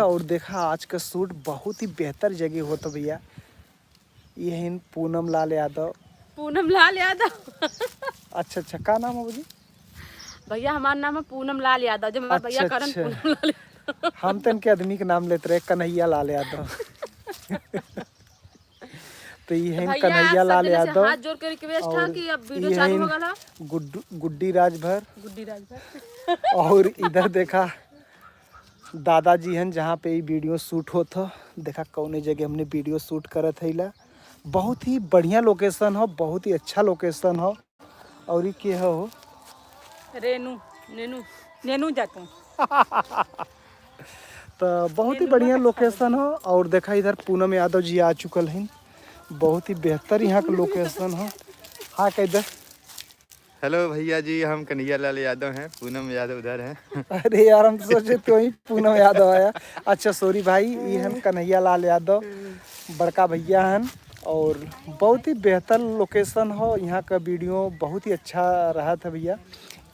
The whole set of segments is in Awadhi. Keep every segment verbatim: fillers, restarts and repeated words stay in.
और देखा, आज का शूट बहुत ही बेहतर जगह होता भैया। ये हइन पूनम लाल यादव। पूनम लाल यादव। अच्छा, अच्छा, का नाम है भौजी? भैया, हमार नाम है पूनम लाल यादव, जो हमार भैया अच्छा, करन अच्छा। पूनम लाल यादव। हम तो इनके आदमी के नाम लेते रहे, कन्हैया लाल यादव। तो ये हइन भैया, कन्हैया सब लाल जने से यादव हाथ जोड़ के रिक्वेस्ट है और कि अब वीडियो ये चालू हइन हो गला। गुड्डू, गुड्डी राजभर। गुड्डी राजभर। और इधर देखा, दादाजी हन, जहाँ पे ई वीडियो शूट होत ह। देखा, कौने जगह हमने वीडियो शूट करत है ला। बहुत ही बढ़िया लोकेशन हो, बहुत ही अच्छा लोकेशन हो। और ई के हो? रेनू, नेनू, नेनू जा तू। तो बहुत ही नेनू बढ़िया का लोकेशन हो। और देखा, इधर पूनम यादव जी आ चुकल हैं, बहुत ही बेहतर यहाँ का लोकेशन हो। हाँ, कह दे। हेलो भैया जी, हम कन्हैया लाल यादव हैं, पूनम यादव उधर हैं। अरे यार, हम तो सोचे तो ही पूनम यादव आया। अच्छा, सॉरी भाई, ये हम कन्हैया लाल यादव, बड़का भैया हन। और बहुत ही बेहतर लोकेशन हो, यहाँ का वीडियो बहुत ही अच्छा रहा था भैया।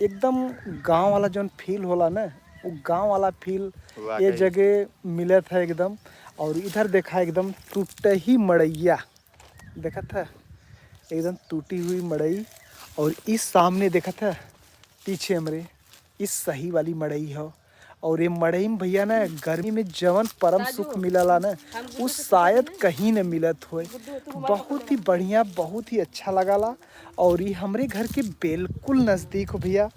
एकदम गांव वाला जौन फील होला ना, वो गांव वाला फील ये वाकई। जगह मिलत है एकदम। और इधर देखा, एकदम टूटे ही मड़ैया, देखत है, एकदम टूटी हुई मड़ई। और इस सामने देखत है, पीछे हमरे, इस सही वाली मड़ई हो। और ये मड़ई में भैया ना, गर्मी में जवन परम सुख मिलाला ना, उ शायद कहीं न मिलत होए। बहुत ही बढ़िया, बहुत ही अच्छा लगाला। और ये हमरे घर के बिल्कुल नज़दीक हो भैया,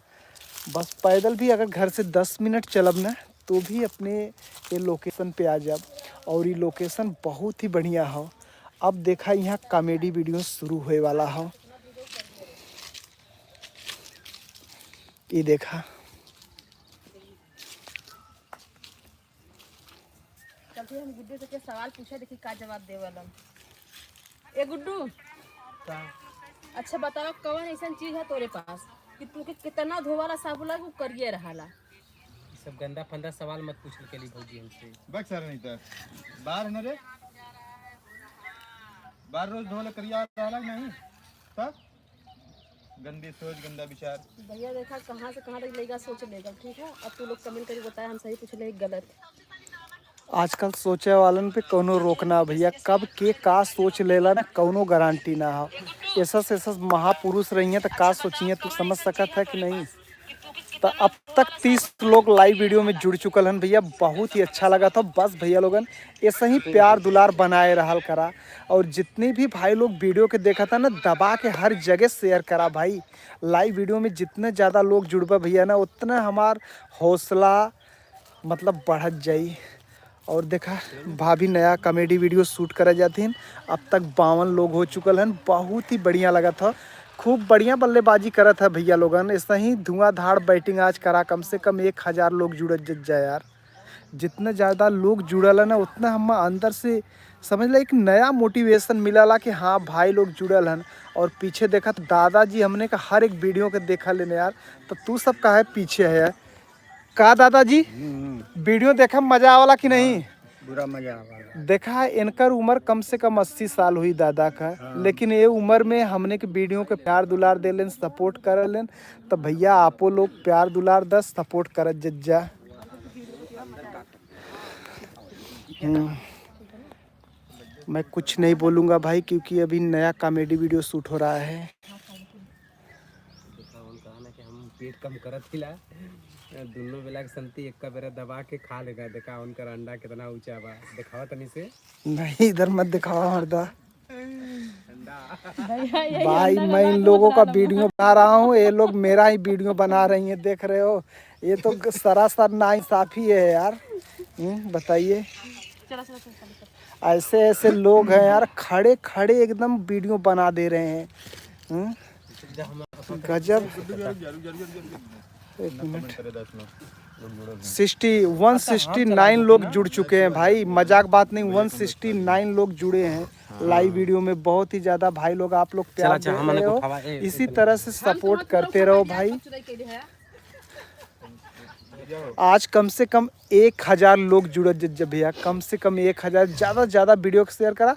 बस पैदल भी अगर घर से दस मिनट चलब ना, तो भी अपने ये लोकेशन पे आ जाब। और ये लोकेशन बहुत ही बढ़िया हो। अब देखा, यहाँ कॉमेडी वीडियो शुरू होए वाला हो। ये देखा, चलते हम गुड्डू से के सवाल पूछे, देखी का जवाब देवलन। ए गुड्डू, का? अच्छा बताओ, कौन ऐसन चीज है तोरे पास कि तू के कितना धोवाला साबुन लगे, वो करिए रहाला? ई सब गंदा फंदा सवाल मत पूछल के लिए भौजी हमसे। बक सर नहीं तो बाहर है ना रे, बाहर रोज धोले करिया रहला कि नहीं? तब गंदी सोच, गंदा विचार। भैया देखा, कहाँ से कहाँ तक लइका सोच लेगा, ठीक है? अब तू लोग कमेंट करके बताया, हम सही पूछले गलत। आजकल सोचे वालन पे कौनो रोक ना भैया, कब के का सोच लेला ना, कौनो गारंटी ना हो। ऐसा से ऐसा महापुरुष रही हैं तो का सोचिए, तू समझ सकत है कि नहीं? तो अब तक तीस लोग लाइव वीडियो में जुड़ चुकल हन भैया, बहुत ही अच्छा लगा था। बस भैया लोगन, ऐसा ही प्यार दुलार बनाए रहल करा। और जितने भी भाई लोग वीडियो के देखा था ना, दबा के हर जगह शेयर करा भाई। लाइव वीडियो में जितने ज़्यादा लोग जुड़बा भैया ना, उतना हमार हौसला मतलब बढ़त जाई। और देखा, भाभी नया कॉमेडी वीडियो शूट करे जात हिन। अब तक बावन लोग हो चुकल हन, बहुत ही बढ़िया लगत ह, खूब बढ़िया बल्लेबाजी करत है भैया लोगन। ऐसा ही धुआंधार बैटिंग आज करा, कम से कम एक हजार लोग जुड़त ज-, जाए यार। जितना ज़्यादा लोग जुड़ल है ना, उतना हम अंदर से समझ ला एक नया मोटिवेशन मिलला कि हाँ भाई लोग जुड़ल हन। और पीछे देखा तो दादाजी हमने का हर एक वीडियो के देखा लेने यार, तो तू सब काहे पीछे है यार? का दादाजी, हम्म। वीडियो देखा मजा आवाला कि नहीं? हाँ, बुरा मजा आवाला। देखा, इनकर उम्र कम से कम अस्सी साल हुई दादा का, हाँ। लेकिन ये उम्र में हमने के वीडियो के प्यार दुलार दे लेन, सपोर्ट कर लेन, तो भैया आपो लोग प्यार दुलार दस, सपोर्ट करत जज्जा। हम्म। मैं कुछ नहीं बोलूँगा भाई, क्योंकि अभी नया कॉमेडी वीडियो शूट हो रहा है। देखा, उन कहा ना कि हम पेट कम करत हिला, दुनो बेला के संती एक बेरा दबा के खा लेगा। देखा, उनकर अंडा कितना ऊंचा बा, दिखावा तनी से। नहीं, इधर मत दिखावा मर्दा। अंडा। भैया, यही भाई, अंडा मैं वाला इन लोगों का दूसरा वीडियो बना रहा हूँ, ये लोग मेरा ही वीडियो बना रही हैं, देख रहे हो? ये तो ग-, सरासर नाइंसाफी है यार। हम्म, बताइए। चलो, चलो, चलो, चलो, चलो। ऐसे ऐसे लोग हैं यार, खड़े खड़े एकदम वीडियो बना दे रहे हैं। हम्म? गजब। एक minute. Sixty, one sixty nine लोग जुड़ चुके हैं भाई, मजाक बात नहीं, वन सिक्सटी नाइन लोग जुड़े हैं लाइव वीडियो में। बहुत ही ज़्यादा भाई लोग, आप लोग प्यार दे रहे हो, इसी तरह से सपोर्ट करते रहो भाई। आज कम से कम एक हजार लोग जुड़त ज-, ज-, भैया, कम से कम एक हजार, ज़्यादा से ज़्यादा वीडियो को शेयर करा।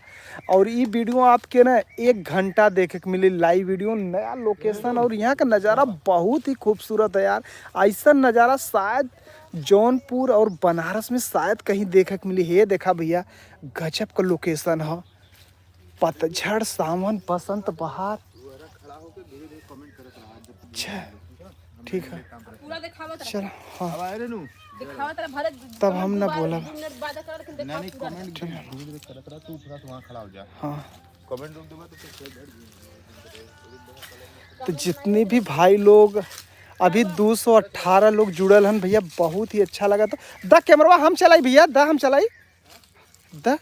और ई वीडियो आपके ना एक घंटा देखे के मिली, लाइव वीडियो, नया लोकेशन, और यहाँ का नज़ारा बहुत ही खूबसूरत है यार। ऐसा नज़ारा शायद जौनपुर और बनारस में शायद कहीं देखे के मिली। हे देखा भैया, गजब का location ह। पतझड़, सावन, बसंत, बहार। अच्छा, ठीक है। पूरा देखावत रहा। चल, हाँ। अब आए रे नू। देखावत रहा, भले तब हम ना बोलब। दो मिनट बाद कर, लेकिन नहीं, देखावत नहीं, पूरा। Comment धीरे धीरे करत रहा, तू थोड़ा सा वहाँ खड़ा हो जा। हाँ। Comment रोक देबा तो फिर से बैठ जाएंगे। तो जितने भी भाई लोग, अभी दो सौ अठारह लोग जुड़ल हन भैया, बहुत ही अच्छा लगा। तो द कैमरवा हम चलाई भैया, द हम चलाई, द।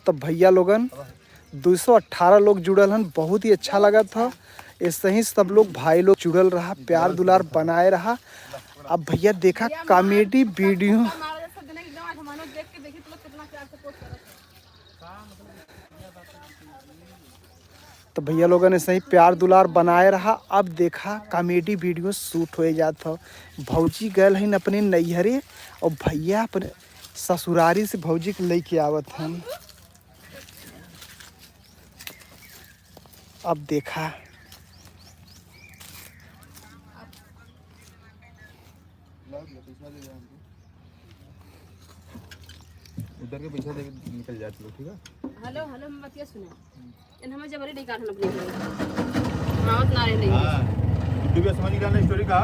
तो भैया लोगन, दो सौ अठारह लोग जुड़ल हन, बहुत ही अच्छा लगा था। ऐसे ही सब लोग, भाई लोग जुड़ल रहा, प्यार दुलार बनाए रहा। अब भैया देखा comedy video। तो भैया लोगन ऐसे ही प्यार दुलार बनाए रहा। अब देखा comedy video shoot होए जात ह। भौजी गयल हन अपने नैहरे और भैया अपने ससुरारी से भौजी के लेके आवत हन। अब देखा। उधर के पैसा दे के निकल जात लोग, ठीक है? हेलो, हेलो, हम बतिया सुने। इन हमें जबरी नहीं काटन अपने घर। मावत ना रहे नहीं। हाँ। YouTube पे समझ गया ना story का?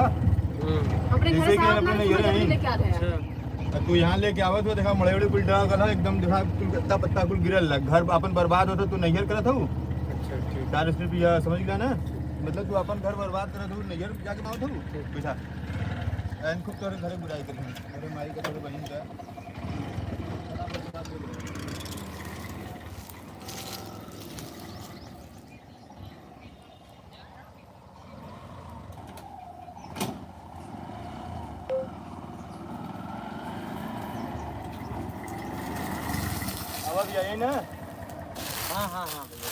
अपने घर जैसे से कि आप अपने ना नैहर जबरी हैं। लेके आ रहे हैं। अच्छा। अब तू यहाँ लेके आवत हो, देखा मड़े उड़े कुल डरा गला, एकदम देखा कुल गत्ता पत्ता कुल गिरल लग, घर अपन बर्बाद होता, तू नैहर करत हो। अच्छा, ठीक। तार सिर्फ यह समझ गया ना, मतलब तू अपन घर बर्बाद करत हो, नैहर जाके आवत हो। ठीक। बैठा। एन खूब तोरे घरे बुराई करी, अरे माई का, तोरे बहन का। अब, अब यही ना? हाँ, हाँ, हाँ, भैया।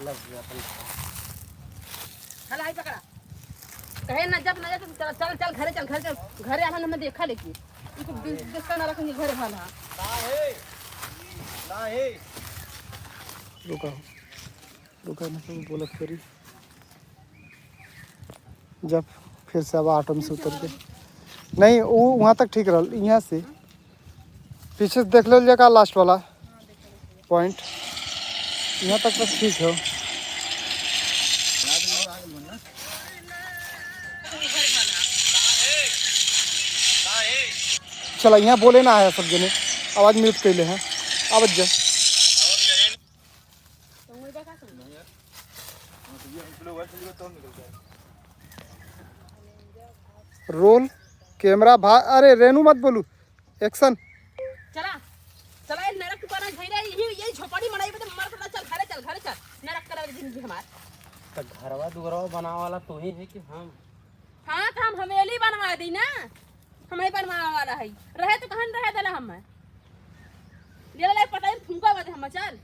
लग गया अपन। हला, आई पकड़ा। कहे ना जब ना जा, तू चल, चल, चल, घरे चल, घरे चल। घरे आना ना, मैं देखा लेके। इनको दि-, दिस्ता ना रखूंगी घरे वाला। रुका, रुका, मैं तुम बोलत करी। जब फिर से अब auto में से उतर के, नहीं, वो वहाँ तक ठीक रहल, यहाँ से पीछे से देख लेल जाए का last वाला point, यहाँ तक तो ठीक है। चला, यहाँ बोले ना है सब जने, आवाज mute कैले हैं, आवाज जा। Roll, camera भा-, अरे रेनू मत बोलू, action। चला, चला, ये नरक के पाना झैरा, यही, यही झोपड़ी मनाई बदे मर पड़ा, चल घरे चल, घरे चल, नरक करा दे जिंदगी हमार। तो घरवा दुआरवा बनावे वाला तू ही है कि हम? हाँ, तो हम हवेली बनवा दी ना, हम ही बनवावे वाला है, रहे तो कहन रहे देला हम। ले ले पता ही फूंका बदे हम, चल।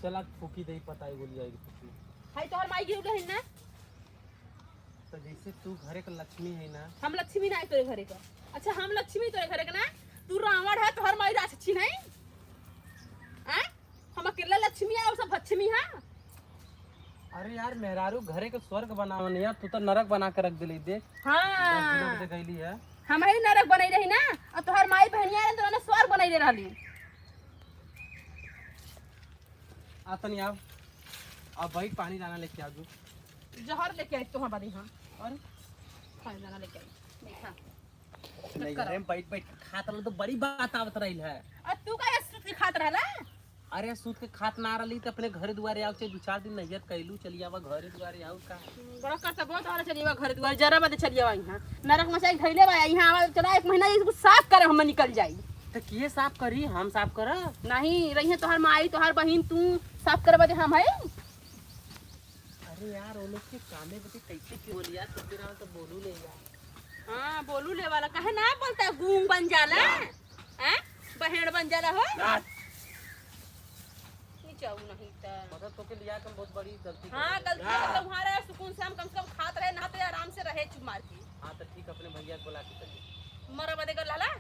चल, आज फूकी दे, पता ही बोली जाएगी फूकी। हाय, तोहर माई गिर गई ना? तो जैसे तू घरे का लक्ष्मी है ना। हम लक्ष्मी ना है तोरे घरे का। अच्छा, हम लक्ष्मी तोरे घरे का ना? तू रावण है, तोहर माई राक्षसी नहीं? आय? हम अकेला लक्ष्मी है और सब भक्ष्मी है? अरे यार, मेहरारू घरे के स्वर्ग बनावन यार, तू तो नरक बना के रख देली, देख। हाँ। दस किलो के गईली है। हम ही नरक बनाई रही ना, और तोहर माई बहनिया रहे तो उन्होंने स्वर्ग बनाई दे रहली। आ तनी आव। अब भाई पानी लाना लेके आजू। जहर लेके आई तोहर बदे, हाँ। और? पानी लाना लेके आई। मीठा। नहीं, चक्कर। घरे में बैठ बैठ के खात रहल तो बड़ी बात आवत रही है। आ तू काहे सुत के खात रहला? अरे सुत के खात ना रहली तो अपने घर दुआरे आओ, चाहे दो चार दिन नैहर कैलू, चली आवा घरे दुआरे आओ का। हम्म, बड़ा करता बहुत वाला चली आवा घर दुआरे, जरा बदे चली आवा यहाँ। नरक मचाई धैले बा यहाँ, आवा चला एक महीना ये कुछ साफ करे हम निकल जाई। तो किए साफ करी, हम साफ कर? नहीं, रही है तोहार माई, तोहार बहिन, तू साफ करे बदे हम है। अरे यार, वो लोग के कामे बदे कैसे क्यों बोली यार, तुम बिना तो बोलू ले यार। हाँ, बोलू ले वाला, काहे ना बोलता है, गूंग बन जाला, हैं? बहेड़ बन जाला हो? यार। नीचे आओ नहीं तो। मतलब, तो के लिया के हम बहुत बड़ी गलती कर हाँ, गलती है, तो तुम्हारा सुकून से हम कम से कम खात रहे, नहाते आराम से रहे, चुप मार के। हाँ, तो ठीक, अपने भैया को बुला के चलिए। मरा बदे कर लाला?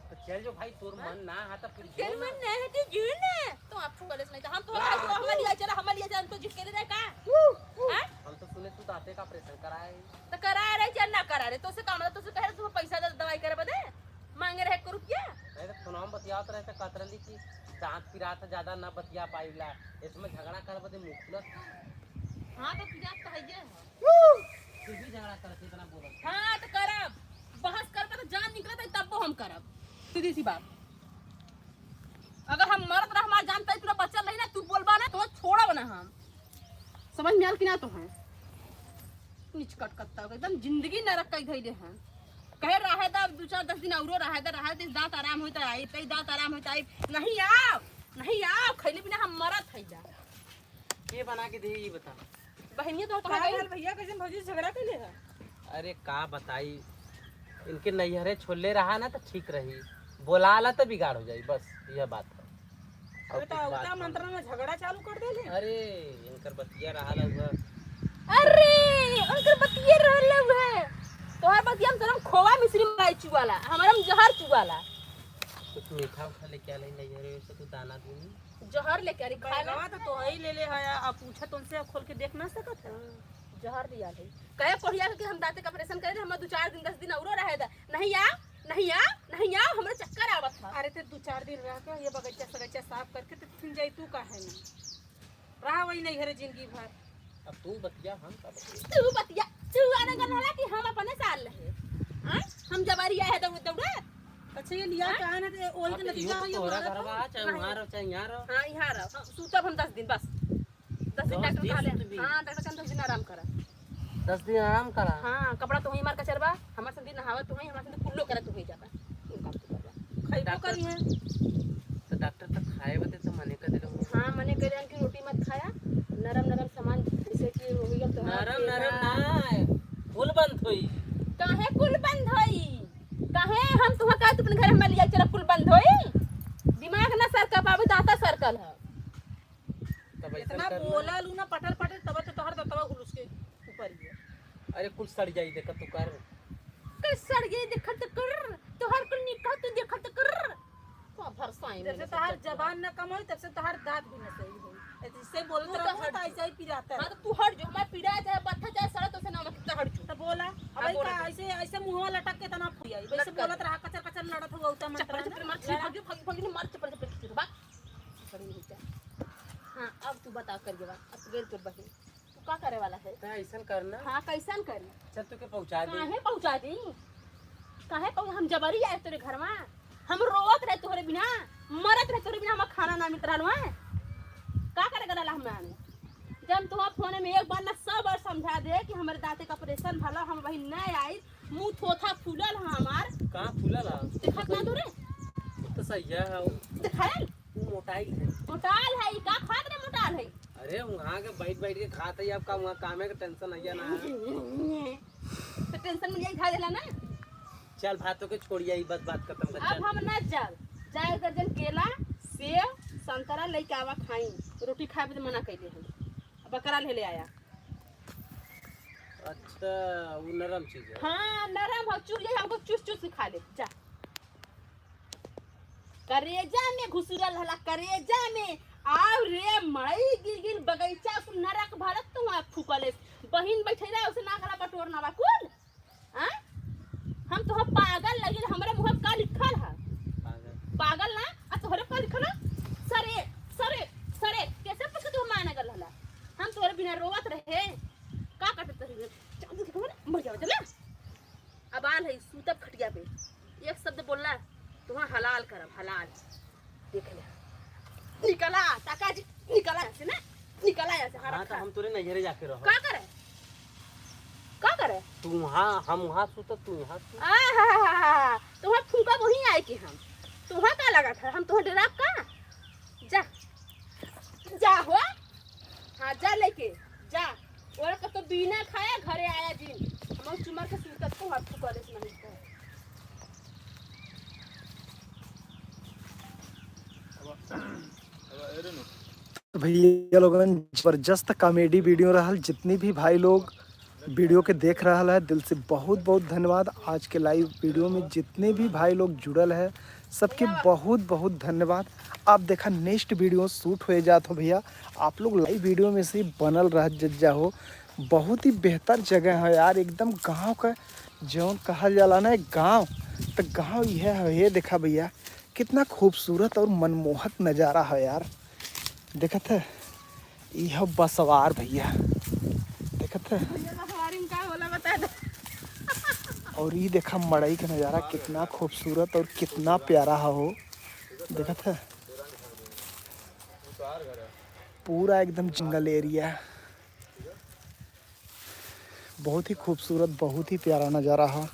तो चल जो भाई, तोर हाँ? मन ना हा तो फिर तेरे जो ना। मन ना है तो जो ना। तो आप छू गले से नहीं तो हम तो हाँ, हम तो। लिया चला, हम लिया चला, हम तो जिसके लिए रहे का? हाँ? हम तो तूने तू दांते का ऑपरेशन कराए? तो करा रहे चाहे ना करा रहे, तो से का मतलब, तो से कहे तू पैसा दे दवाई करे बदे मांगे रहे एक रुपया? नहीं तो फोन में बतियात रहे तो कहत रहली कि दांत पिरात ज्यादा ना बतिया पाइला, इसमें झगड़ा कर बदे मुखलत। हाँ तो तू जात तो है ये। फिर भी झगड़ा करत इतना बोलत। हाँ तो करब, बहस करब तो जान निकलत है तब हम करब। सीधी सी बात, अगर हम मरत रह हमार जान तई पूरा बचल रही ना, तू बोलबा ना तो छोड़ब ना हम। समझ में आल कि ना तो है? निचकट कत्ता एकदम जिंदगी नरक कई धइले हैं। कहे रहे दा दो चार दस दिन औरो रहे दा, रहे दा, दांत आराम होई त आई, तई दांत आराम होई त आई। नहीं आओ, नहीं आओ, खैले बिना हम मरत है जा। के बना के दे, ये बता। बहनिया तो का कहाँ गई? भइया, कैसे भौजी झगड़ा कर ले है? अरे का बताई, इनके नैहरे छोड़ले रहा ना तो ठीक रही, बोला ला तो बिगाड़ हो जाई, बस यह बात है। अरे तो कुछ बात उल्टा नहीं। मंत्र में झगड़ा चालू कर देले। अरे इनकर बतिया रहा ला हुआ। अरे उनकर बतिया रहले हुए। तोहर बतिया में तोरम खोवा मिश्री मलाई चुआला, हमारा में जहर चुआला। कुछ मीठा उठा लेके आ नहीं, नैहरे से तू दाना दूनी। जहर लेके आ रही खाए ना। बैगवा तो तोहई ले ले है, अब पूछा तुमसे खोल के देख ना सकत है। जहर दिया ले। कहे कोढ़िया के हम दांते का ऑपरेशन करे, हम दो चार दिन, दस दिन औरो रहे दा। नहीं आ, नहीं आ, नहीं आ, हमरे चक्कर आवत बा। अरे ते दो चार दिन रह के ये बगीचा सगीचा साफ करके ते फिर जाई, तू काहे ना रहा वही नहीं घरे जिंदगी भर। अब तू बतिया, हम का बतिया? तू बतिया, तू आने का रहला कि हम अपने साल रहे। हाँ? हम जबारी आए हैं दौड़ दौड़। अच्छा ये लिया हाँ? का है ना, ते वही हाँ, तो तो नतीजा यूं तो है, ये तोहरा मारत घरवा है। आ, चाहे नहीं। वहाँ रहो, चाहे यहाँ रहो। हाँ, यहाँ रहो। हाँ, सूतब हम दस दिन बस। दस दिन दस डॉक्टर दिन कहले। सूतबी? हाँ, डॉक्टर कहले दस दिन आराम करा। दस दिन आराम करा? हाँ, कपड़ा तोहई मार कचरबा, हमार संदी नहावा तोहई, हमार संदी कुल्लो करे तोहई जाबा। कुल काम तू करबा। खइबो डॉक्टर करी है। तो डॉक्टर तो खाए बदे तो मने कर देले हो। हाँ, मने करे कि रोटी मत खाया, नरम नरम सामान जैसे कि हो गया तो नरम नरम ना है, कुल बंद होई। काहे कुल बंद होई? काहे हम तुहा कहे तू अपने घर में लिया चला कुल बंद होई? दिमाग ना सरका पावे, दांता सरकल है। तब ऐसा इतना करना। बोला लू ना पटर पटर, तब तो तोहर दतवा हुलुस के ऊपर ही है। अरे कुल सड़ जाई, देखत तो कर। कुल सड़ जाई, देखत तो कर। तोहर कुल निकाह तू देखत तो कर। का भरसाई जब से में तोहार सब जबान ना कम होई, तब से तोहार दांत भी ना सही होई। ऐसे बोलत तू तो रहबू हट तो जो। ऐसे ही पिराता है। हाँ, तो तू हट जो, हमार पीड़ा है, चाहे बत्था, चाहे सड़े, तो से ना मतलब हट जो। तो बोला, अब हाँ, भाई बोला का तो। ऐसे, ऐसे मुंहवा लटक के तना फुरिया। वैसे लटक। बोलत रहा, कचर कचर लड़त हुआ, उतना चप्पल मंत्र चप्पल मार, लड़ा। भागी, भागी, भागी, मार, चप्पल चप्पल खींच, भाग। बड़ी हो जा। हाँ, अब तू बता कर जवाब, अब गेल तोर बहिन। तू का करे वाला है? त ऐसन कर ना। हाँ, कैसन करी? चल, तू के पहुँचा दे। काहे पहुँचा दी? काहे पहुँ-, हम जबरी आए तोरे घर में? हम रोवत रहे तोहरे बिना, मरत रहे तोहरे बिना, हमार खाना ना मिलत रहल वहाँ। का करे गला हम आने? जब तुहा फोन में एक बार ना सौ बार समझा दे कि हमरे दांते का ऑपरेशन भला, हम वही न आई, मुंह थोथा फूलल है हमार। कहाँ फूलल है? देखत ना तू रे? तो सही है, हाँ। देखायल? उ मोटाइल है। मोटाल है, ई का खात रे मोटाल है? अरे, वहाँ के बैठ बैठ के खात है, अब का वहाँ कामे के टेंशन है या ना? तो टेंशन में यही खा देला ना? चल, भातों के छोड़िया, ई बस बात खत्म कर, अब चल। हम ना जाब, जाए दर्जन केला, सेब, संतरा लेके आवा खाई, रोटी खाए पे तो मना कैले हम, बकरा ले ले आया। अच्छा, वो नरम चीज है। हाँ, नरम हो, चुर जाए, हमको चुस चुस के खा ले, जा। करेजा में घुसुरल हला, करेजा में। आव रे माई, गिल गिल बगैचा कुल नरक भरत तू आँख फूकले। बहिन बैठे रहे, उसे ना करा बटोर ना बा कुल। हाँ? हम तो पागल लगिल, हमरे मुँह का लिखल है? पागल। पागल ना, आ तोहरे का लिखल है? सरे, सरे, सरे, कैसे पूछ तू माने गल हला? हम तोहरे बिना रोवत रहे, का करते तोहरे बिना? चांदी के कमर मर जाओ, चला। अब आल है, सूतब खटिया पे। एक शब्द बोलला, तुहा हलाल करब, हलाल। देख ले। निकला, ताका जी, निकला यहाँ से ना, निकला यहाँ से, हाँ, हरखा। तो हम तोरे नैहरे जाके रहो। का करे? का करे? तू वहाँ, हम वहाँ सूतब, तू यहाँ सूत। आहाहाहा, तुहा फूंका वहीं आए के हम। तुहा का लगा था, हम तुहा डराब का? जा, जा हो। हाँ, जा लेके, जा। और कब तो बिना खाया घरे आया जिन। हम चुमर के सूतत को हाथ को कॉलेज नहीं को। तो भैया लोगन, जबरदस्त कॉमेडी वीडियो रहल। जितनी भी भाई लोग वीडियो के देख रहल है, दिल से बहुत बहुत धन्यवाद। आज के लाइव वीडियो में जितने भी भाई लोग जुड़ल है, सबके बहुत बहुत धन्यवाद। आप देखा, नेक्स्ट वीडियो शूट हो जात हो भैया, आप लोग लाइव वीडियो में से बनल रह ज-, जाहो। बहुत ही बेहतर जगह है यार, एकदम गाँव का जौन कहल जाला ना, एक गाँव, तो गाँव इहे है। ये देखा भइया, कितना खूबसूरत और मनमोहक नज़ारा है यार। देखत है, ई है बसवार भइया, देखत है। भइया, बसवारी में का होला, बता दे। और ई देखा मड़ई का नज़ारा, कितना खूबसूरत और कितना प्यारा है हो। देखत है, पूरा एकदम जंगल एरिया। बहुत ही खूबसूरत, बहुत ही प्यारा नज़ारा है।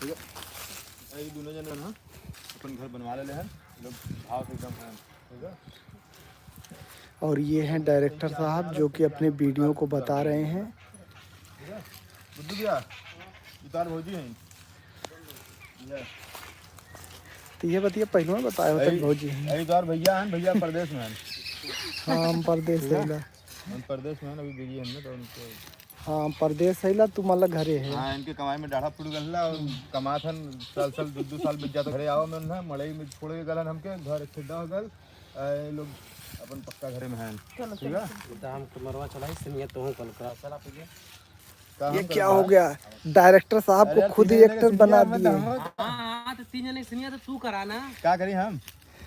ठीक है, ये दोनों जन ना अपन घर बनवा लेले हैं, लोग भाव से एकदम हैं, ठीक है? और ये हैं डायरेक्टर साहब, जो कि अपने वीडियो को बता रहे हैं। ठीक है, गुड्डू भैया, ये तार भौजी हैं। तो ये बतिया पहलू में बताए होते अरे, भौजी हैं। अरे, तो यार भैया हैं, भैया परदेश में हैं। हाँ, हम परदेश ठीक है? से ला। हम परदेश में हैं, अभी बिजी हैं ना, तो उनको हाँ, परदेश से ला, तू मतलब घरे है। हाँ, इनके कमाई में डाढ़ा फूट गल ला, और कमात हन, साल, साल, दो, दो साल बीत जाता, घरे आवा में ना, मड़ई में छोड़ के गलन हमके, घर ठेडा हो गल, ए लोग अपन पक्का घरे में हैं। चलो, ठीक है? चलो। तो हम कमरवा चलाई, सिनिया तो हूँ कल का। चला पीछे। का ये हम क्या करबा? हो गया? डायरेक्टर साहब अरे को यार, खुद ही तीन जने के एक्टर सिनिया बना में तो दिए। हम हाँ, हाँ, तो तीन जने के सिनिया तो तू करा ना। का करी हम?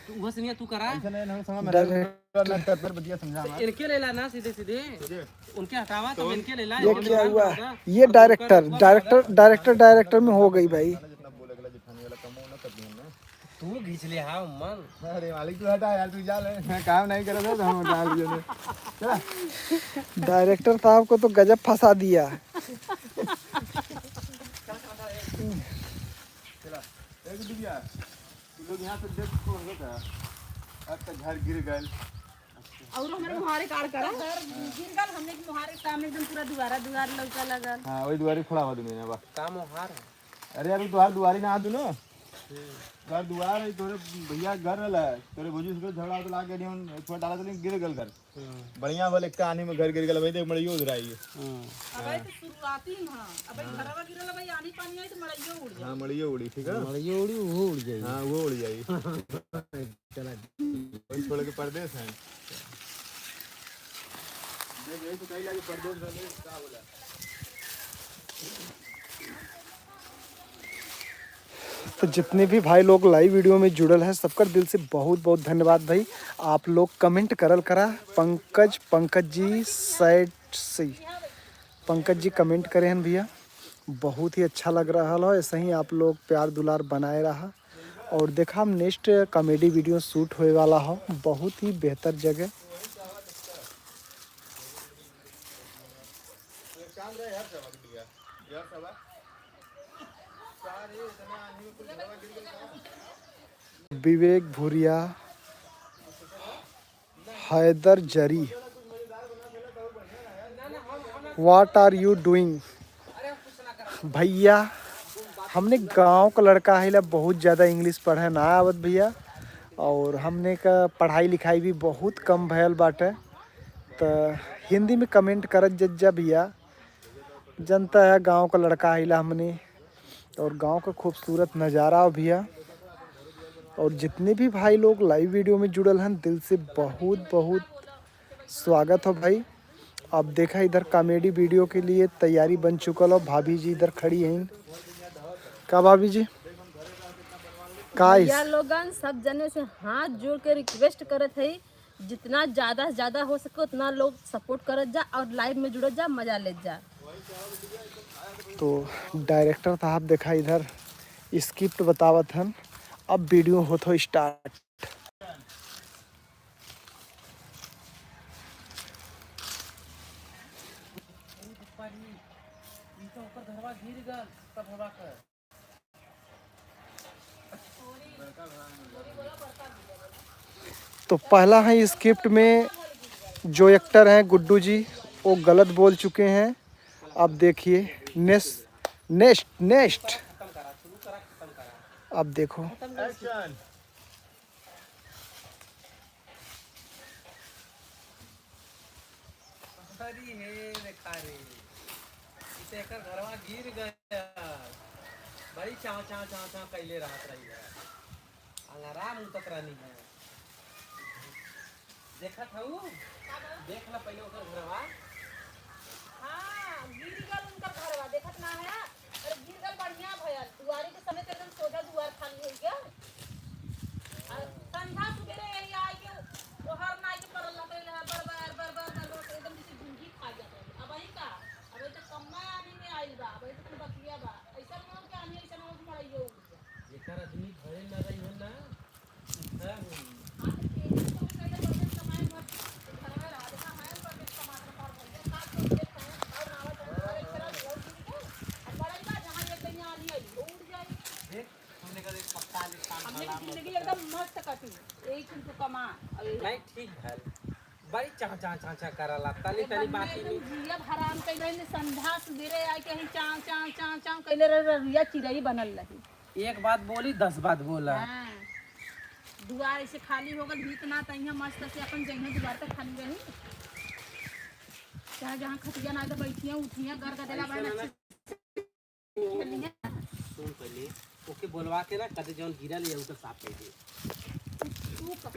तू वो सिनिया तू करा। ऐसे नहीं, हम समझ में डायरेक्टर ना कर, पर बतिया समझा तो हमार। इनके ले ला ना सीधे सीधे। सीधे। उनके हटावा तो तो इनके ले ला, ये इनके क्या ले ला हुआ? ना। ये अब डायरेक्टर, उनका डायरेक्टर, डायरेक्टर, डायरेक्टर में हो गई भाई। जितना बोले गला जेठानी वाला कम ना कर दिया ना। तू घींच ले, हाँ, मन। अरे मालिक, तू हटा यार, तू जा ले। मैं काम नहीं कर रहा था, तो हम हटा लिए थे। चला। डायरेक्टर साहब को तो गजब फंसा दिया। चला, एक डिबिया, तू लोग यहाँ से देख, कौन होता है? अब तो घर गिर गए। और हमारे मुहारे काट करा। घर गिर गल, हमने के मुहारे के सामने एकदम पूरा दुआरा, दुआर लौका लगल। हाँ, वही दुआरे खड़ा हुआ दुनिया बा। का मुहार है? अरे यार, वो तोहार दुआरी ना आ दुनो। हम्म। तोहार दुआर है, तोरे भैया घर रहला है, तोरे भौजी से झगड़ा होता, लाग गए, हम थोड़ा डाला तो गिर गल घर। हम्म। बढ़िया बोले, का आनी में घर गिर गल, भाई देख, मड़ियो उधर आई है। हम्म। अबे तो शुरुआती में, हाँ। अबे हाँ। घरवा गिरल, भाई आनी पानी आई तो मड़ियो उड़ जाए। हाँ, मड़ियो उड़ी, ठीक है? मड़ियो उड़ी, वो उड़ जाई। हाँ, वो उड़ जाई। चला। वही छोड़ के परदेश हैं। देख, यही तो कही लागे परदेश में का होला। तो जितने भी भाई लोग लाइव वीडियो में जुड़ल हैं, सबकर दिल से बहुत बहुत धन्यवाद भाई। आप लोग कमेंट करल करा, पंकज, पंकज जी साइड से, पंकज जी कमेंट करे हैं भैया। बहुत ही अच्छा लग रहल हो, ऐसे ही आप लोग प्यार दुलार बनाए रहा। और देखा, हम नेक्स्ट कॉमेडी वीडियो शूट होए वाला हो, बहुत ही बेहतर जगह। विवेक भूरिया, हैदर जरी, what are you doing? भैया, हमने गाँव का लड़का है ला, बहुत ज़्यादा इंग्लिश पढ़े ना आवत भैया, और हमने का पढ़ाई लिखाई भी बहुत कम भयल बाटे, तो हिंदी में कमेंट करत जज्जा भैया। जनता है, गाँव का लड़का है ला हमने, और गाँव का खूबसूरत नज़ारा भैया। और जितने भी भाई लोग लाइव वीडियो में जुड़ल हन, दिल से बहुत बहुत स्वागत हो भाई। अब देखा, इधर कॉमेडी वीडियो के लिए तैयारी बन चुकल हो। भाभी जी इधर खड़ी हैं। का भाभी जी? का इस भैया लोगन, सब जने से हाथ जोड़ के रिक्वेस्ट करत है, जितना ज्यादा से ज्यादा हो सके उतना लोग सपोर्ट करत जा और लाइव में जुड़त जा, मजा लेत जा। तो डायरेक्टर साहब देखा इधर स्क्रिप्ट बतावत हन, अब वीडियो होत हो स्टार्ट। तो पहला है स्क्रिप्ट में जो एक्टर हैं गुड्डू जी, वो गलत बोल चुके हैं। अब देखिए नेक्स्ट, नेक्स्ट, नेक्स्ट। अब देखो। अरे हे रे का रे, ई तो एकर घरवा गिर गया। बड़ी चाव, चाव, चाव, चाव कैले रहत रही है। आराम उतत रहनी है। देखत हऊ? का बा? देख ना पहिले ओकर घरवा। हाँ, गिर गल उनकर घरवा, देखत ना है? अरे गिर गल, बढ़िया भयल, दुआरी के समेत एकदम सोझा दुआर खाली होइ गया। आ संझा सुबेरे यही आइ के ओहर नाइ के परल रहते हैं, बर बर, बर बर, बर बर, एकदम जैसे गुंगी खा जाता है। अब वही का, अब वही तो कम्मा आनी में आइल बा, अब वही तो कुल बतिया बा। ऐसा ना हो कि आनी ऐसा ना हो कि मड़ैयो उड़ जाए। जेकर आदमी घरे ना रही हो ना, हाँ, तो केहू तो पहले बचत कमाए मत, घर में रह, देखा है, बचत कमात रहा, भैया, का तो ये है, और नावा जाने वाले, चला, वो भी है, अब बड़ा ही बा, जहाँ ये कहीं आनी आई, वो उड़ जाए। देख, हमने कहा, देख, पक्का आलिशान हमने वाला की जिंदगी मत एकदम मस्त कटी, यही कुल तो कमा, और यही नहीं, ठीक है, बड़ी चाह, चाह, चाह, चाह करला, तनी, अरे तनी बन्ने बाकी एकदम में। जियब हराम कइले, संझा सुबेरे आके ही चाव, चाव, चाव, चाव कइले रहे, रहिया चिरई बनल रही। एक बात बोली, दस बात बोला। हाँ। दुआर ऐसे खाली हो गल, भीत ना तइहाँ मस्त से अपन जइहाँ दुआर तक खाली रही। चाहे जहाँ खटिया ना तो बैठिया, उठिया, गर गदेला ऐसे बहन ना, अच्छे से खेलिया। सुन पहले, ओके बोलवा के ना, कदे जौन गिरा ले, उधर साफ कर दे। तू कह,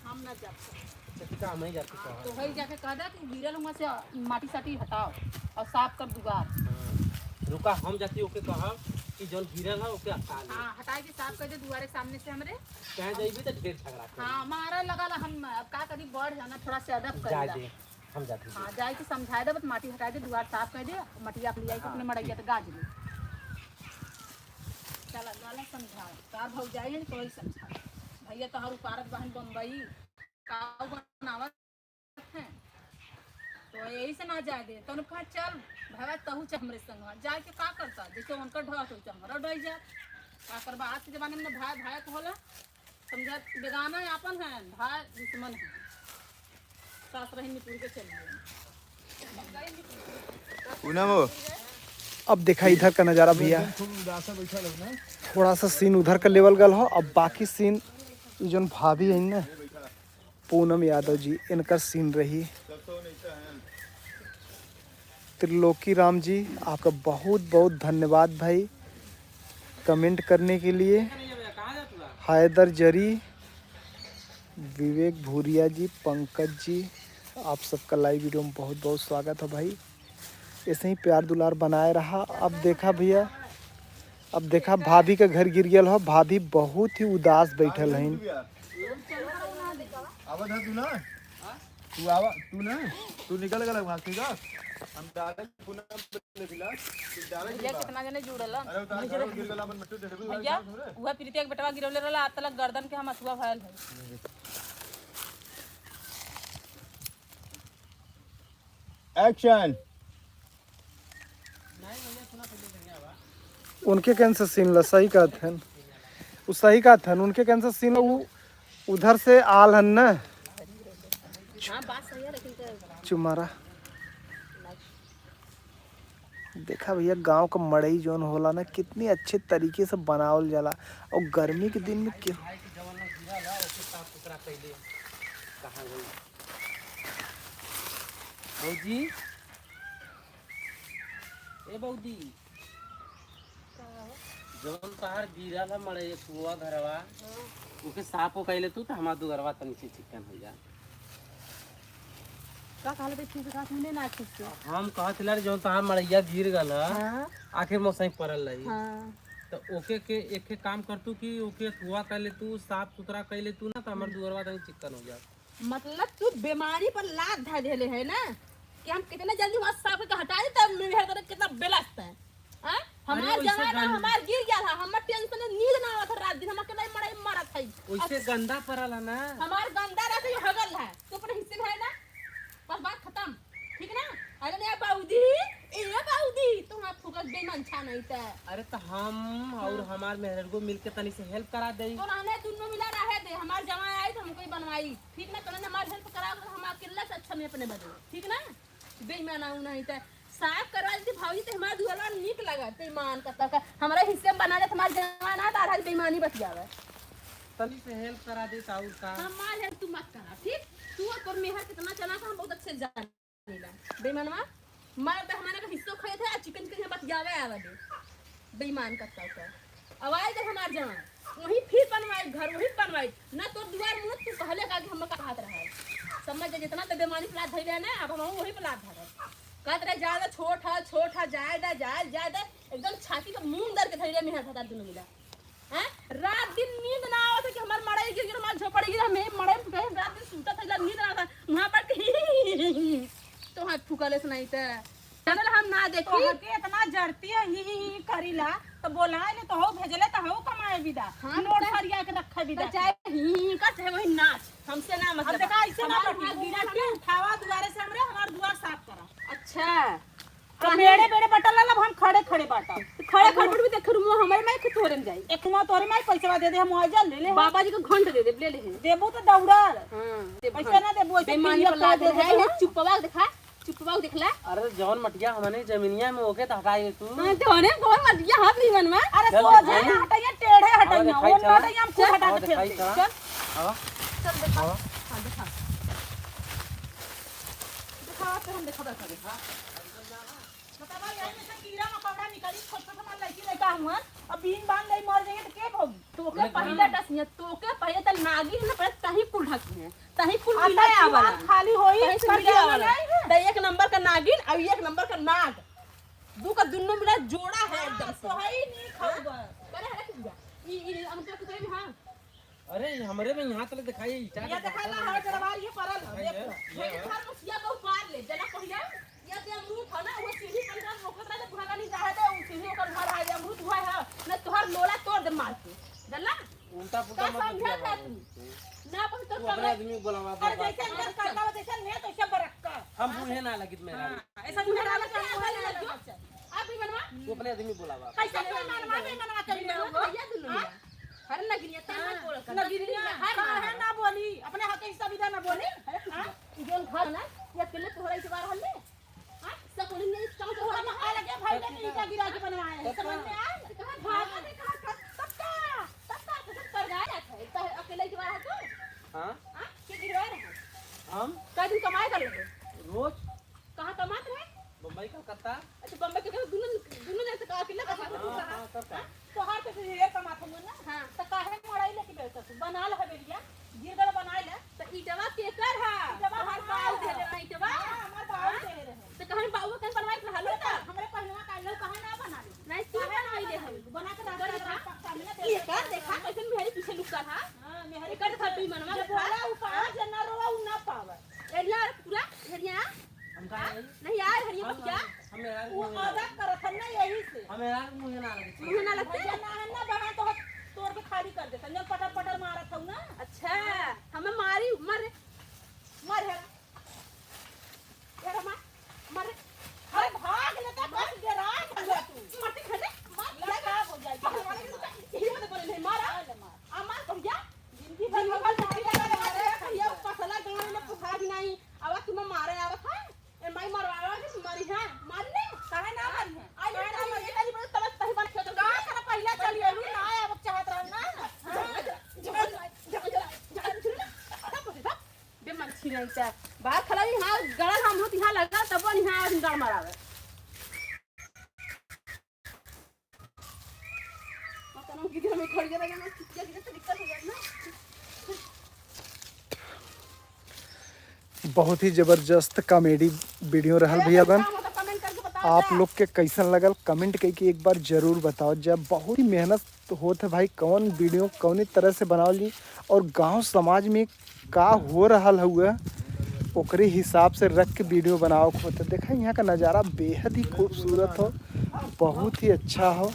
हम ना जाब। अच्छा, ठीक है, हम ही जाते हाँ, कहाँ? तो वही जाके कह दे कि गिरल हुआ से माटी साटी हटाओ और साफ कर दुआर। हाँ। रुका, हम जाती ओके कहब कि जौन गिरल है, ओके हटा ले। हाँ, हटाए के साफ कर दे दुआरे के सामने से हमरे। कहाँ जाइबे तो ढेर झगड़ा करी। हाँ, मारा लगा ला, हम अब का करी, बढ़ जाना, थोड़ा से अदब कर जाए ला। दे, हम जाते हैं। हाँ, जाए के समझाए दे, बस माटी हटाए दे, दुआर साफ कर दे, मटिया आप ले आई के हाँ, अपने मड़ैया ठीक। तो गाज ले। चला, गाला समझाओ, तार भौजाई है, कोई समझाओ। भैया तोहर उपारत बहन बम्बई, काऊ बनावत हैं। तो यही से ना जाए दे। तनु कहा, "चल, भाई, तहू चल हमरे संग।" जाए के का करता? जैसे उनका ढह तो हमरो ढह जा। का करबा? आज के जमाने में भाई, भाई तो होला। समझा, बेगाना आपन है, भाई दुश्मन है। सास रही निपुर के चल गई। पूनम हो। अब देखा इधर का नज़ारा भैया, एकदम खूब उदासा बैठा लोग ना। थोड़ा सा सीन उधर का लेवल गल हो, अब बाकी सीन ई जौन भाभी है ना, पूनम यादव जी, इनकर सीन रही। त्रिलोकी राम जी, आपका बहुत बहुत धन्यवाद भाई, कमेंट करने के लिए। हैदर जरी, विवेक भूरिया जी, पंकज जी, आप सबका लाइव वीडियो में बहुत बहुत स्वागत है भाई। ऐसे ही प्यार दुलार बनाए रहा। अब देखा भैया, अब देखा भाभी का घर गिर गया हो, भाभी बहुत ही उदास बैठल हैं। आवत है तू ना? तू आवा, तू ना, तू निकल गला वहाँ से, जा। हम डाले पुनः ले दिला, तू डाले भैया, दिला। कितना जने जुड़ल हन? अरे उतार, उतार, गिर गला अपन मट्टू दे दे, भैया, उतार, उतार। उहे प्रीतिया के बेटवा गिरवले रहला, आज तलक गर्दन के हम असुआ भयल है। एक्शन। उनके कैंसर सीन ला, सही कहत हन, उ सही कहत हन, उनके कैंसर सीन ला, उ उधर से आल हन ना। हाँ, बात सही है, लेकिन तो चुमारा। देखा भैया, गांव का मड़ई जौन होला ना, कितनी अच्छे तरीके से बनावल जाला, और गर्मी के दिन में क्यों भौजी, ए बौदी, जौन तहार गिरल है मड़ई कुआ घरवा, हाँ। ओके साफ हो कइले तू, तो हमार दुअरवा तनी से चिक्कन हो जा। का कहले बे, ठीक से सुने ना ठीक से। हम कहत ला जौन तहार मड़ैया गिर गल है, हाँ। आखिर मौसम पड़ल रही। हाँ। तो ओके के एक काम कर तू कि ओके कुआ कर ले तू, साफ सुथरा कर ले तू ना, तो हमार दुअरवा तनी चिक्कन हो जा। मतलब तू बीमारी पर लात धर देले है ना कि हम कितना जल्दी वहाँ साफ करके हटा दे, तब मेहर करे कितना बेलस्त है। हाँ? अरे हमार वैसे जवान गंद- हमार गिर गया था, हमार टेंशन में नींद ना आवत है रात दिन, हम अकेले मड़ई मरत है। वैसे गंदा पड़ल है ना। हमार गंदा रहते ही हगल है, तू अपने हिस्से में है ना, बस बात खत्म, ठीक ना? अरे नहीं बाऊदी, ए बाऊदी, तू हमार फुकल बेईमान छा नहीं था। अरे तो हम और हाँ। हमार मेहरगो मिलके तनी से हेल्प करा दे। तो रहने दोनों मिला रहे दे, हमार जवान आई तो हमको ही बनवाई। ठीक ना, तने हमार हेल्प करा, तो हम अकेला से अच्छा में अपने बने, ठीक ना? बेईमान आऊ नहीं त साफ करवा देती भौजी, तो हमार दुआरा नीक लगा। बेईमान का तक हमारे हिस्से में बना ले, हमार जवान आ, तो आधा बेईमानी बतियावे। तनी से हेल्प करा दे, और का? हमार हेल्प तू मत करा, ठीक? तू और तोर मेहर कितना चला था, हम बहुत अच्छे से जाने ला। बेईमानवा, मार तो हमारे का हिस्सो खाए थे, आ चिकन के यहाँ बतियावे आवा दे। बेईमान का तक अब आए जब हमार जवान। वहीं फिर बनवाई घर, वहीं बनवाई ना। तोर दुआर मुँह तू कहले का कि हम का कहत रहा। समझ जा, जितना तो बेमानी पे लात धइले है ना, अब हम वहीं पे लात धरब। कहत रहे, "ज्यादा छोट है, छोट है, जाए दा, जाए, जाए दा।" एकदम छाती पे मूंग दर के धइले में है भतार दुनो मिला। हैं? रात दिन नींद ना आवत है कि हमार मड़ई गिर गिर, हमार झोपड़ी गिर, हमें मड़ई में रहे, रात दिन सूतत है, नींद ना आवत है। वहाँ पर तो हाथ फुकले सुनाई त। चल हम ना देखी। तोहके इतना जरती है, ही, ही, ही करीला, तो बोला है, नहीं तो हो भेजले तो हो कमाए विदा। हाँ, नोट तो सरिया के रखे विदा। तो चाहे ही, ही कर, चाहे वही नाच, हमसे ना अब मतलब। देखा, ऐसे ना हमार पटी, हाथ गिरा के उठावा दुआरे से हमरे, हमार दुआर साफ करा। अच्छा। अब मेरे बेड़े बटल लाला, अब हम खड़े खड़े बाटा। तो खड़े खड़े भी देख, रुमुआ हमारे माई के तोरे में जाई। एक रुमुआ तोरे माई पैसा दे दे, हम मुआवजा ले ले। बाबा जी को घंट दे दे, ले ले है। देबू तो दौड़ल। हाँ, देबू पैसा घंट। ना देबू, ऐसे बेमानी पिया पर लाग दे रहा दे। है, चुप्पवा देखा, चुप्पवा देखला। अरे जौन मटिया हमने जमीनिया में ओके तो हटाई तू। हाँ, तो होने कौन मटिया हाथ नहीं बनवा। अरे चल सोझे दिखाई। ना हटाइए, टेढ़े हटाइए, आवा दिखाई ओन चला। हटाइए, हम खुद चल। हटा आवा के दिखाई फेंक दे। चला। चल। आवा। चल देखा। आवा। हाँ, देखा। देखा, तो हम देखा, देखा, देखा। बतावा, यही में से कीड़ा मकोड़ा निकली, छोट छोट हमार लड़की लड़का हुआ, अब बीन बान ले मर जाएंगे तो के भोगी? तोके पहिले डसिया, तोके पहिले त नागिन न पहिले तही कुल ढकी है, तही कुल आ, मिले तब आवा। दीवार खाली होई, तही से तब मिले जावा आवा। नहीं है। त एक नंबर का नागिन और एक नंबर का नाग, दू का दुन्नो मिला जोड़ा है एकदम से। तो है ही नहीं खाऊंगा। करे हरे किया। ई, ई, हम तो कुछ नहीं, हाँ। अरे, हमरे में यहाँ तले दिखाई, ईटा ये का देखा ना, हर दरबार ये परल है, देखा, ये देख है। लो। ये ये है। हर मुखिया को उपार ले, जना पहिया, ये दे अमरूद है ना, वो सीढ़ी पर का रोकत रहे, तो बुढ़ा का नहीं रहे दे, वो सीढ़ी ओकर घर आ जाए, अमरूद हुआ है, ना तोहर लोला तोड़ दे मार के, जानला? उल्टा पुल्टा का मत समझा बतिया था बाबू। तू? ना, पर तो वो अपने समझ आदमी को बुलावा, अरे, बाबा। जैसे अंदर करता हो, जैसे नहीं, तो उसे बरक्का। हम बूढ़े ना लगित में हाँ, यार। ऐसा बुढ़ा ना लगित, ऐसा नहीं लगित। आप भी बनवा। वो अपने आदमी बुलावा। कैसे कोई मनवा, नहीं मनवा करी ना हो? भैया दुल्हन हाँ? अरे नगिनिया, तेरे हाँ, बोल कर, नगिनिया, नगिनिया, हर हाँ, मारा। है ना बोली, अपने हक की सविधा ना बोली। अरे कुछ हाँ? नहीं। जोन घर ना, ये अकेले तोहरा इतवार हल्ले? हाँ? सब बोली नहीं, चलो, चलो, पूरा चलो। मकान लगे, भाई ने ईटा गिरा के बनवाए हैं, समझ में आए? तो कहाँ भागा नहीं, कहाँ, कहाँ, तब का, तब का, तब का, तब का, तब का, अकेले इतवार है तू? हाँ? हाँ? के गिरवा रहे हैं? हम? कई दिन कमाए कर लगे? रोज। कहाँ कमात रहे? बम्बई, कलकत्ता। अच्छा, बम्बई, कलकत्ता, दुनो, दुनो जने से कहा, अकेला कमात रहे? हाँ, हाँ, तब का? हाँ? तोहार तो फिर ढेर कमात होंगे ना? हाँ। तो काहे मड़ई लेके बैठत तू? बना ले हवेलिया, गिरगल बना ले। तो ईटवा केकर हा? ईटवा तोहार हमार बाऊ है। दे रहे ना ईटवा? हाँ, हमार बाऊ हाँ? दे रहे। तो कहीं बाऊ कहीं बनवाई के रहलो ना? हमरे पहलवा का लो, कहाँ ना बना ले? नहीं, तू काहे ना बनवाई ले बना हम। ले? बना के रास्ता बड़ी रास्ता हाँ? सामने दे ये दे। कर देखा, कैसन मेहरी पीछे लुक्का हा? हाँ, मेहरी एकर पीछे। खातिर मनवा जब देखा। बोला, उ पावे, हाँ? जे ना रोवा, उ ना पावे। एरिया पूरा, एरिया। हम कहाँ हाँ? गई? नहीं यार, हरिया हम, कुछ क्या? हम यार वो मुँह ना आदत लगे। करत हन ना यही से। हम यार मुँह ना लगे। मुँह ना लगते? भैया ना है ना, बहन तो हाथ तोड़ के खाली कर देता। जब पटर पटर मारत हूँ ना। अच्छा, हाँ। हमें मारी, मर, मर है। यार हमार, मर। अरे भाग लेता, बस डरा गया तू। मरते खड़े, मर। लड़का हो जाए। हमारे को तो यही मत बोले, नहीं मारा। आ, मार भैया। जिंदगी भर जिंदगी भर मौका छुट्टी लगा लगा के रख, ये फसला गाँव में पुखा भी नहीं। अब तुम्हें मारे आवत है। ए माई मरवावा के मारी है, मारी नहीं। काहे ना मारी है? आई काहे ना मारी? ये तनी बड़े तलत तही बन खेत का कर पहला चली अभी ना आए, अब चाहत रहन ना। हाँ। जब, जब, जब, जब, जब, जब, बे मन छिरई से। बाहर खलाई हाँ, गड़ा हम होत यहाँ लगा, तब यहाँ गड़ मारावे। बहुत ही जबरदस्त कॉमेडी वीडियो रहल भैया बहन। आप लोग के कैसन लगल, कमेंट करके एक बार जरूर बताओ। जब बहुत ही मेहनत होत है भाई, कौन वीडियो कौने तरह से बनावल जी और गांव समाज में का हो रहल हउए, ओकरे हिसाब से रख के वीडियो बनावे के होत है। देखा, यहाँ का नज़ारा बेहद ही खूबसूरत हो, बहुत ही अच्छा हो।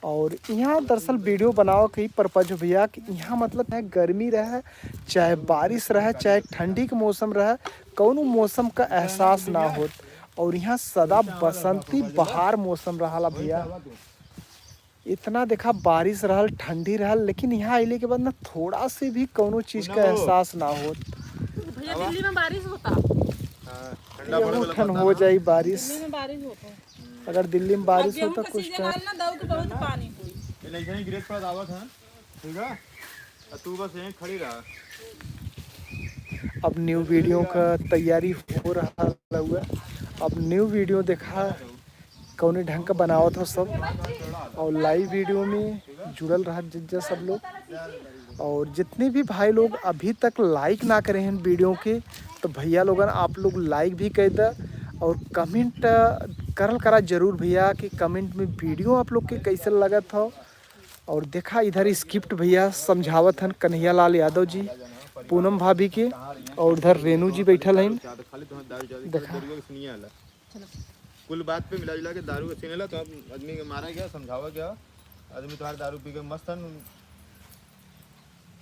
और यहाँ दरअसल वीडियो बनावे के ही पर्पज हो भैया कि यहाँ मतलब चाहे गर्मी रहे, चाहे बारिश रहे, चाहे ठंडी के मौसम रहे, कौनो मौसम का एहसास ना होत। और यहाँ सदा बसंती बहार मौसम रहाला भैया। इतना देखा बारिश रहल, ठंडी रहल, लेकिन यहाँ अइले के बाद ना थोड़ा से भी कौनो चीज का एहसास ना होत। भैया, दिल्ली में बारिश होता। हाँ, ठंडा पड़े वाला ठंड हो जाई बारिश। दिल्ली में बारिश होता। अगर दिल्ली में बारिश होता कुछ सीजन टाइम आइल ना, दऊ के बहुत पानी होई। ये नहीं, नहीं, ग्रेट पर आवत है, ठीक है? आ तू बस यहीं खड़ी रहा। अब न्यू वीडियो का तैयारी हो रहल हउए। अब न्यू वीडियो देखा कौने ढंग का बनावत हो सब। और लाइव वीडियो में जुड़ल रहा जज्जा सब लोग। और जितने भी भाई लोग अभी तक like ना करे हैं वीडियो के, तो भैया लोगन आप लोग like भी कर दा और comment करल करा जरूर भैया कि comment में वीडियो आप लोग के कैसे लगत हो। और देखा इधर script भैया समझावत हन कन्हैया लाल यादव जी पूनम भाभी के, और इधर रेनू जी बैठल हन। देखा। कुल बात पे मिला जुला के दारू के सीन ला, तो अब आदमी के मारा गया, समझावा गया, आदमी तुम्हारे दारू पी के मस्त हन,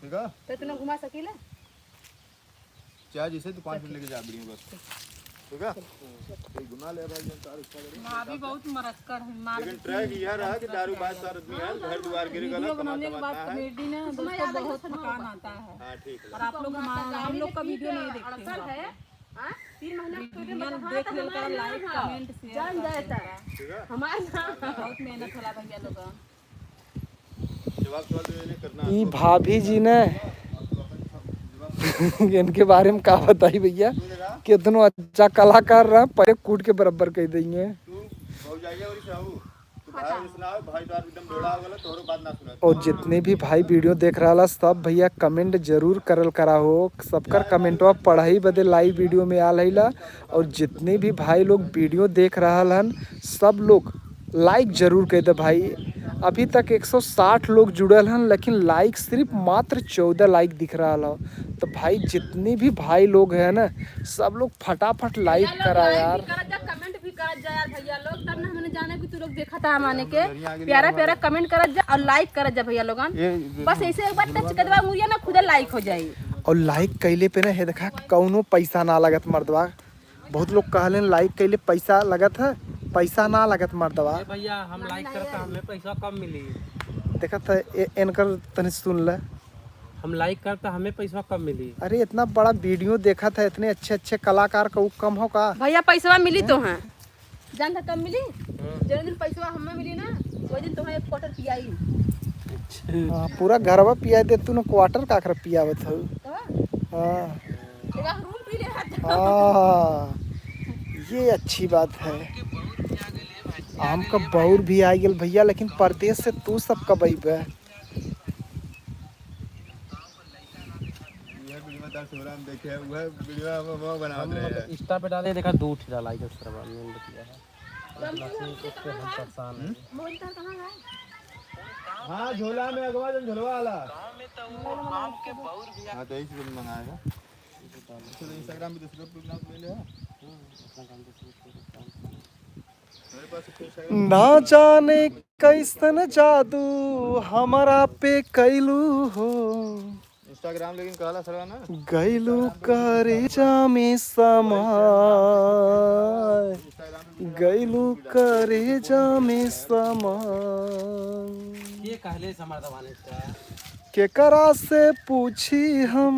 ठीक है? तो इतना घुमा सकीला? चाहे जैसे तू पाँच मिनट लेके जा, बढ़िया बस, ठीक है? एक घुमा ले भाई, जन तार उसका करें। भाभी बहुत मरक्कड़ है, मार लेकिन देती track है। यह रहा कि दारू बाज सार आदमी है, घर दुआर गिर गला, वीडियो बनाने के बाद कॉमेडी ना, दोस्तों, बहुत थकान आता है। हाँ, ठीक है। और आप लोग हमारा, हम लोग का वीडियो नहीं देखते हैं आप लोग। हाँ? तीन महीना के छोटे बच्चा देख लेता, like, comment, share कर देता। हमार ना। बहुत मेहनत होला भैया लोग। जवाब सवाल तो ये नहीं करना। ई भाभी जी ने इनके बारे में का बताई भैया, कितनो अच्छा कलाकार रहा, पहले कूट के बराबर कर देंगे। तू बहुत जाइए और इसे आओ। और जितने भी भाई वीडियो देख रहा ला, सब भैया comment जरूर करल करा हो। सबकर कमेंटवा पढ़ाई बदे live वीडियो में आल है ला। और जितने भी भाई लोग वीडियो देख रहा हन, सब लोग like जरूर कर दे भाई। अभी तक एक सौ साठ लोग जुड़ल हन, लेकिन like सिर्फ मात्र चौदह like दिख रहा हो। तो भाई जितने भी भाई लोग हैं ना, सब लोग फटाफट like करा यार। करत जा यार भैया लोग, तब ना हमने जाना कि तू लोग देखा था हमारे के। प्यारा प्यारा comment करत जा और like करत जा भैया लोगन। बस ऐसे एक बार touch कर देबा, मुझे ना खुदे like हो जाई। और like कैले पे ना है देखा, कौनो पैसा ना लगत मर्दवा। बहुत लोग कहलेन like कैले पैसा लगत है, पैसा ना लगत मर्दवा। ए भैया, हम like करता, हमें पैसा कब मिली? देखत है ए-, एनकर तनी सुन ले। हम like करता, हमें पैसा कब मिली? अरे इतना बड़ा वीडियो देखत है, इतने अच्छे अच्छे कलाकार का, वो कम हो का? भैया पैसवा मिली तो हैं। जानता कब मिली? हाँ। जौन दिन पैसवा हमें मिली ना, वो दिन तुम्हें एक quarter पियाई। अच्छा। हाँ, पूरा घरवा पिया दे तू ना, quarter का आखिर पियावत हो। तो? हाँ। एक आख room पी ले हाथ। हाँ, ये अच्छी बात है। आम का बौर भी आ गेल भैया, लेकिन परदेश से तू सब कब अइबे? यह वीडियो दस हो रहा, हम देखे, वह वीडियो हम, हम बनावत हम रहे हैं। Insta पे डाले, देखा, दो ठेला like, subscribe, main बतिया है। इतना से उससे हम परेशान हैं। हाँ, झोला में अगवा जन झोलवा वाला। हाँ, तो यही से मंगाएगा। चलो, Instagram पे दूसरे पे नाम ले ले। ना जाने कैसन जादू हमरा पे कैलू हो। Instagram लेकिन कहला सरवा ना। गैलू करेजा में समाय, गैलू करेजा में समाय। ये कहले समर्थवान इसका। केकरा से पूछी हम,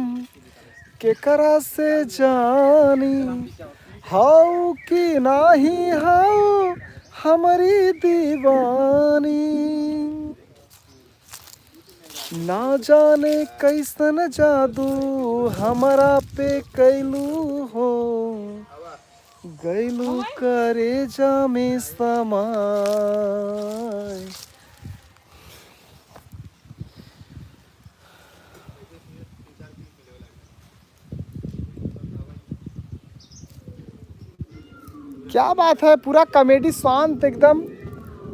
केकरा से जानी, हाउ कि नाही हाउ हमरी दीवानी। ना जाने कैसन जादू हमरा पे कैलू हो, गैलू करेजा में समाय। क्या बात है, पूरा comedy शांत एकदम।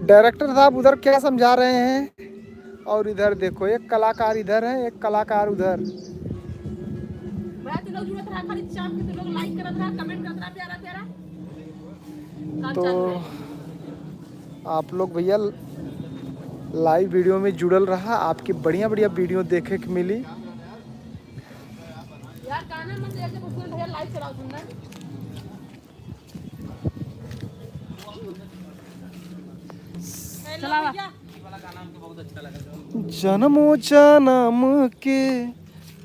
Director साहब उधर क्या समझा रहे हैं, और इधर देखो, एक कलाकार इधर है, एक कलाकार उधर। भैया, तू लोग जुड़त रहा, खाली शाम के तू लोग like करत रहा, comment करत रहा, प्यारा प्यारा। काम तो चालू है। आप लोग भैया live video में जुड़ल रहा, आपके बढ़िया बढ़िया video देखे के मिली। यार, गाना मत दे, जब उसमें भैया live चलाओ तुम ना। चलावा। जनमो जनम के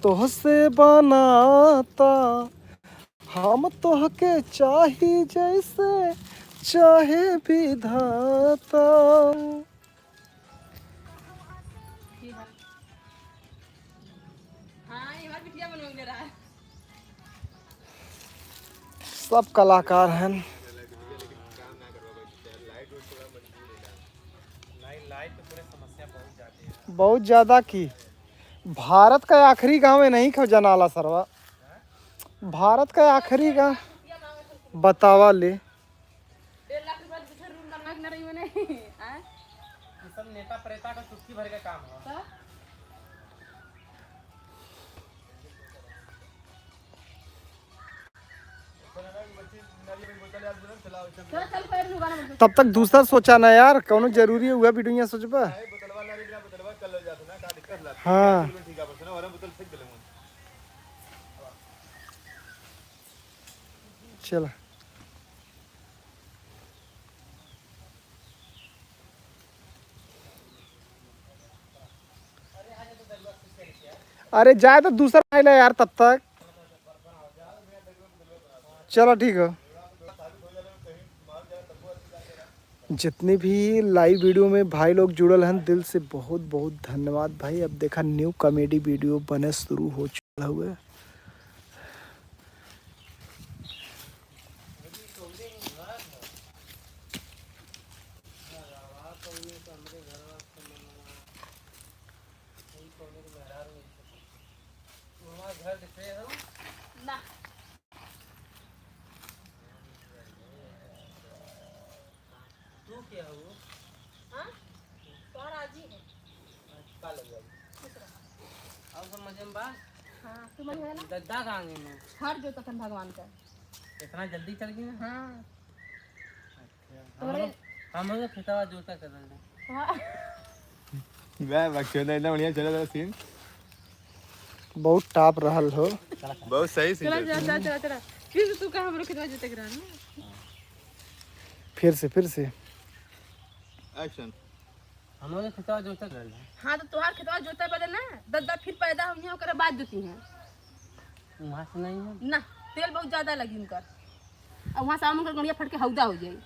तोहसे बनाता, हम तोहके चाही जैसे चाहे विधाता। हाँ, ये हमार बिटिया बनवले रहा। सब कलाकार हैं। नहीं, लाइट तो पूरे समस्या बहुत ज्यादा है। बहुत ज्यादा की। भारत का आखिरी गाँव है, नहीं खो जनाला सरवा। भारत का आखिरी गाँव बतावा ले। डेढ़ लाख रुपया के पीछे रूम बनवा के ना रही मने। आय? ये सब नेता प्रेता का चुटकी भर के काम है। तो? चल, चल, कोई नहीं, गाना बंद कर। तब तक दूसरा सोचा ना यार, कौनो जरूरी है, वह वीडियो यहाँ सोचबा। हाँ। चला। अरे जाए तो दूसरा आइला यार तब तक। चलो ठीक हो। जितने भी लाइव वीडियो में भाई लोग जुड़ल हन, दिल से बहुत बहुत धन्यवाद भाई। अब देखा न्यू कॉमेडी वीडियो बने शुरू हो चुका हुआ है। ना। तू क्या हो? हाँ? तोहरा आजी है। का लग जाई? खुश रहा। और सब मजे में बा? हाँ, तू मजे में ना? दद्दा कहाँ गई मैं? हर जो तखन भगवान का। इतना जल्दी चल गई ना? हाँ। अच्छा, तोरे हम लोग, हम लोग खेतवा जोता कर रहे हैं। हाँ। वाह, वाह, क्यों ना, इतना बढ़िया चला था सीन। बहुत टाप रहल हो। बहुत सही सीन चला, चला। चला, चला, चला। फिर से तू कहाँ हमरो खेतवा जोते के रहल ना? फिर से, फिर से। एक्शन। हम लोग खेतवा जोते के रहल। हाँ, तो तोहार खेतवा जोते बदे ना, दद्दा फिर पैदा हुई है, ओकरे बाद जोती हैं। वहाँ से नहीं है। ना, तेल बहुत ज्यादा लगी उनकर। अब वहाँ से आम उनकर गड़िया फट के हौदा हो जाई।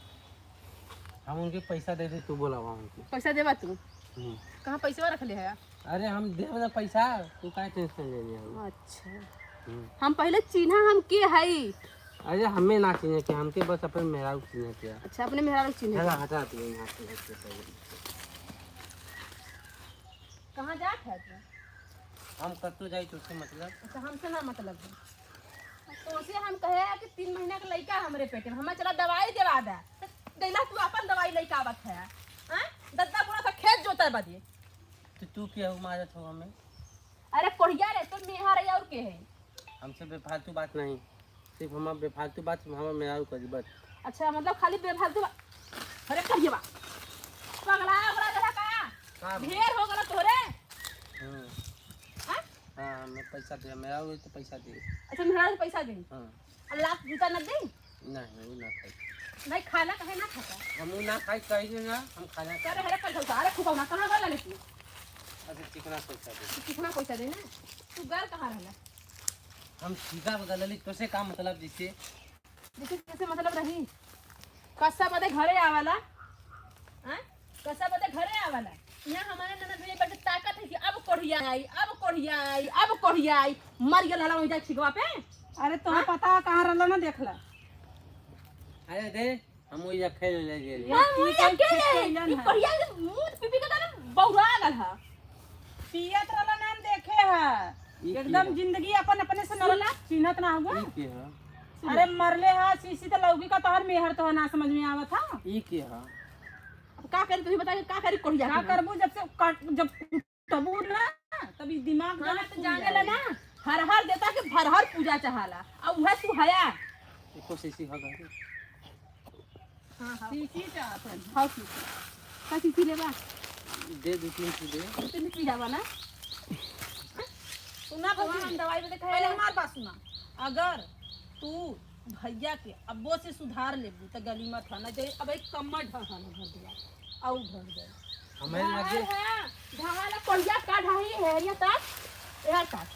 हम उनके पैसा दे दे, तू बोलावा उनके। पैसा देबा तू? हम्म। कहाँ पैसवा रख ले है? अरे हम देब ना पैसा, तू काहे टेंशन ले लिया? अच्छा। हम्म। हम पहले चिन्हा हम के हई? अरे हमें ना चिन्हे के, हमके बस अपन मेहरारू चिन्हे के। अच्छा, अपने मेहरारू चिन्हे चला, के। हटा तू यहाँ से, हट के पहले। कहाँ जात है तू? हम कत्तो जाई, तुझसे मतलब? अच्छा, हमसे ना मतलब है। तोसे हम कहे कि तीन महीना के लइका हमरे पेटे में, हमें चला दवाई देवा दे। तो देला तू अपन दवाई लइका आवत है। हाँ? दद्दा बुढ़ा का खेत जोता बदे। तो तू क्या हो मारत हो हमें? अरे कोढ़िया रे, तो मेहर है और के है? हमसे बेफालतू बात नहीं, सिर्फ हमार बेफालतू बात हमार मेहरारू करी बस। अच्छा, मतलब खाली बेफालतू बात। अरे कहिए बा, पगला ओगला गला का? का? ढेर हो गला तोहरे। हाँ। हाँ? हाँ, मैं पैसा दे, मेहरारू तो पैसा दे। अच्छा, मेहरारू पैसा दे। हाँ। आ लात जूता न दे? नहीं, वो ना खाई। नहीं, खाना कहे ना खाता? हम वो ना खाई, कही ना, हम खाना करे खाई। हरे कल होता, अरे खुदा ना, कहाँ गला लेती? अच्छा, चिकना पैसा दे। तू कितना पैसा दे ना? तू गल कहाँ रहला? हम सीधा बदल लेली, तोसे का मतलब जिससे? देखिए, कैसे मतलब रही? कस्सा बदे घरे आवाला, हाँ? कस्सा बदे घरे आवाला। यहाँ हमारे ननद भैया पर ताकत है कि अब कोढ़िया आई, अब कोढ़िया आई, अब कोढ़िया आई। मर गया लाला वहीं जाए छिगवा पे। अरे, तोहे हाँ? पता है कहाँ रहला ना, देख ला। अरे दे, हम वही अकेले ले गेली। हम वही अकेले। ई कोढ़िया के मुंह पी पी के तो बौरा गल है। पियत रहला ना, हम देखे है। ई एकदम की है? जिंदगी अपन अपने से सुन ना ला। चिन्हत ना हुआ। ई की है? अरे मरले हा, शीशी तो लौकी का तोहर मेहर तो ना समझ में आवत हा। ई की है? अब का करी, तू ही बता, का करी कोढ़िया का के? करबू जब से काट, जब तबू ना, तब ई दिमाग हाँ, गलत तो खुल जाने जाए। ला ना, हर हर देता के भर हर पूजा चहाला, अब वह तू हया। एको शीशी हो गई। हाँ, हाँ। शीशी चाहत है। हाँ, शीशी। का शीशी लेबा? दे, दो तीन शीशी दे। दो तीन पी जावा ना। सुना भौजी, हम दवाई में देखाए। पहले हमार बात सुना। अगर तू भैया के अब्बो से सुधार लेबू, त गली मत आना। जे अब एक कम्मा ढहा ना भर दिया, आऊ भर जाए। हमें ढहा लगे है, ढहा ला कोढ़िया का ढाही है, ये तक, ये तक।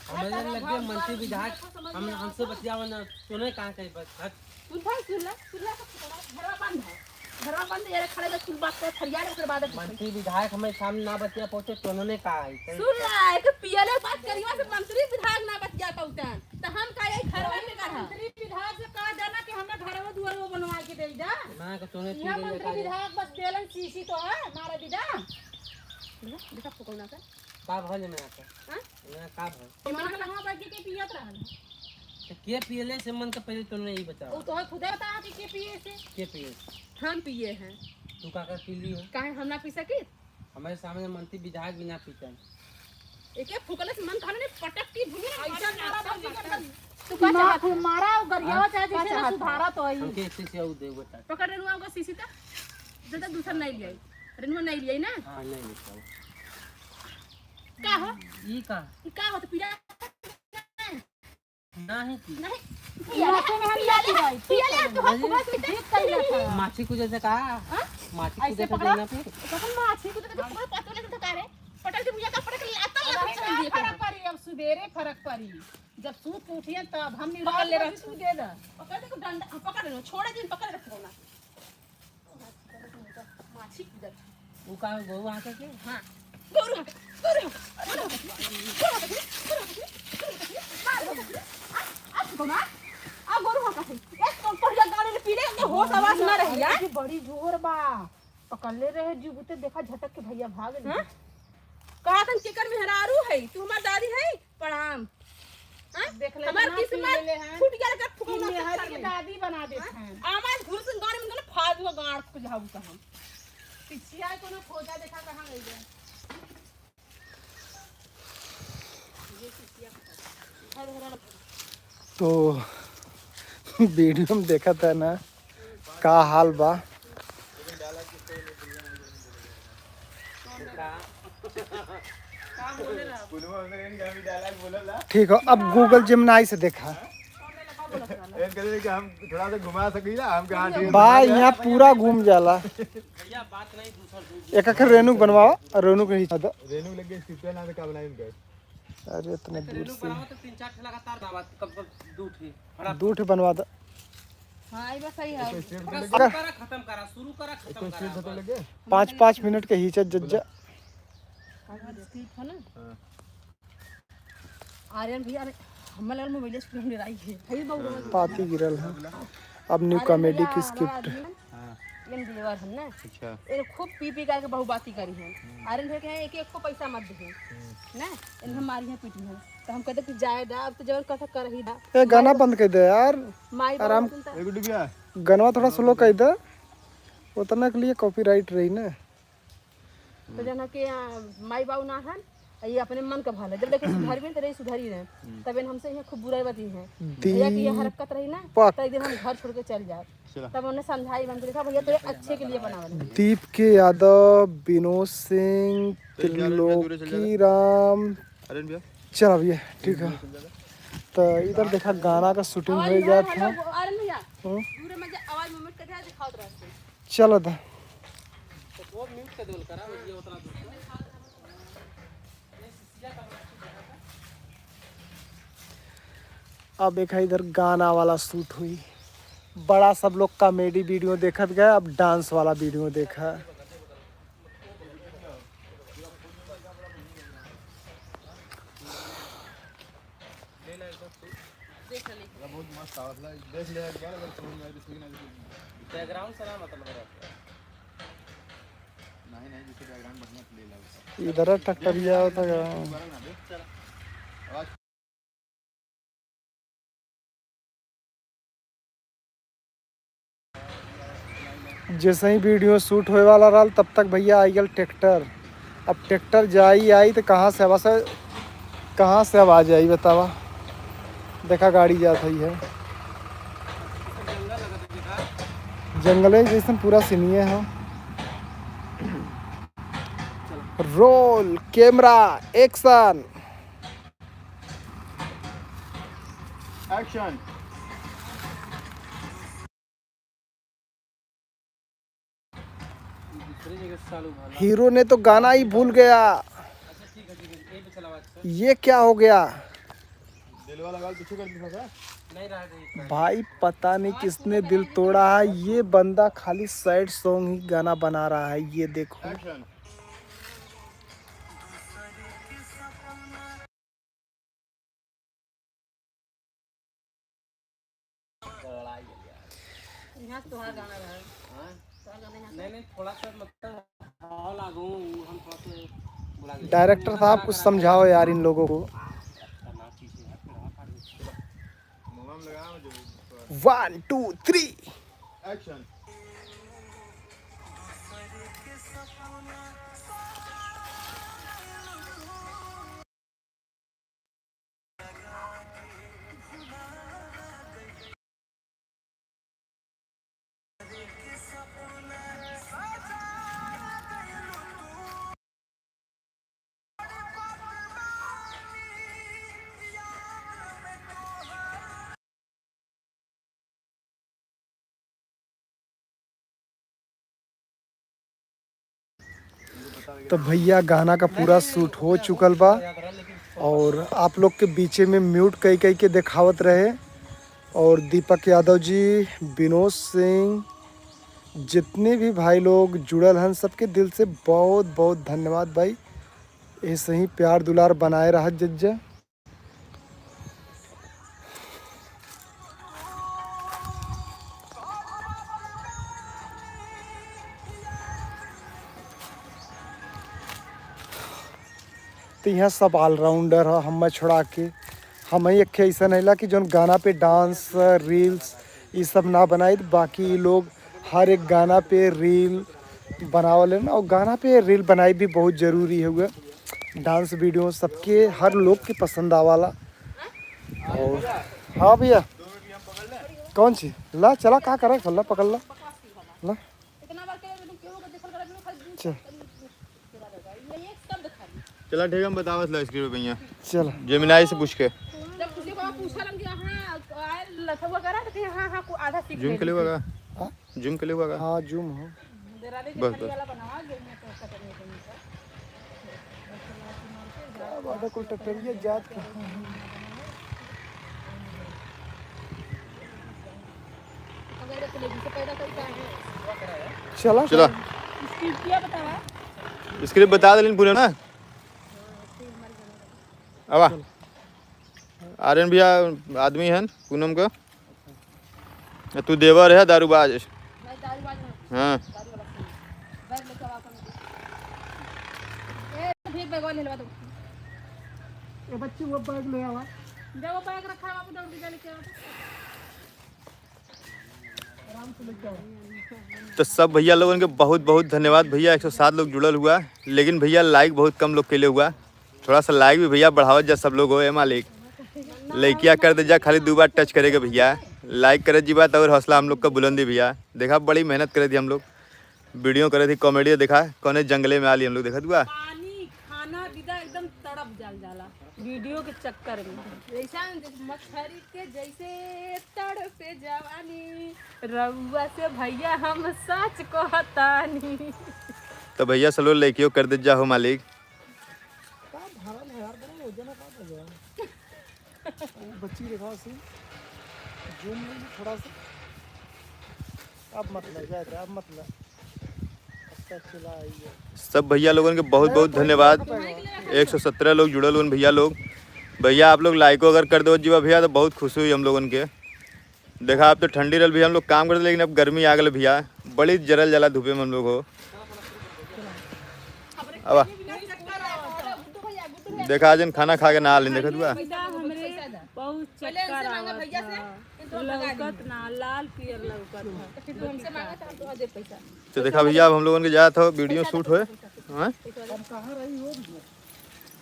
हमें लगे मंत्री विधायक, हम, हमसे बतियावा ना, सुने कहाँ कहीं बस, हट। सुन भाई, सुन ले, सुन ले, सब सुन ले। घरवा बंद है। घरवा बंद है, ये खड़े बस कुल बात कर, फरियाद ओकर बाद में। मंत्री विधायक हमें सामने ना बतिया पहुंचे, तो उन्होंने कहा है। सुन ले, एक पियले बात करियो से मंत्री विधायक ना बतिया पहुंचन, तो हम का यही घरवा में कहा? मंत्री विधायक से कहा जाना कि हमें घरवा दुआरवा बनवा के दे जा। ना, तो तूने यहाँ पी ले मंत्री का विधायक बस तेलन शीशी तो है, मारा दीदा। देखा, देखा फुकौना का। का भल में आके? हाँ? ना, का भल? मन का कहाँ बैठ के पियत रहल? तो के पियले से मन का पहले तूने ई बतावा। वो तो है खुदे बता कि के पिए से। के पिए? हम पिए हैं। तू का कर पी ली हो? काहे हम ना पी सकी? हमारे सामने मंत्री विधायक भी ना पीतन। एके फुकले से मन करे ने पटक के भुइया ना ऐसा मारा मारा भौजी के अंदर। तू का मार, चाहत है? मारा और गरियावा हाँ? चाहे का जैसे ना चाहत है? सुधारा तो आई। हमके एक शीशी और दे बता। पकड़ रेनुआ का शीशी ता। जल्दी दूसरा नहीं लियाई। रेनुआ नहीं लियाई ना? हाँ, नहीं लेता हूँ। का हो? ई का? ई का हो तो पीला? नहीं पी। नहीं। पिया ले, पिया ले, पिया ले, तू हमको बस जीत कर लेता है। माछी कूदे से का? हाँ? माछी ऐसे कूदे से पकड़ा? ना फिर? कौन माछी कूदे से? पकड़, पकड़, पकड़, पकड़, पकड़, पटक दे भैया का, पटक ले, आता है, अरे, पटक दिए फरक पड़ी, अब सुबेरे फरक पड़ी। जब सूत के उठिए तब हम पकड़ ले रहा। तू दे दे। पकड़ दे, डंडा, हाँ, पकड़ ले, छोड़े दिन पकड़ रखो ना। माछी कूदत। वो का गौ आके के? हाँ। गोरू हके, गोरू हके, गोरू हके, गोरू हके, गोरू हके, मार दो। आ, आ, सुगमा, आ, गोरू हके। एक तो पहले गाड़ी में पीले, तो होश आवाज ना रही, अरे, यार। ये बड़ी जोर बा। पकड़ ले रहे, जीव बुते देखा, झटक के भैया भाग ले। हाँ? कहा तन केकर मेहरारू है, तू हमार दादी है? प्रणाम। हाँ? देख ले, हमार कितना किस्मत पी लेले हैं। फूट गया, अगर कि फुकौना मेहर चक्कर के में। दादी बना देत हाँ? हैं। आवाज घुस गाड़ी में गले, फालतू का गाड़ को जाऊ तो हम। पिछिया कोनो खोजा देखा कहाँ गई है। तो वीडियो में देखा था ना, का हाल बा। ठीक हो, अब Google Gemini से देखा। हम थोड़ा सा घुमा सकीला, हम कहा बा, यहाँ पूरा घूम जाला। एक आखिर रेनू बनवावा, और रेनू के खींचा दो। रेनू लग गई, इसकी plan आवे का बनाई उनका। अरे, इतने दूर से। तीन चार ठे लगातार ना बात, कब कब दू ठे। दू ठे बनवा दो। हाँ, ये बात सही है। शुरू करा, खत्म करा, शुरू करा, खत्म करा। पाँच, पाँच मिनट के खींचा जज्जा। आर्यन भैया, अरे, हमर लगल मोबाइल स्क्रीन में आई है। हे बाबू, पाती गिरल है। अब new comedy की script। हाँ। ये देवर हम ना। अच्छा। ये खूब पी पी करके बहु बाती करी हैं। आर्यन भैया के एक एक को पैसा मत दे। ना, इन हम मारी हैं, पीटी हैं। तो हम कहते कि जाए दा, अब तो जवन कथा कर ही दा। ए, गाना बंद कर दे यार। माई बाबू आराम। सुनता। ए गुड्डू भैया। गनवा थोड़ा slow कर दे। उतना के लिए copyright रही ना। तो जना के, आ, माई बाबू ना हन, आ, ये अपने मन का भला। जब देखे सुधरबे तो रही, सुधरी रहे। तब इन हमसे यहाँ खूब बुराई बाती हैं। भैया की ये हरकत रही ना, तो एक दिन हम घर छोड़ के चल जाए। तब उन्हें समझाई, हम देखा भैया तेरे अच्छे के लिए बनावल है। दीप के यादव, विनोद सिंह, त्रिलोकी राम। चल भैया, ठीक है। तो इधर देखा गाना का shooting हो जात है। आर्यन भैया, हम्म। दूर में आवाज movement कर दिखाओ तो रास्ते। चलो दा। अब एक है इधर गाना वाला shoot हुई, बड़ा सब लोग comedy video देखत गए, अब dance वाला video देखा। देख ले। बहुत मस्त आवत ला, देख ले एक बार, अगर समझ में आए तो ठीक, ना तो background से ना मतलब है। नहीं, नहीं, जैसे background बढ़िया play ला। इधर ट्रैक्टरिया होता है। दोबारा ना दे। आवाज। जैसे ही video shoot होए वाला रहल, तब तक भैया आई गल ट्रैक्टर। अब ट्रैक्टर जाई आई तो कहाँ से आवाज, कहाँ से आवाज आई बतावा? देखा गाड़ी जात हई है, जंगले जैसन पूरा सीनिए है। Roll, camera, action। Action। Hero ने तो गाना ही भूल गया। ये क्या हो गया? भाई, पता नहीं किसने दिल तोड़ा है, ये बंदा खाली sad song ही गाना बना रहा है। ये देखो। Action। यहाँ से तोहार गाना रहा। हाँ? तोहार गाना यहाँ से। नहीं, नहीं, थोड़ा सा मतलब भाव लागू, हम थोड़ा सा डायरेक्टर साहब, कुछ समझाओ यार इन लोगों को। One, two, three. तो भैया, गाना का पूरा शूट हो चुकल बा और आप लोग के बीचे में म्यूट कई कई के देखावत रहे। और दीपक यादव जी, विनोद सिंह, जितने भी भाई लोग जुड़ल हन, सबके दिल से बहुत बहुत धन्यवाद भाई। ऐसे ही प्यार दुलार बनाए रहत जज्जा। तो यहाँ सब ऑलराउंडर ह, हमें छोड़ा के। हम ही एक ऐसा नहीं ला कि जौन गाना पे डांस, रील्स, ये सब ना बनाई, बाकी ये लोग हर एक गाना पे रील बनावल है ना, और गाना पे रील बनाई भी बहुत जरूरी है हुआ। डांस वीडियो सबके, हर लोग के पसंद आवाला। और हाँ भैया, कौन सी ला, चला, का करे, फल्ला पकड़ ला, ला। इतना बार के मैंने क्यों को देखल कर, खाली दूध चल। ये एक शब्द खाली। चला ठीक है, हम बतावत ला स्क्रीन पे भैया। चल। जेमिनाई से पूछ के। जब किसी को पूछा लग गया, हाँ, आए लथुआ करा, तो कहे, हाँ, हाँ, को आधा सीख जूम ले के ली लेवा थी। का? हाँ? जूम के लेवा का? हाँ, जूम हो। बस, बस। का बात है, कुल ट्रैक्टरिया जात कहाँ है? चला, चला। स्क्रिप्ट बता देलिन पूरे ना। आवा। आर्यन भैया आदमी हन पूनम का। आ तू देवर है दारूबाज। नहीं, दारूबाज नहीं। हाँ। दारू वाला नहीं। बैग लेके आवा अपन। ए, फिर बैग वाले लेवा दो। ए बच्ची, वो बैग ले आवा। जा, वो बैग रखा है, बाबू, दौड़ के जा लेके आवा। आराम से लेके आवा। तो सब भैया लोगन के बहुत बहुत धन्यवाद भैया। एक सौ सात लोग जुड़ल हुआ, लेकिन भैया लाइक बहुत कम लोग कैले हुआ। थोड़ा सा लाइक भी भैया बढ़ावत जा सब लोग हो, ए मालिक। लइकिया कर दे जा, खाली दू बार टच करे के भैया। लाइक करे जी बात और हौसला हम लोग का बुलंदी भैया। देखा बड़ी मेहनत करे थी हम लोग, वीडियो करे थी, कॉमेडी। देखा कौने जंगले में आली हम लोग, देखत हुआ। पानी खाना बिना एकदम तड़प जल जाला वीडियो के चक्कर में। जैसा मछरी के जैसे तड़पे जवानी, रउआ से भैया हम सच कहतानी। तो भैया सब लोग लइकियो कर दे जा हो मालिक। का भरल है यार, बड़ा वजन है, का भैया? वो बच्ची देखा सी, जूम ले ली थोड़ा सा। अब मत ले, जा, जा, अब मत ले। अच्छा, चला आई है। सब भैया लोगन के बहुत बहुत धन्यवाद। एक सौ सत्रह लोग जुड़ल हुन भैया लोग। भैया आप लोग लाइको अगर कर दो जीवा भैया तो बहुत खुशी हुई हम लोगन के। देखा, अब तो ठंडी रहल भैया, हम लोग काम करते, लेकिन अब गर्मी आ गल भैया, बड़ी जरल जाला धूपे में हम लोग हो। अब देखा, आज हम खाना खा के ना आलिन, देखत हुआ। हमरे बहुत चक्कर आवत है। लौकत ना, लाल पियर लौकत है। तो देखा भैया, अब हम लोगन के जात हो, वीडियो शूट होए। हाँ?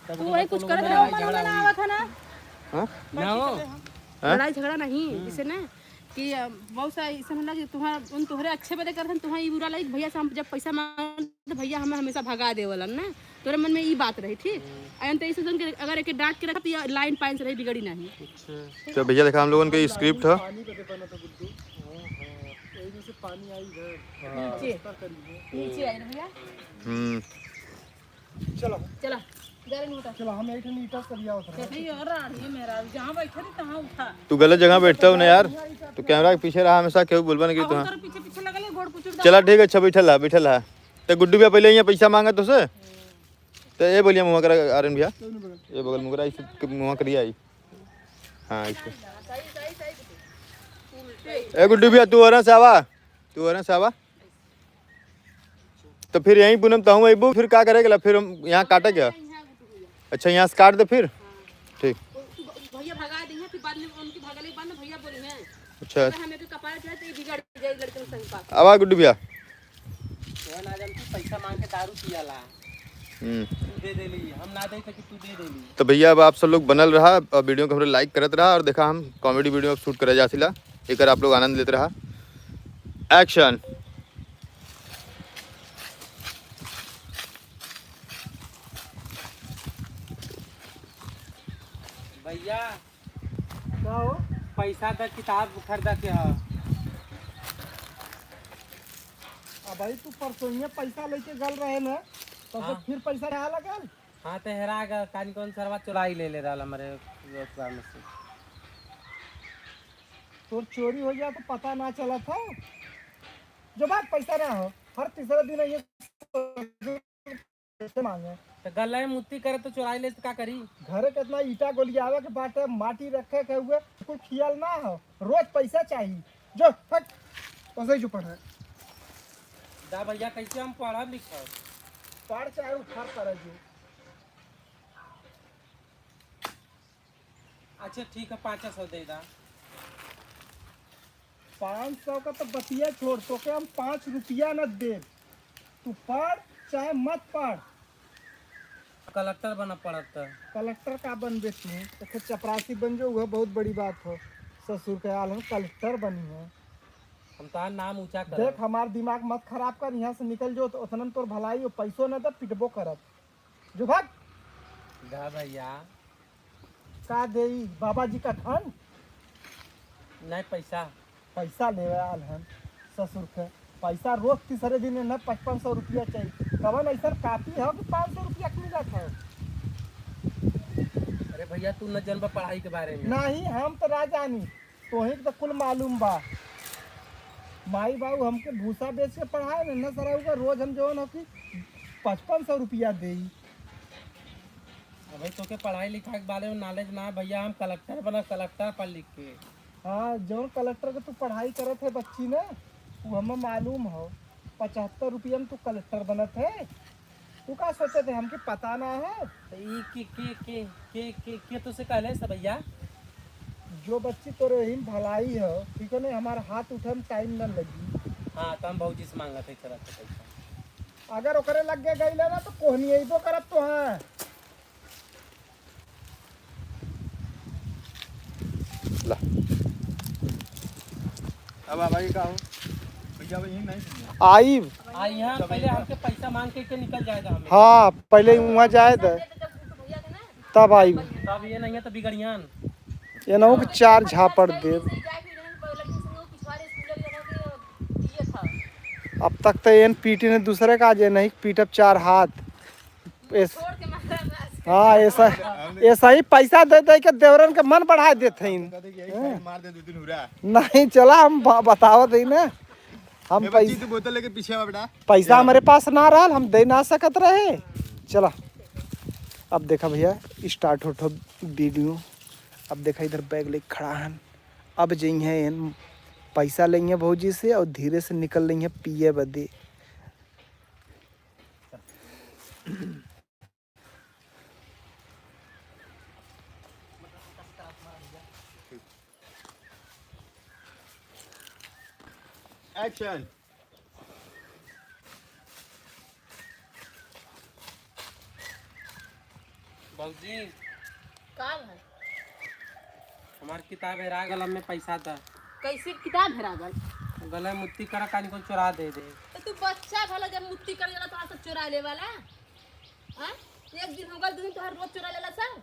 तू वही कुछ करत रहो, मन में ना आवत है ना। हाँ? ना हो। हाँ? लड़ाई झगड़ा नहीं, जैसे ना कि, अ, बहुत सा ऐसा होला कि तुम्हारा, उन तोहरे अच्छे बदे करत हन, तुम्हारा ई बुरा लगी कि भैया से हम जब पैसा मांगन तो भैया हमें हमेशा भगा देवलन ना। तोरे मन में ई बात रही, ठीक? अयन तो ऐसे जन के अगर एके डांट के रखब तो ये लाइन पाइन से रही, बिगड़ी नहीं। अच्छा। तो भैया देखा, हम लोगन के स्क्रिप्ट है। पानी का देखा ना था गुड्डू। हाँ, हाँ। वही में से पानी आई इधर। हाँ। नीचे। रास्ता करी है। नीचे आई ना भैया। हम्म। चलो। चला, जा रे नोटा। चला, हम एक ठन ईटा सरिया उठा। नहीं, और राड़, ये मेरा, जहाँ बैठे थे, तहाँ उठा। तू गलत जगह बैठता हो ना यार, तू कैमरा के पीछे रहा हमेशा, केहू बोलबा नहीं कि अब तू हम हाँ। तोरे पीछे, पीछे लगल है, गोड़ कुचुर चला, डाला। ठीक है, अच्छा, बैठल रहा, बैठल रहा। तो गुड्डू भैया पहले यहाँ पैसा मांगा तुझसे, तो ये बोलिए मुँह करा, आर्यन भैया, ये बगल मुँह करा, इसे मुँह करिए आई। हाँ, इसे। ए गुड्डू भैया, तू ओरा से आवा, तू ओरा से आवा। तो फिर यहीं पूनम तहूँ अइबू, फिर का करे के ला? फिर हम यहाँ काटे क्या? अच्छा, यहाँ से काट दे फिर। ठीक। भैया भगा दी है, फिर बाद में उनकी भगले के बाद में भैया बोली है। अच्छा। हमें तो कपार चढ़े तो ये बिगड़ जाए लड़के संग पास। अब आ गुड्डू भैया। तो ना जानती पैसा मांग के दारू पियाला। हम्म। तू दे देली, हम ना दे सकी, तू दे देली। तो भैया, अब आप सब लोग बनल रहा और वीडियो को हमरे लाइक करत रहा और देखा हम कॉमेडी वीडियो अब शूट करे जासिला, एकर आप लोग आनंद लेत रहा। एक्शन। भैया, का हो? पैसा द, किताब खरीदा के ह। अब भाई, तू परसोइया पैसा लेके गल रहे ना, तब से हाँ। फिर पैसा ना लगल? हाँ, तो हेरा गल, कानी कौन सरवा चुराई ले ले रहल हमरे दोस्त बा में से। तोर चोरी हो गया तो पता ना चलत हो। जो बात पैसा ना हो, हर तीसरा दिन ये पैसे मांगे। तो गले में मुत्ती करे तो चुराई ले तो का करी? घरे कितना ईटा गोलियावे के बाटे, माटी रखे के हुए, कुल खियाल ना हो, रोज पैसा चाहिए। जो फट, तो सही जो पढ़े। दा भैया, कैसे हम पढ़ब लिखब? पढ़ चाहे उखाड़ पड़े जो। अच्छा ठीक है, पाँच सौ दे दा। पाँच सौ का तो बतिया छोड़, तोके हम पाँच रुपया न देब। तू पढ़ चाहे मत पढ़। कलेक्टर बना पड़त त। कलेक्टर का बनबे तू? तो फिर चपरासी बन जो, वह बहुत बड़ी बात हो। ससुर के आल हम कलेक्टर बनी है। हम तार नाम ऊंचा करब। देख, हमार दिमाग मत खराब कर, यहाँ से निकल जो, तो उतनन तोर भलाई हो, पैसो न दे, पिटबो करब। जो भाग। दा भैया। का देई बाबा जी का धन? नहीं, पैसा। पैसा लेवे आल हन ससुर के। पैसा रोज तीसरे दिन न पचपन सौ रुपया चाहिए। कवन ऐसा कापी हो कि पाँच सौ रुपया के मिलत हो? अरे भैया, तू न जनबा पढ़ाई के बारे में। नहीं, हम तो ना जानी, तोही के तो कुल मालूम बा। माई बाबू हमके भूसा बेच के पढ़ाए न, न सराऊ का रोज हम जवन हो कि पचपन सौ रुपया देई। अबे तोके पढ़ाई लिखाई के बारे में नॉलेज ना है भैया, हम कलेक्टर बना, कलेक्टर पढ़ लिख के। हाँ, जौन कलेक्टर के तू पढ़ाई करत है बच्ची ना, वो हमें मालूम हो, पचहत्तर रुपया में तू कलेक्टर बनत है। तू का सोचत है, हमके पता ना है? तो ई के, के, के, के, के, के तुझसे कहले से भैया? जो बच्ची तोरे ही भलाई हो, ठीक है ना, हमारा हाथ उठे में टाइम न लगी। हाँ, तो हम भौजी से मांगत है चलत है पैसा। अगर ओकरे लग गए गई ना, तो कोहनी अइबो करत तो हाँ। ला। अब आवाज का हो? भैया, अब यहीं नहीं सुनना। आइब। आ, यहाँ पहले हमके पैसा मांग के, के निकल जाएगा हमें। हाँ, पहले वहाँ जाए दे, तब आइब। तब ये नहीं है तो बिगड़ियान। ये ना हो कि चार झापड़ देब। अब तक तो एन पीटी ने दूसरे का, जे नहीं पीटब चार हाथ। एस-, छोड़ के मारा बस। हाँ, ऐसा, ऐसा ही पैसा दे दे के देवरन के मन बढ़ा देत हैं। कहते कि यही साइड मार दे दो तीन हुरा। नहीं, चला, हम ब-, बतावत ही ना। हम ए बच्ची, पैस-, तू बोतल लेके पीछे आवा बेटा। पैसा हमरे पास ना रहल, हम दे ना सकत रहे। चला, अब देखा भैया, स्टार्ट होत हो वीडियो। अब देखा, इधर बैग लेके खड़ा हन। अब जइहें एन पैसा लेइहें भौजी से और धीरे से निकल लेइहें पिए बदे। एक्शन। भौजी। का है? हमार किताब हेरा गल, हमें पैसा दा। कैसे किताब हेरा गल? गले मुत्ती करा, कानी को चोरा दे दे। तो तू बच्चा भला, जब मुत्ती कर जाला तो सब चोरा ले वाला? हाँ? एक दिन हो गल, दो दिन तोहार रोज चोरा लेला सब,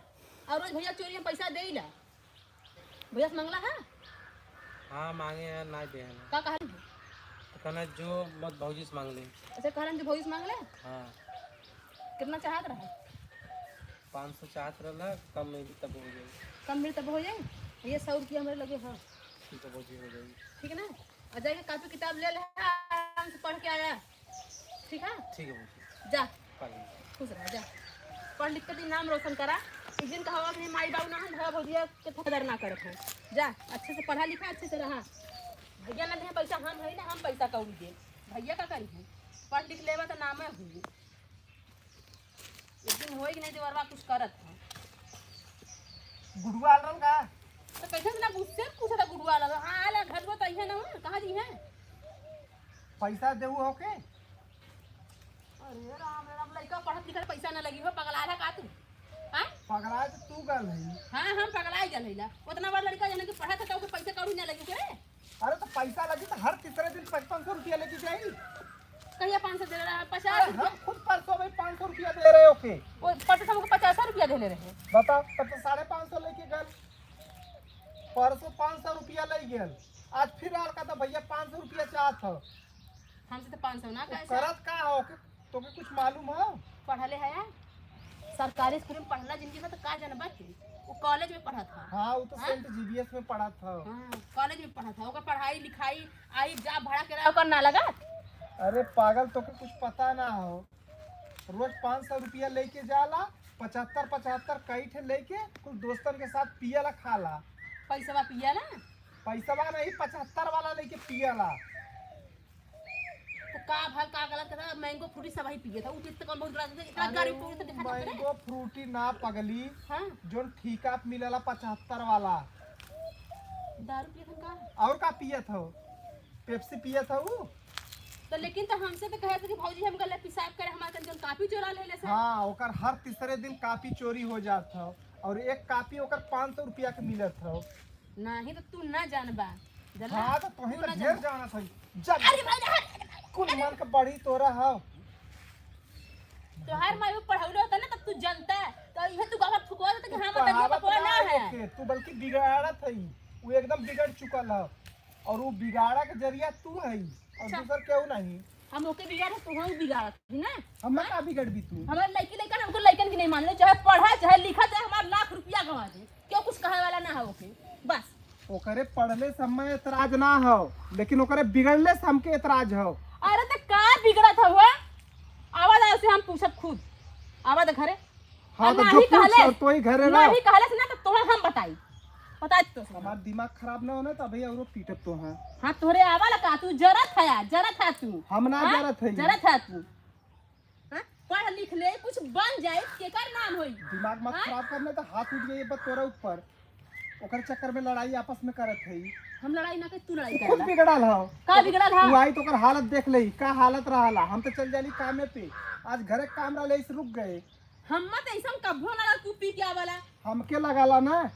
और रोज भैया चोरी में पैसा देइला। भैया से मांगला है? हाँ, मांगे हैं, ना दे हैं। का कहल? तो कहना जो मत भौजी से मांग ले। अच्छा, कहलन जो भौजी से मांग ले? हाँ। कितना चाहत रहा? पाँच सौ चाहत रहला, कम में भी तब हो जाई। कम में तब हो जाई? ये सौ रुपया हमरे लगे, हाँ। ठीक है, भौजी हो जाई। ठीक है ना? और जाके कापी किताब ले ले, आराम से पढ़ के आया। ठीक है? ठीक है भौजी। जा। पढ़ ली। खुश रहा, जा। पढ़ लिख के दिन नाम रोशन करा। एक दिन कहवा अपने माई बाबू ना हम भवा भौजिया के खदर ना करत हो। जा, अच्छे से पढ़ा लिखा, अच्छे से रहा। भैया ना दे पैसा, हम है ना, हम पैसा कौड़ी दे। भैया का करी है? पढ़ लिख लेबा त नामे हुई। एक दिन होई कि नहीं देवरवा कुछ करत ह। गुडुआ आल रहन का? तो कैसे ना गुस्से में पूछा था गुडुआ आल? हाँ, आल घर में तो अइहे ना हो, कहाँ जी हैं? पैसा देऊ हो के? अरे राम रे राम, लइका पढ़त लिखत पैसा ना लगी हो, पगला है का तू? हाँ? पगला तो तू गल है। हाँ, हम पगला ही गल है ला। उतना बड़ लड़का जने कि पढ़त है तो ओके पैसा कौड़ी ना लगी के? अरे तो पैसा लगी तो हर तीसरे दिन पाँच पाँच सौ रुपया लेके जाई। कहिया पाँच सौ दे रहा है? पचास अरे रुपया। हम खुद परसों भाई पाँच सौ रुपया दे रहे ओके। वो परसों हमको पचास रुपया देले रहे। बताओ, तब तो साढ़े पाँच सौ लेके गल। परसों पाँच सौ रुपया ले गल, आज फिर आल का तो भैया पाँच सौ रुपया चाहत हो। हमसे तो पाँच सौ ना वो कहे सर। करत का हो कि तोके कुछ मालूम हो? पढ़ले है यार, सरकारी स्कूल में पढ़ला जिनकी ना तो का जनबा के, वो कॉलेज में पढ़त है। हाँ, वो तो हाँ? सेंट जीबीएस में पढ़त है। हाँ, कॉलेज में पढ़त है, ओकर पढ़ाई लिखाई आई जा भाड़ा किराया ओकर ना लगा। अरे पागल, तोके कुछ पता ना हो, रोज पाँच सौ रुपया लेके जाला, पचहत्तर पचहत्तर कई ठे लेके कुल दोस्तन के साथ पियला खाला। पैसवा पियला? पैसवा नहीं, पचहत्तर वाला लेके पियला। तो का भल, का गलत कथा? मैंगो फ्रूटी सब ही पिए था, उ तो कौन बहुत गलत था, इतना अरे गरीब उ पुरुष से दिखा था मैंगो फ्रूटी ना पगली, हाँ? जोन ठीका पे मिलेला पचहत्तर वाला। दारू पिए था का? और का पिए था? पेप्सी पिए था उ? तो लेकिन तो हमसे तो कहे थे कि भौजी हम गले पेशाब करे, हमारे तन जोन कापी चोरा ले ले सर। हाँ, ओकर हर तीसरे दिन कापी चोरी हो जात था और एक कापी ओकर पाँच सौ रुपया के मिलत था। नाही तो तू ना जानबा, जानला? हाँ, तो तोही तू तो ना ढेर जानबा। जानत हई। जा, अरे भाई, अरे भाई, कुल मन के बढ़ी तोरा हव। तोहार माई बाप पढ़ौले होता ना, तब तू जानता। तो इहे तू गावा फुकवा देता कि तू हाँ, मतलब पढ़ावत पढ़ा ना ना है। ओके, तू बल्कि बिगाड़त हई। वो एकदम बिगड़ चुकल हव। और वो बिगाड़ा के जरिया तू हई, और अच्छा। दूसर केहू नहीं। हम ओके बिगाड़े, तू हम बिगाड़त हई ना। हम हाँ? का बिगड़बी तू? हमारे लड़की लड़का ना, हमको लड़कन की नहीं माने, चाहे पढ़ा, चाहे लिखा, चाहे हमारा लाख रुपया गवा दे। क्यों कुछ कहे वाला ना हो ओके, बस। ओकरे पढ़ले से हमें एतराज ना हो, लेकिन ओकरे बिगड़ले से हमके एतराज हो। अरे तो का बिगड़त हो? आवा दा, उसे हम पूछब खुद। आवा दा घरे। हाँ, और तो नाही जो पूछ कहले, और तो ही घरे रहो। नाही कहले से ना तो तोहे हम बताई। बताई तो सुन। हमार दिमाग खराब ना होना तो अभी औरो पीटब तो हाँ। हाँ, तोहरे आवा ला का, तू जरत है यार, जरत है तू। हम ना हाँ? जरत है। जरत है तू। हाँ? पढ़ लिख ले, कुछ बन जाए, केकर नाम होई? दिमाग मत हाँ? खराब करना, तो हाथ उठ जाइए बस तोरा ऊपर। ओकर चक्कर में लड़ाई आपस में करत है। हम लड़ाई ना करी, तू लड़ाई तू कर खुद ला। बिगड़ल हो। का बिगड़ल हो? तू आई तो ओकर हालत देख ले, का हालत रहला। हम तो चल जाली कामे पे, आज घरे काम रहले, इस रुक गए। हम मत ऐसा कभो ना तू पी के आवाला। हमके लगाला ना।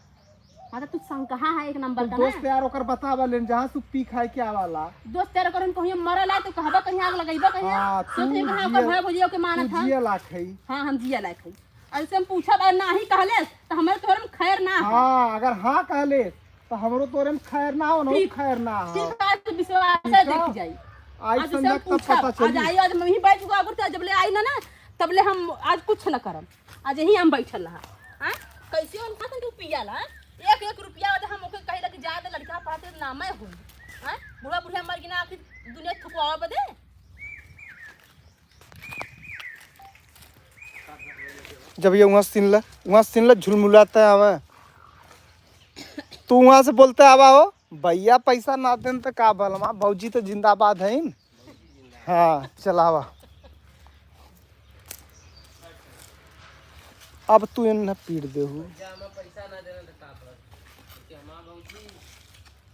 हाँ, तो तू संग कहाँ है एक नंबर तू का दोस्त ना? यार ओकर बतावा लेन, जहाँ से पी खाए के आवाला। दोस्त यार ओकर कहीं मरल है तो कहबा कहीं आग लगैबा कहीं। हाँ, सोच तू ले कहाँ जिया, ओकर भैया भुजिया के मानत तू है। जिया लाख है। हाँ, हम जिया लायक है। ऐसे हम पूछब अगर नाही कहले तो हमारे तोरे में खैर ना है। हाँ, अगर हाँ कहले तो हमरो तोरे में खैर ना हो, ना ठीक। खैर ना हो। ठीक है, आज तो विश्वास है, ठीक है। देखी जाई। आज आज उसे हम संजय तब पूछब, पता आज चली। आई, आज हम यहीं बैठ गो, अगर तो जब ले आई ना ना, तब ले हम आज कुछ न करब। आज यहीं हम बैठल रहा। हाँ? कैसे उनका से तू पियाला? एक एक रुपया बदे हम ओके कही कि जा दे लड़का पढ़ाते नामे हो। हाँ? बूढ़ा बुढ़िया मर गई ना, आखिर दुनिया थुकवावा बदे। जब ये वहाँ से सिनला, वहाँ से सिनला झुलमुलाता है हमें। तू वहाँ से बोलते आवा हो, भैया पैसा ना देन तो का भलमा, भौजी तो जिंदाबाद है न। हाँ, चलावा। अब तू इन्हें पीट देहू। भैया, हमें पैसा ना देना तो का भलमा? क्योंकि हमार भौजी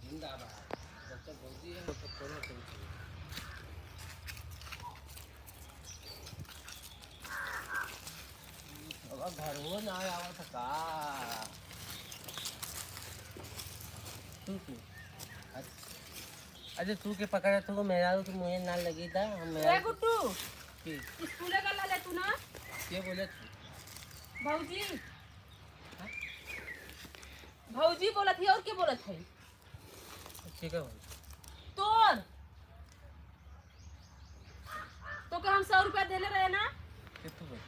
जिंदाबाद। जब तक भौजी है, तब तक कोनो टेंशन नहीं। अब घरवो ना आवत का? तू के? अरे तू के पकड़ा, तू मेहरारू के मुँहे ना लगी था, हम ए मेहरारू गुड्डू, के? स्कूले का ले तू ना? के बोले तू? भौजी। हाँ? भौजी बोलत है और के बोलत है? ठीक है भाई। तोर तो के हम सौ रुपया देले रहे ना? कितु बजे?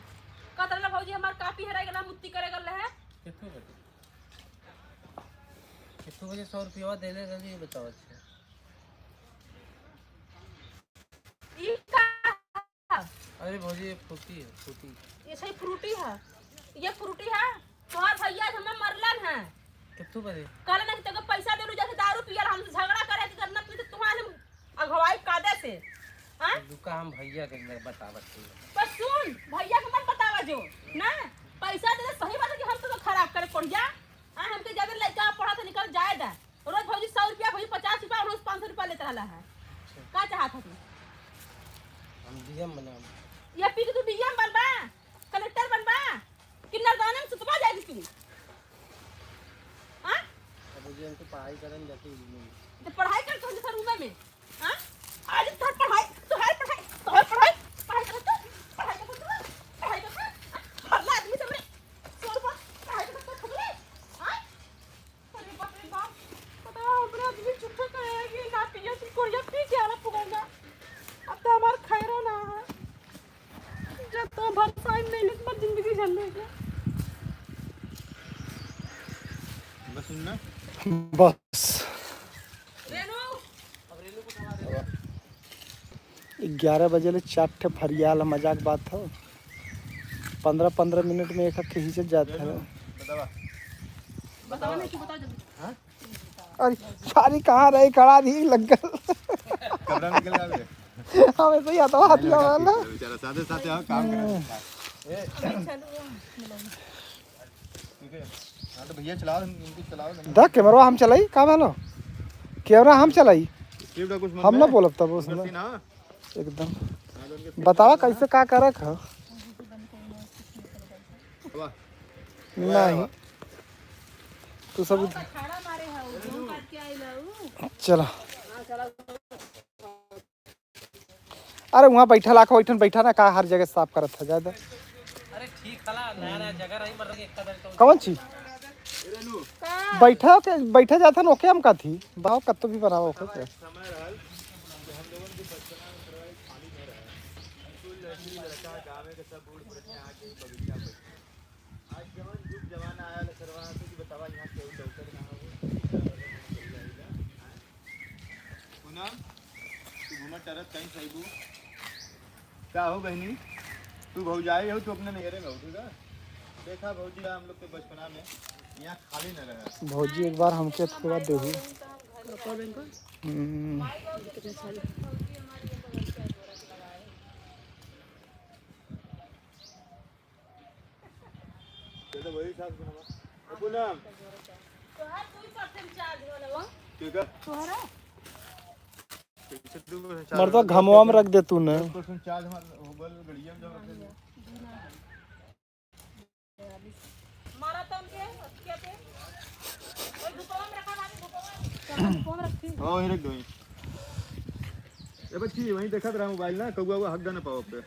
कहत रहला भौजी हमार कापी हेराई गेला, मुत्ती करे गल रहे। कितु बजे? कितु बजे सौ रुपया देले रहे, ये बताओ। अच्छा। ई का? अरे भौजी, ये फ्रूटी है, फ्रूटी। ये सही फ्रूटी है, ये फ्रूटी है। तोहार भैया आज हमें मरलन है। कितु बजे? कहलन कि तेको पैसा देलू, जैसे दारू पियल, हमसे झगड़ा करे कि करना, तू तो तुम्हारे अगुवाई कादे से। हाँ? रुका। हम भैया के अंदर बतावत हई। बस सुन, भैया के मत बतावा जो, ना, पैसा दे दे, सही बात है कि हम तो खराब करे पड़ जा। आ, हमके ज्यादा लइका पढ़ा तो निकल जाए दा, रोज भौजी सौ रुपया, भौजी पचास रुपया, रोज पाँच सौ रुपया लेत रहला है। का चाहत है तू? हम डीएम बनाम। ये पी के तू डीएम बनबा, कलेक्टर बनबा, कि नरदाने में सुतबा जाए तू? हाँ? अब भौजी हम तो पढ़ाई करन जाती हूँ। तो पढ़ाई कर, तुम सर रूम में। हाँ? आज तोहर पढ़ाई, तोहर पढ़ाई, तोहर पढ़ाई, पढ़ाई कर तू, पढ़ाई कर तू, पढ़ाई कर तू। भला आदमी से हमरे सौ रुपया पढ़ाई कर तू फुकले। हाँ? अरे बाप रे बाप, बताओ, हमरा आदमी झूठा कहे है कि ना पिया, तू कोरिया पी के आला फुकल जा। अब तो हमार खैरो ना है। जब तो भर साइन नहीं लिख, मत जिंदगी झंडे के। बस सुन ना। बस। रेनू। ग्यारह बजे ले चार ठे फरियाल, मजाक बात हो। पन्द्रह पन्द्रह मिनट में एक के खींचत जात है। बतावा। बतावा नहीं, तू बताओ जल्दी। हाँ? अरे, सारी कहाँ रही, खड़ा रही, लग गल। कमरा निकल गया बे। हम ऐसे ही आता, हाथ लगा ना। बेचारा साथे साथे आओ, काम करे। ए, ठीक है। हाँ, तो भैया चलाओ, इनकी चलाओ, दा, कैमरा हम चलाई, का भालो? कैमरा हम चलाई। स्क्रिप्ट कुछ हम ना बोलब तब उसमें। सीन, हाँ। एकदम। हाँ, तो उनके बतावा कैसे का करक ह? वाह। नहीं। तू सब चला। अरे, वहाँ बैठल आके बैठन बैठा ना, का हर जगह साफ करत है, जाए दे। अरे, ठीक हला, नया, नया जगह रही, मतलब, एक कदम तो कौन चीज? बैठा के, बैठा जाता ना, ओके हम का थी, बाव कत्तो भी बनाओ, ओके से। आज जवन जुग जमाना आयल सरवा से कि बतावा, यहाँ केहू लौकत ना हो। पूनम, तू घूमत टहरत कहीं से अइबू? का हो बहिनी, तू भौजाई हो, तू अपने नैहरे में हो, ठीक है? देखा भौजी, हम लोग के बचपना में यहाँ खाली न रहे। भौजी एक बार हमके फुआ देहू। हम्म। चलो, वही साथ बनावा। ए, पूनम। तोहार कोई परसेंट चार्ज वाला बा? ठीक है। तोहरा? कैसे दू परसेंट चार्ज मर्दवा वाला? घमवा में रख दे तू न। दस परसेंट चार्ज हमार हो गल, गड़िया में जब रखे। मारा तो उनके, क्या पे? ओए, धूपवा में रखा, भाभी, धूपवा में। धूपवा में रखी। हाँ, वहीं रख दो, वहीं। ए बच्ची, वहीं देखत रहा मोबाइल ना, कौआ, कौआ हक ना पाओ पे।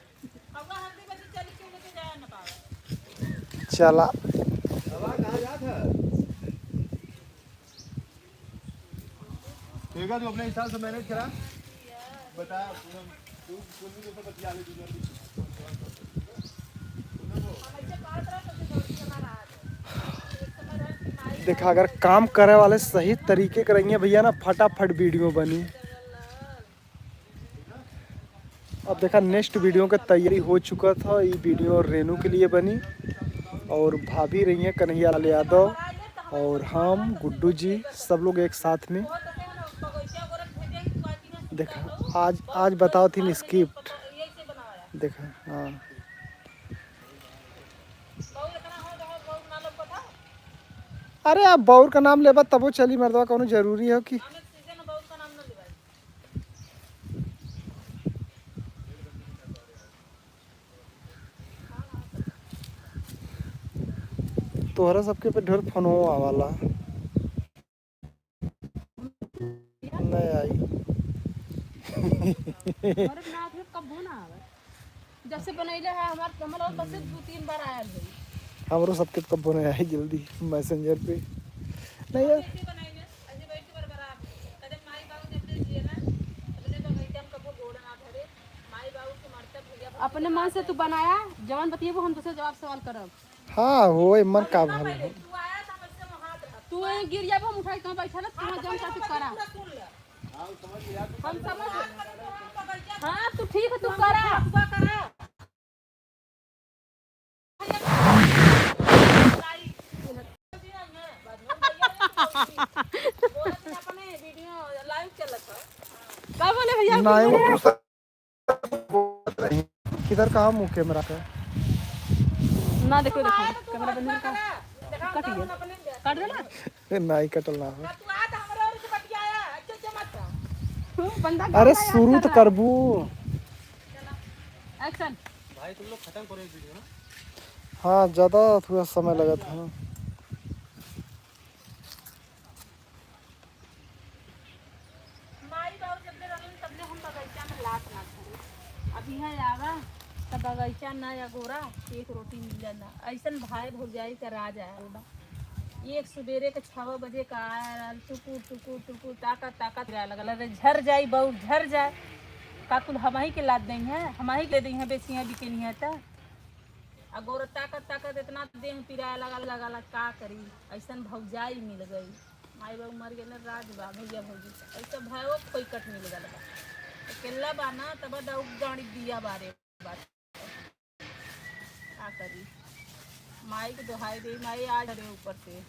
चला। ठीक है, तू अपने हिसाब से मैनेज करा। बता, पूनम, तू, तू भी तो बतिया ले, तू जल्दी। देखा, अगर काम करे वाले सही तरीके के रहिए भैया ना, फटाफट वीडियो बनी। अब देखा, नेक्स्ट वीडियो के तैयारी हो चुका था। ये वीडियो रेनू के लिए बनी और भाभी रही हैं कन्हैया लाल यादव और हम गुड्डू जी, सब लोग एक साथ में। देखा, आज, आज बताओ थी स्क्रिप्ट। देखा, हाँ। अरे, आप बउर का नाम लेबा तबो चली मर्दवा, कौनो जरूरी हो कि? तोहरा सबके पे ढेर फोनो आवाला। नहीं आई। हमारे ना आवे, कबो ना आवे। जब से बनैले है हमार, हमर और बस दू तीन बार आयल है। हमरो सबके कबो नहीं आई जल्दी मैसेंजर पे। नहीं यार। अपने मन से तू बनाया, जवन बतियेबो हम तुझसे जवाब सवाल करब। हाँ, हो, ए मन का भल हो। तू ए गिरिया पर हम उठाई, तू बैठा ना, तू जौन का तू करा। हम समझ, हाँ, तू ठीक है, तू करा। का बोले भैया? नहीं, वो कुछ, वो इधर कहाँ मुँह कैमरा का? ना देखो, देखो, कैमरा बंद कर। कट गया। काट देना। ए, नाही कटल ना हो। हम्म, बंदा अरे, शुरू तो करबू। Action। भाई, तुम लोग खत्म करो ये video ना। हाँ, ज्यादा थोड़ा समय लगा था। माई बाबू जबले रहलन, तबले हम बगइचा में लात ना धरे। अब इहाँ आवा, त बगइचा ना अगोरा, एक रोटी मिले ना। अइसन भाई भौजाई का राज आयल बा। एक सुबेरे के छव बजे का आयल, टुकुर, टुकुर, टुकुर, ताकत, ताकत फिराए लगल। अरे, झर जाई बहू, झर जाए। का कुल हमही के लात देइहैं, हमही के देइहैं, बेचिहैं, बिकेनिहैं त। अगोरा ताकत, ताकत इतना देह पिराए लगल, लगल, का करी? अइसन भौजाई मिल गई। माई बाबू मर गए ना, राज बा भैया भौजी। ऐसा भाईओ खोई कट मिल गल बा। अकेला बा ना, तब दऊ गाड़ी दिया बारे बात। का करी? माई के दोहाई दे, माई आ रे ऊपर से।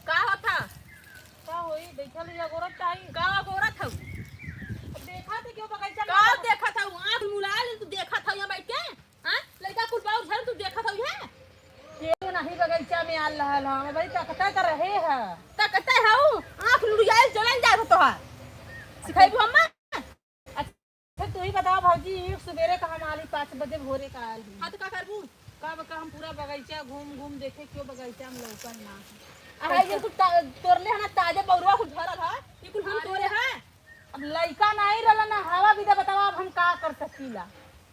का होता? का होई? बैठल या गोरत काई? का गोरत हऊ? अब देखा थे क्यों बगीचा में? का देखत हऊ? आँख मुलाल तू देखत हऊ यहाँ बैठ के? हाँ? लइका कुल बाउर झन तू देखत हऊ है? केहू नाही बगीचा में आल रहल हम, भाई तकता त रहे ह। तकते हऊ? आँख लुड़ियाइल जलन जात ह तोहार। सिखाइबू हम्मा? अच्छा, तू ही बताओ भौजी, एक सुबेरे का हम आली पाँच बजे भोरे का आल ही। हाँ, तो का करबू? का बका हम पूरा बगीचा घूम घूम देखे, क्यों बगीचा में लौकल ना। अरे, ये कुल ता-, तोरले है ना, ताजे बउरवा कुल झरल है, ये कुल हम अरे, तोरे हैं। अब लइका नाही रहल ना, हवा विदा बतावा, अब हम का कर सकीला?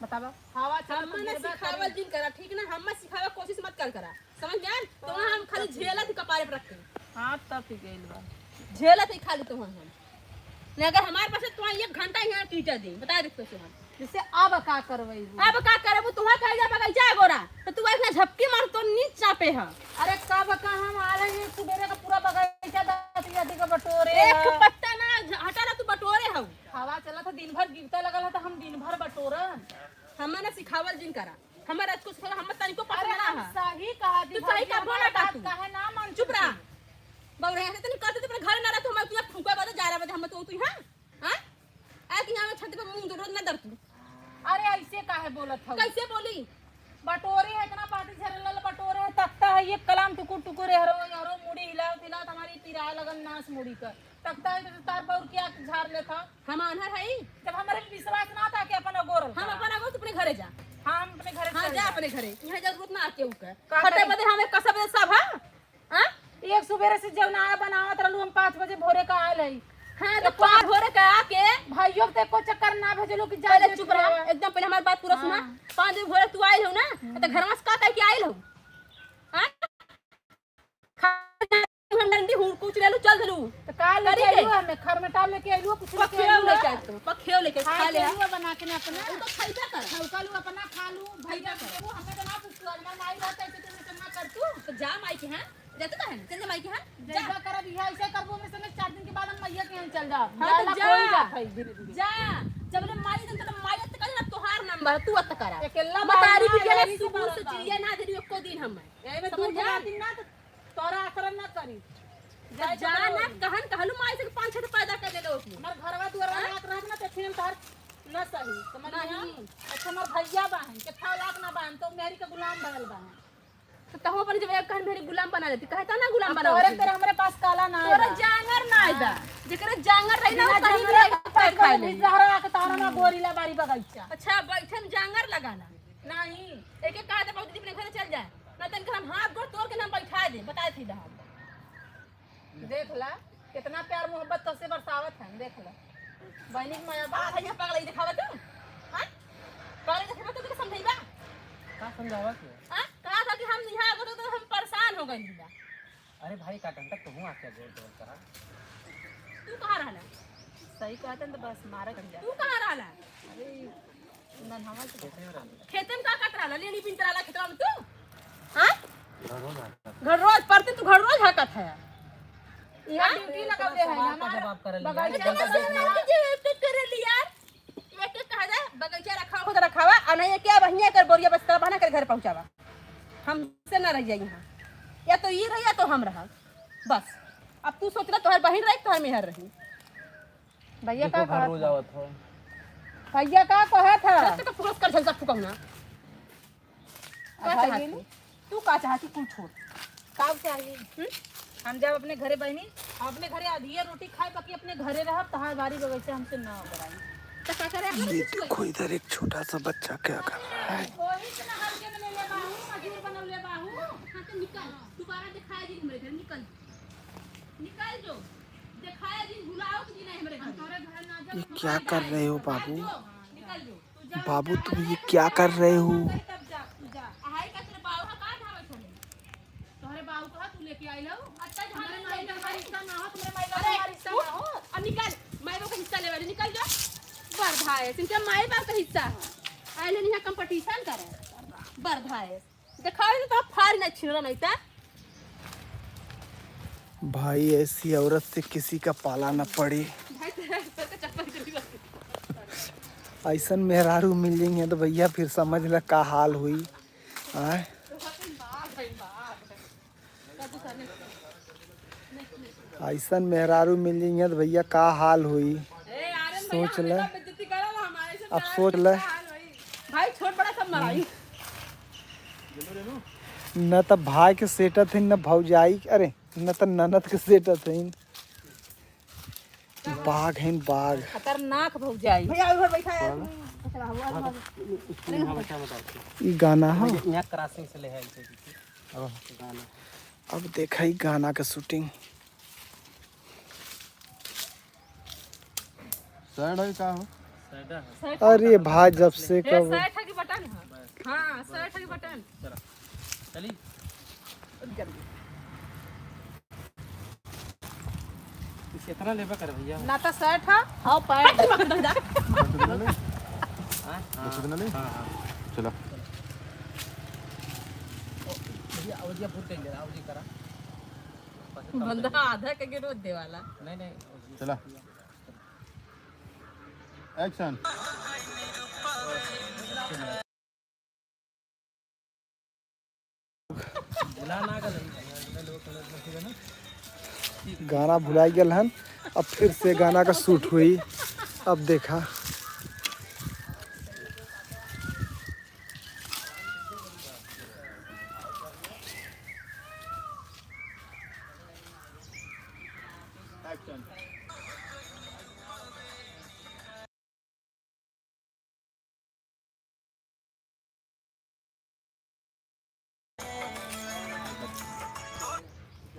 बतावा। हवा चलत हम्मा ना गिरबा सिखावल करे। जिन करा, ठीक ना? हम्मा सिखावे कोशिश मत कर करा, समझ में आयल? तो हम खाली झेलत ही कपारे पर रख के। हाँ, तब ठीक गइल बा। झेलत ही खाली तो हम। नहीं, अगर हमारे पास तो एक घंटा यहाँ टीटा दे, बता दे कैसे हम। जैसे अब का करवाई? अब का करबू? तुहा कहे जा बगल जा गोरा, तो तू इतना झपकी मार तो नीच चापे है। अरे, का बका हम आ रहे हैं सुबेरे का पूरा बगीचा दाती दाती का बटोरे एक है। पत्ता ना झ-, हटा ना, तू बटोरे हऊ। हवा चलत है, दिन भर गिरता लगल है, तो हम दिन भर बटोरन। हमें ना सिखावल जिन करा, हमें रात को सिखावल, हमें तनिको पसंद अरे, ना हम है। सही कहा दी तू सही भौजी, का बोला हमारी का बात तू? काहे ना मान चुप रहा। बउरे, ऐसे तनी करते तो अपने घर ना रहत, हमें तू फूका बजे, ग्यारह बजे, हमें तो तू, हाँ? हाँ? आए कि यहाँ में छत पे मुंह रोज ना दर तू। अरे, ऐसे काहे बोलत हऊ? कैसे बोली? बटोरे है, इतना पाटी झरल बटोरे है, तकता है, ये कलाम टुकुर टुकुर है, हरो, हरो मुड़ी हिलावत हिलावत हमारी पिराए लगल नास मुड़ी कर। तकता है तो तार पर क्या झाड़ लेता? हम आन्हर हई? जब हमारे पे विश्वास ना था कि अपन अगोरल हम का। अपन अगोर, तू अपने घरे जा। हाँ, हम अपने घरे हाँ, चल जा जा। अपने घरे। यहाँ जरूरत ना आके उनका। का फटे करी? बदे हमें कसब दे सब, हाँ? हाँ? एक सुबेरे से जब ना बनावत रहलू, हम पाँच बजे भोरे का आयल हई। हाँ, तो तो पाँच भोरे का आके भाइयों के को चक्कर ना भेजलू कि जा पहले जे चुप रहा, पियावा। एकदम पहले हमारी बात पूरा सुना। हाँ। पाँच बजे भोरे तू आयल हो ना, हम्म। तो घर में से का कह के आयल हो? हाँ? खाना हम डंडी हुड़ कुछ ले लू, चल धरू। तो का लेके करी के? आइलू हमें? खरमटा लेके आइलू, कुछ लेके पखेव आइलू लेके ना? आइलू, पखेव लेके खा खा ले। आइलू बना के ना अपना। तू तो खइबे कर। खा लू, अपना खा लू, भैया खइबे कर। के वो हमें तो ना पूछ तू, हमार माई रहता ऐसे तुमने सब ना कर तू। तो जा माई के यहाँ, जा तू कहे ना, चल जा माई के यहाँ, जा। जइबा करब, इहे ऐसे करबू, हमरे संगे चार दिन के बाद हम मैया के यहाँ चल जाब। हाँ, तो जाला जा। कोई बात है, धीरे धीरे। जा, जब ले माई जन तो माई अत करे ना, तोहार नंबर, तू अत करा। अकेला मतारी बाहर भी ना गेले, यही से सुबह से बात बा। चिड़िया ना देरी एको दिन हम। यही में समझ तू जा। बना दिन ना तो तोरा आचरण ना करी। जब जाए जा तो ना, करी। कहन कहलू माई से पाँच छह तो पैदा कर देले ओके। हमार घरवा दुआरवा हाँ? लात रहत ना, तो फिर तोहर ना सही, समझ में नहीं। आ? अच्छा, हमार भैया बाहन, के छह लाख ना बाहन, तो मेहरी के गुलाम भरल बाहन। तो तहु अपन जब एक कहन मेहरी गुलाम बना देती, कहता ना गुलाम अब बना तोरे देती। तेरे हमरे पास काला ना तोरा आइबा। जांगर ना आइबा। हाँ। जेकरे जांगर रही ना, बिना वो कहीं जांगर भी का एक पैर खाए भी नहीं। जहरा आके तारा ना हम्म। गोरीला बारी बगैचा। अच्छा, बैठन जांगर लगाना। नहीं। एक एक कहा था, "बाबू, दीदी अपने घरे चल जाए।" ना तो इनकर हम हाथ गोड़ तोड़ के ना बैठा दे, बताए थी हम। देख ला, कितना प्यार मोहब्बत तोसे बरसावत है, देख ला। बहनी के माया बा। आ, भैया पगलाई दिखावा तू? हाँ? पगलाई दिखावा तू, तुके समझाई बा? का समझावा के? हाँ? कहा था कि हम यहाँ आ गए तो हम परेशान हो गए बा। अरे भाई, का घंटा तू आके जोर जोर करा। तू कहाँ रहला? सही कहते हैं तो बस मारा कर जा। तू कहाँ रहला? अरे, नन्हवा से खेते में रहला। खेते में का करत रहला? लेनी बिनत रहला खेतवा में तू? हाँ? घर रोज आता। घर रोज परते तू घर रोज हकत है। यहाँ हाँ? ड्यूटी लगा दे है ना हमारा। जवाब कर लिया। बगल इतना से से ना। ना कि जे एक एक करे लिया। एक एक कहा जाए, बगीचा रखावा, खुद रखावा, आ नहीं क्या बहिया कर बोरिया बस्ता बना कर घर पहुँचावा। हमसे ना रह जाए यहाँ। या तो ये रह, या तो हम रहा। बस। अब तू सोच ले, तोहर बहिन रही, तोहर मेहर रही। भैया का कहत रोज आवत हो? भैया का कहत है? चल, चल, फुकस कर, झलसा फुकौना। का चाहती? तू का चाहती? कुल छोड़। का चाही? हम्म? हम जब अपने घरे बहिनी, अपने घरे आधिया रोटी खाए, बाकी अपने घरे रहब, तहार बारी बगीचा हमसे ना कराई। तो का करे? ये देखो, इधर एक छोटा सा बच्चा क्या कर रहा है। वही से ना हल्के में ले ले बाहू, मजूर बनौले बाहू। हाँ, तो निकल, दोबारा दिखाए जी हमरे घर, निकल। निकल जो, दिखाए जी, भुलाओ कि जी नहीं हमरे घर। ये क्या कर रहे हो बाबू? निकल जो। बाबू, तुम ये क्या कर रहे हो? तोहरे बाबू कहा तू लेके आइल हो? अरे, हमारे हिस्सा ना हो, तुम्हारे माई बाप का हमारा हिस्सा ना हो। अब निकल, माई बाप का हिस्सा लेवे, निकल जो। बरधाएस, इनके माई बाप का हिस्सा है। आइल है यहाँ competition करे। बरधाएस। दिखावे तो फाड़ ना छिलरा नहीं था। भाई, ऐसी औरत से किसी का पाला न पड़े। भाई, तेरा सर का चप्पल चली जाती। ऐसन मेहरारू मिल जाइहैं तो भैया फिर समझ ल का हाल हुई। आय? ऐसन मेहरारू मिल जाइहैं तो भैया का हाल हुई। सोच ले, अब सोच ले। भाई, छोट बड़ा सब मराई। न त भाई के सेटत हइन, न भौजाई, अरे, न त ननद के सेटत हइन। बाघ हइन, बाघ। खतरनाक भौजाई। भैया, उधर बैठा है। ई गाना है। यहाँ crossing से ले है इसे। अब देखा ई गाना का shooting। Sad है का हो? अरे भाई, जब से ए, कब side है कि button है? हाँ, side है कि button? चला। चली। इस इतना लेबा कर भैया। ना तो side है, हाँ, pant। हाँ, हाँ, हाँ, हाँ। चला। भैया, और ये फुट कहीं दे, और ये करा। बंदा आधा के गिरो दे वाला। नहीं, नहीं। चला। Action। गाना भुलाई गल हन, अब फिर से गाना का shoot हुई। अब देखा। Action।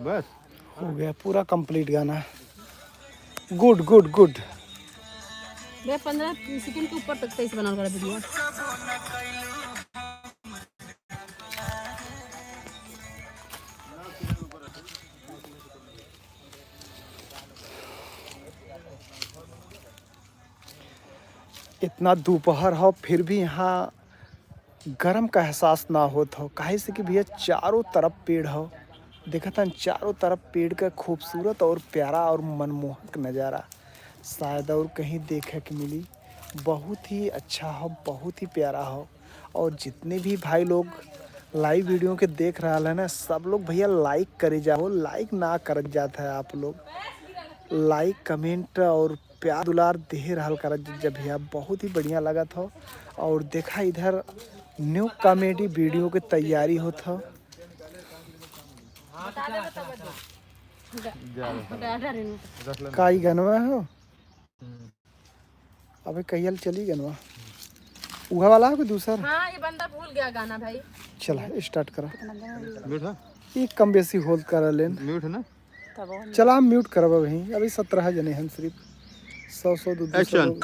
बस। हो गया पूरा complete गाना। Good, good, good। भैया, पन्द्रह second के ऊपर तक तेज बना कर video। इतना दोपहर हो, फिर भी यहाँ गरम का एहसास ना होत हो, काहे से कि भैया, चारों तरफ पेड़ हो। देखत हन, चारों तरफ पेड़ का खूबसूरत और प्यारा और मनमोहक नज़ारा शायद और कहीं देखे के मिली। बहुत ही अच्छा हो, बहुत ही प्यारा हो। और जितने भी भाई लोग live video के देख रहल है ना, सब लोग भैया like करे जाओ, like ना करत जात है आप लोग। Like, comment और प्यार दुलार देहे रहल करत जब भैया, बहुत ही बढ़िया लगत हो। और देखा इधर new comedy video के तैयारी होत हो। का ई गनवा हो? अबे कहियल चली गनवा? उहा वाला हो कि दूसर? हाँ, ये बंदा भूल गया गाना भाई। चला, start करा। Mute है? ई कम बेसी hold कर लेन। Mute है ना? तब वो चला, हम mute करब अभी। अभी सत्रह जने हन सिर्फ। सौ, सौ, दो, दो सौ Action। लोग।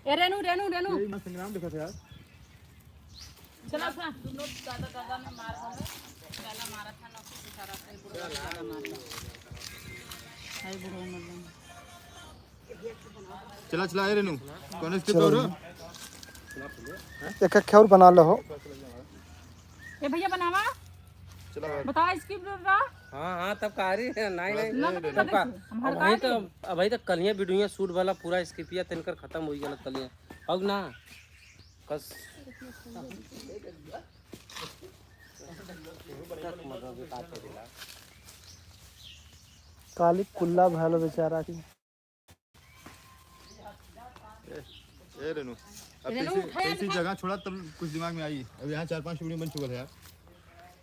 ए रेनू, रेनू, रेनू। यही मैं संग्राम देखा था यार। चला था। दोनों दादा, दादा में मार हमें। पहला मारा था ना, फिर बेचारा था, बुढ़वा ज्यादा मार लो। हाय बुढ़वा मर गया। चला, चला, ए रेनू। कौन स्क्रिप्ट चलो। और? एक, एक और बना लो हो। ए भैया बनावा। चला। बता स्क्रिप्ट बता। हाँ, हाँ, तब का रही है? नहीं, नहीं। ना, ना, तब ना, का? ना, हम अब हड़का वही तो, दे। अब वही तो कलिया वीडियो शूट वाला पूरा स्क्रिप्टिया तिनकर खत्म हो गया कलिया। अब ना। कस। काली कुल्ला भैलो बेचारा की। ए, ए रेनू, अब रेनू, कैसी, उठा कैसी यार। जगह छोड़ा तब कुछ दिमाग में आई। अब यहाँ चार पांच वीडियो बन चुका है यार।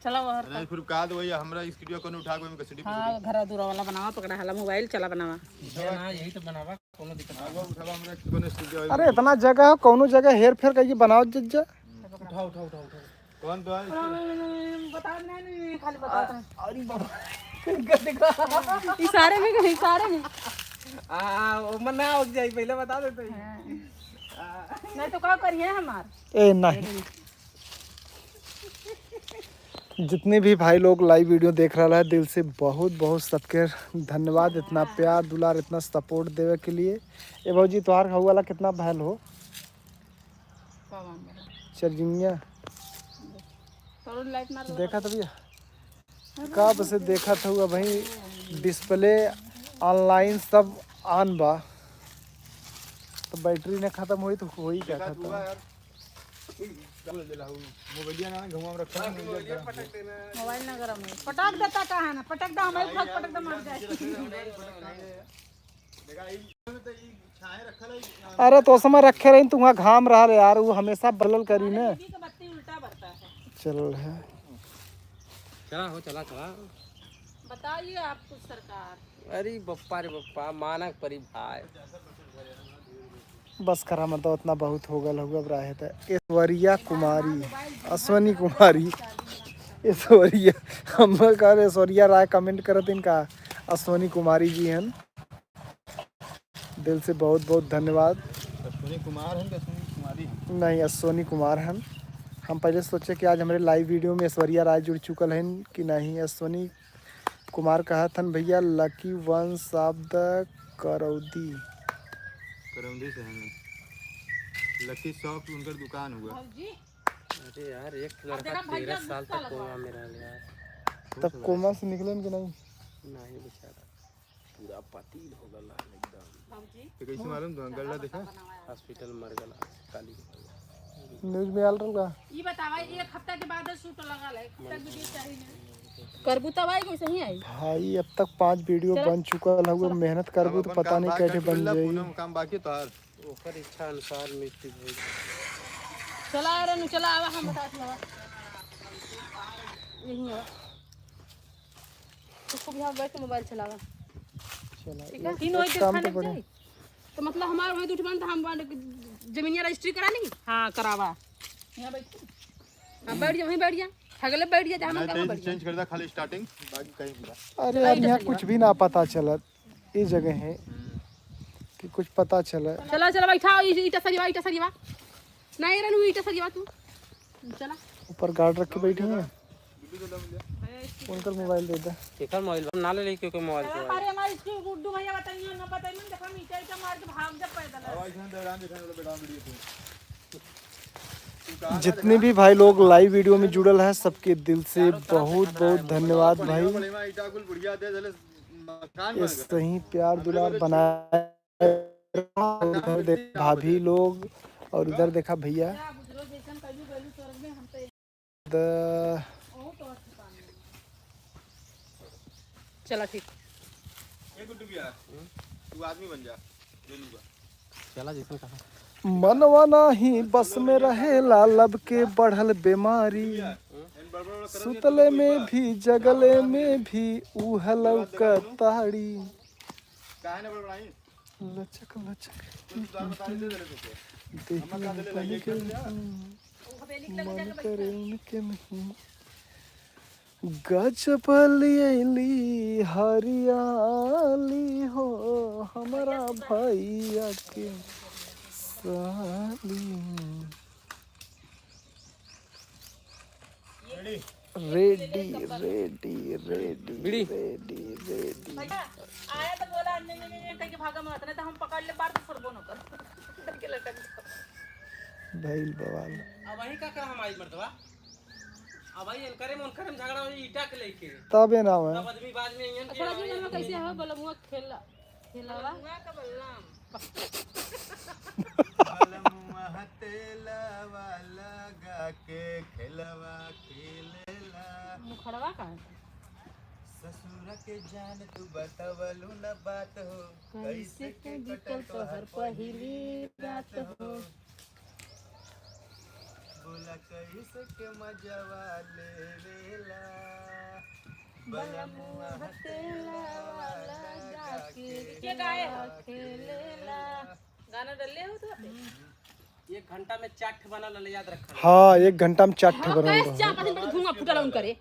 चला वो हर अरे फिर का दो, वही हमरा स्टूडियो को उठा के ओमे कैसे हाँ, घर दूरा वाला बनावा, पकड़ा हला मोबाइल, चला बनावा। उठावा ना, यही तो बनावा, कोनो दिक्कत हाँ, नहीं। वो उठावा, हमरा कोनो स्टूडियो अरे इतना जगह है, कोनो जगह हेर फेर करके बनाओ जज्जा। उठाओ, उठाओ, उठाओ, उठाओ। कौन तो है? बता, नहीं, नहीं, खाली बता। अरे बाबा। इशारे में कहीं, इशारे में। आ, वो मन ना हो जाए, पहले बता देते ही। हाँ। आ। नहीं तो का करिए हमार? ए, नहीं। जितने भी भाई लोग लाइव वीडियो देख रहा है, दिल से बहुत, बहुत सबके धन्यवाद, इतना प्यार, दुलार, इतना सपोर्ट देवे के लिए। ए भौजी, तोहार हऊ वाला कितना भैल हो? चार्जिंगिया। तोरो लाइट मार दो। देखा तो भैया, कब से देखा था हुआ भाई, डिस्प्ले ऑनलाइन सब ऑन बा, तो बैटरी ने खत्म होई तो होई क्या खत्म? मोबाइलिया ना घुमा में रखा है। मोबाइल ना गरम है, पटक देता का है ना, पटक दा, हमारे भाग पटक दा, मर जाए। अरे तो समय रखे रही, तुहाँ घाम रहा ले यार, वो हमेशा बदलल करी ने। दीदी का बत्ती उल्टा बरता है। चल है। चला हो, चला, चला। बताइए आप कुछ सरकार। अरे बप्पा रे बप्पा, मानक परी भाई। बस करा, मतलब, उतना बहुत हो गल होगा, अब रहे तो। ऐश्वर्या कुमारी, अश्विनी कुमारी, ऐश्वर्या, हम कह रहे ऐश्वर्या राय कमेंट करत इनका, अश्विनी कुमारी जी हन। दिल से बहुत बहुत धन्यवाद। अश्विनी कुमार हन कि अश्विनी कुमारी हन? नहीं, अश्विनी कुमार हन। हम पहले सोचे कि आज हमारे लाइव वीडियो में ऐश्वर्या राय जुड़ चुकल हन कि नहीं। अश्विनी कुमार कहत हन, भैया lucky ones of the Karaudi. करौदी से हन। लकी शॉप उनकर दुकान हुआ। भौजी। अरे यार, एक अब लड़का देखा भैया तेरह साल गुस्सा तक लगवा कोमा में रह गया। तब कोमा से निकलन कि नहीं? नहीं बेचारा। पूरा पतील हो गल रहल एकदम। बाबूजी। तो कैसे मालूम तो गला देखा? हॉस्पिटल मर गला काली। न्यूज में आल रहल का? ई बतावा, एक हफ्ता के बाद शूट लगा ले, एक हफ्ता वीडियो चाहिए ना। करबू तब आई, कैसे ही आई? भाई, अब तक पांच वीडियो चलो। बन चुका है, चलो। मेहनत करबू तो पता नहीं कैसे बन जाई। पूनम काम बाकी तोहार। ओकर इच्छा अनुसार मिस्त्री हो जाए। चला रे नु, चला आवा, हम बतावत हवा। यहीं आवा। तो खूब यहाँ बैठ के मोबाइल चलावा। चला, ठीक है? एक, तीन एक वही काम खाने तो बने। जाए। तो मतलब हमार वही उठबन तो हम बांध जमीनिया रजिस्ट्री करा ली। हाँ, करावा। यहाँ बैठ। हाँ, बैठ जा, वहीं बैठ जा। हगले बैठ जा, जहाँ मन नहीं, करो तो बैठ जा। चेंज कर दे, खाली स्टार्टिंग, बाकी कहीं भी ना। अरे यार, यहाँ कुछ भी ना पता चलत। ई जगह है कि कुछ पता चले। चला, चला, बैठा, ई-, ईटा सरिया, ईटा सरिया। नहीं, रेनू, ईटा सरिया तू। चला। ऊपर गार्ड रख के बैठी हैं। उनकर मोबाइल दे दे। केकर मोबाइल? ना ले ले, क्योंकि मोबाइल चला, के अरे, हमारे स्कूल गुड्डू भैया बताइए, ना बताइए, देखो, हम ईटा, ईटा मार के भाग जा पैदल। जितने भी भाई लोग लाइव वीडियो में जुड़ल है, सबके दिल से बहुत, बहुत धन्यवाद भाई। ऐसे ही प्यार दुलार बनाए। इधर देख भाभी लोग और इधर देखा भैया। द- चला ठीक। ए गुड्डू भैया, तू आदमी बन जा, रेनू का। चला जैसन कहा। मनवा नाही बस में रहेला, लब के बढ़ल बीमारी। सुतले में भी, जगले में भी, उह लौकताड़ी। काहे ना बड़बड़ाई? लचक, लचक। देही में बन के, मन करे उनके नहीं। गजब लियली हरियाली हो हमरा भैया के, साली। रेडी, रेडी, रेडी, बीड़ी। Ready, ready. भैया, आया तो बोला, "नहीं, नहीं, नहीं, नहीं," कह के भागा मत, नहीं तो हम पकड़ ले, बार तो छोड़बो न कर। डर के लटक जाओ। भइल बवाल। अब वहीं का कर हम आई मर्दवा? अब भाई, इनकरे में, उनकरे में झगड़ा हो जाई, ईटा के लेके। तबे ना होए। तब आदमी बाद में इयन के अच्छा, राजू, आवे, नाम कैसे हो? बलमुआ खेला, खेलावा? बलमुआ का बलराम। बलमुआ तेलावा लगा के खेलवा खेलेला। मुखड़वा का है? ससुरा के जान तू बतवलू न बात हो, कैसे कैसे के के बीतल कटल तोहर तोहर पहिली पहिली रात रात हो। हो। बोला कैसे के मजवा लेवेला। बलमुआ तेलावा लगा के के गाए हो? खेलेला। गाना डलले हो तो? एक घंटा में चार ठे बनल रहल, याद रखना। हाँ, एक घंटा में चार ठे हाँ, बनल कैसे रहल। चार पाँच मिनट धुआं फूटल उनकरे।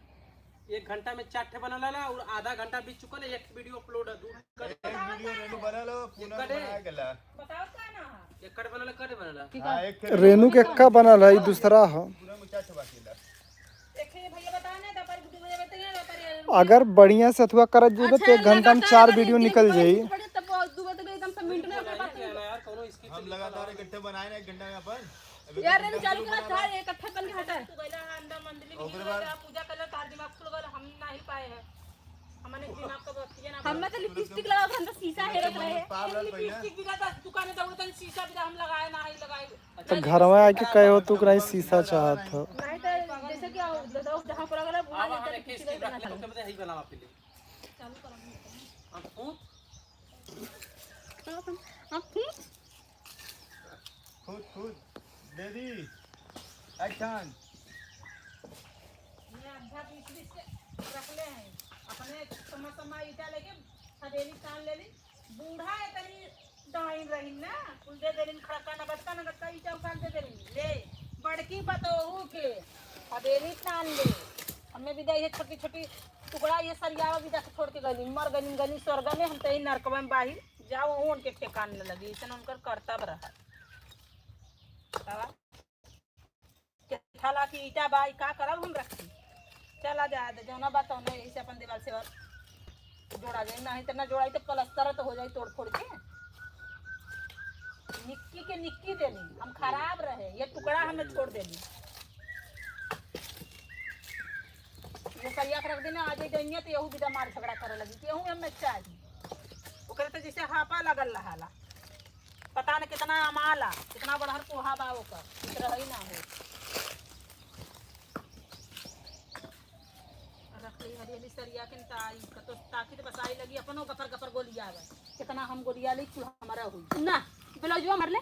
एक घंटा में चार ठे बनल रहल और आधा घंटा बीत चुकल है, एक वीडियो अपलोड है, दू एक वीडियो रेनू बनल हो, पूनम एकर है? बनाए गेला। बताओ का ना? एकर बनल, एकर बनल। ठीक हाँ, है। एक ठे रेनू के एक्का बनल है, ई दूसरा ह। पूनम में चार ठे बाकी ला। देखिए भैया, बताओ ना, व्यापारी दू बजे बताइए, व्यापारी अगर बढ़िया से अथुआ करत जेबे, अच्छा, तो एक घंटा में लगातार चार अगर वीडियो एक दिन निकल बड़ी जाई। बड़ी तब दू बजे तक एकदम से मिनट में अपने बात नहीं। यार, कोनो स्किप हम नहीं लगातार बनाओ। एक घंटे बनाए ना, एक घंटा में अपन। अभी यार, एक रेनू घंटा चालू शुरू करा बना था, लो। एक अट्ठा बन के हटा। तू गइला अंडा मंडली ओकरे बाद पूजा कर लो, तार दिमाग खुल गल, हम नहीं पाए हैं। हमने दिमाग का बस ये ना हम तो लिपस्टिक लगा के हम तो शीशा हेरत रहे। पाप लाल भैया। लिपस्टिक भी ना, दुकान में दौड़तन, शीशा भी हम लगाए ना, ही लगाए। तो घरवा आके कहे हो तू कि नहीं शीशा चाहत हो। नहीं तो जैसे कि आओ, जैसे जहाँ पर अगर बुआ अब जाता हमें है, किस किसी की का रखने तो। तुमने यही बनावा पहले। चालू करो। हम फूट। हम फूट। खुद, खुद। दीदी, action। ये आधा पीस पीस के रख ले हैं। अपने समा समा ईटा लेके हथेली तान ले ली। बूढ़ा इतनी डाइन रही ना, कुल दे देलिन खड़का न बटका न गटका ईटा उठा के दे देलिन। ले, बड़की पतोहू के हथेली तान ले। हमें भी दे ये छोटी छोटी टुकड़ा, ये सरियावा भी दे छोड़ के गली, मर गली, गली स्वर्ग में, हम तो यही नरकवा में बाही। जाओ, उनके ठेकान न लगी, इसन उनकर करतब रहा। तवा के थाला की ईटा बा, ई का करब हम रखी? चला जाए दे, जौना बा तौने यही से अपन देवाल से और जोड़ा जाए, नहीं तो ना जोड़ाई तो प्लास्टर तो हो जाई तोड़ फोड़ के। निक्की के निक्की देली, हम खराब रहे, ये टुकड़ा हमें छोड़ देली। ये सरिया के रख देना, आज ही डैनिया तो यहू बिदा मार झगड़ा करे लगी कि यहू हमें चाही। ओकरे तो जैसे हापा लगल रहाला। पता न कितना अमाला, कितना बड़हर कोहा बा ओकर, कुछ रहई ना हो। रख ली हरियली सरिया के न ताई, कतो ताकी तो बसाई लगी, अपनो गपर गपर गोलियावे। कितना हम गोलिया ली, कुल हमारा हुई। ना, ब्लाउजवा मार ले।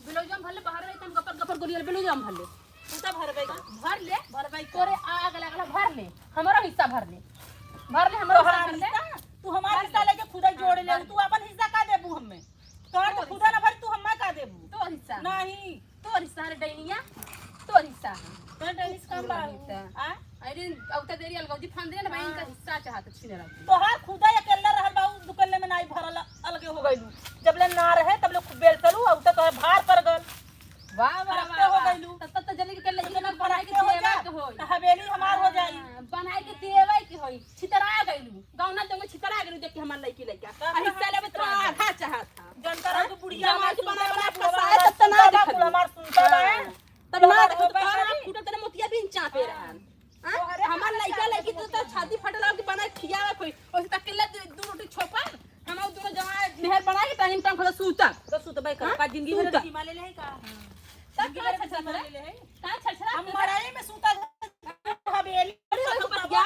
ब्लाउजवा भर ले, बाहर रही, तुम गपर गपर गोलिया ले, ब्लाउजवा भर ले। तू तो भरबे का? भर ले। भरबे का? तोरे आग लगला, भर ले। हमारा हिस्सा भर ले। भर ले, हमारा तोहार हिस्सा भर ले। हिस्सा? तू हमार भर हिस्सा ले। लेके खुदा जोड़ ले। हाँ, भर। तू अपन हिस्सा का देबू हमें? तोहर तो खुदा ना भरी, तू हमें का देबू? तोर हिस्सा। नहीं। तोर हिस्सा रे डैनिया, तोर हिस्सा। तोर डैनिस काम बा। तोर हिस्सा। आ? अरे, औता देरी अलगौजी फान दे ना भाई, हाँ। इनका हिस्सा चाहत छीने रख। तोहार खुदा अकेला रहल बा, उ दुकल्ले में नाई भरल, अलगे हो गइलू। जब ले ना रहे, तब ले खूब बेल चलू, औता तोहर भार पर गल। वाह, वाह, फरकते वाह, हो वाह। गइलू। तब, तब तो जल्दी के ले, तो इतना बनाए के फरकते हो देवा जा। के होई। तो हवेली हमार हो जाई। हाँ, बनाए के देवे के होई। छितरा गइलू। गौना जंगल छितरा गइलू, देख के हमार लइकी लइका। तब आ हिस्सा कहाँ लेबे तो छितरा आधा गइलू? चाहत था। जनता रह हाँ? तू बुढ़िया जमाई हमार के बना, सुनता बना बा, फंसाए, तब तो ना सुनता बा, देखली। हमार सुनता बा। हाँ। तब ना तोहर देखो तो होबे तोहर करी। फूटल तेरे मोतिया भी चापे हाँ। रहन। हाँ? तोहरे हमार लइका लइकी तो, तो छाती फटल के बना खियावे कोई। ओसे तक के ले दू, दू रोटी छोपा। हम और दोनों जमा मेहर बना के टाइम टाइम खोला सूता। तो सूतबे कर। हाँ? का जिंदगी भर सूता। जिम्मा ले ले है का? हाँ। तब जिंदगी का भर छछरा जिम्मा करे? ले ले है? का छछरा हम करे? मड़ई में सूता हवेली खड़ी होके बतिया,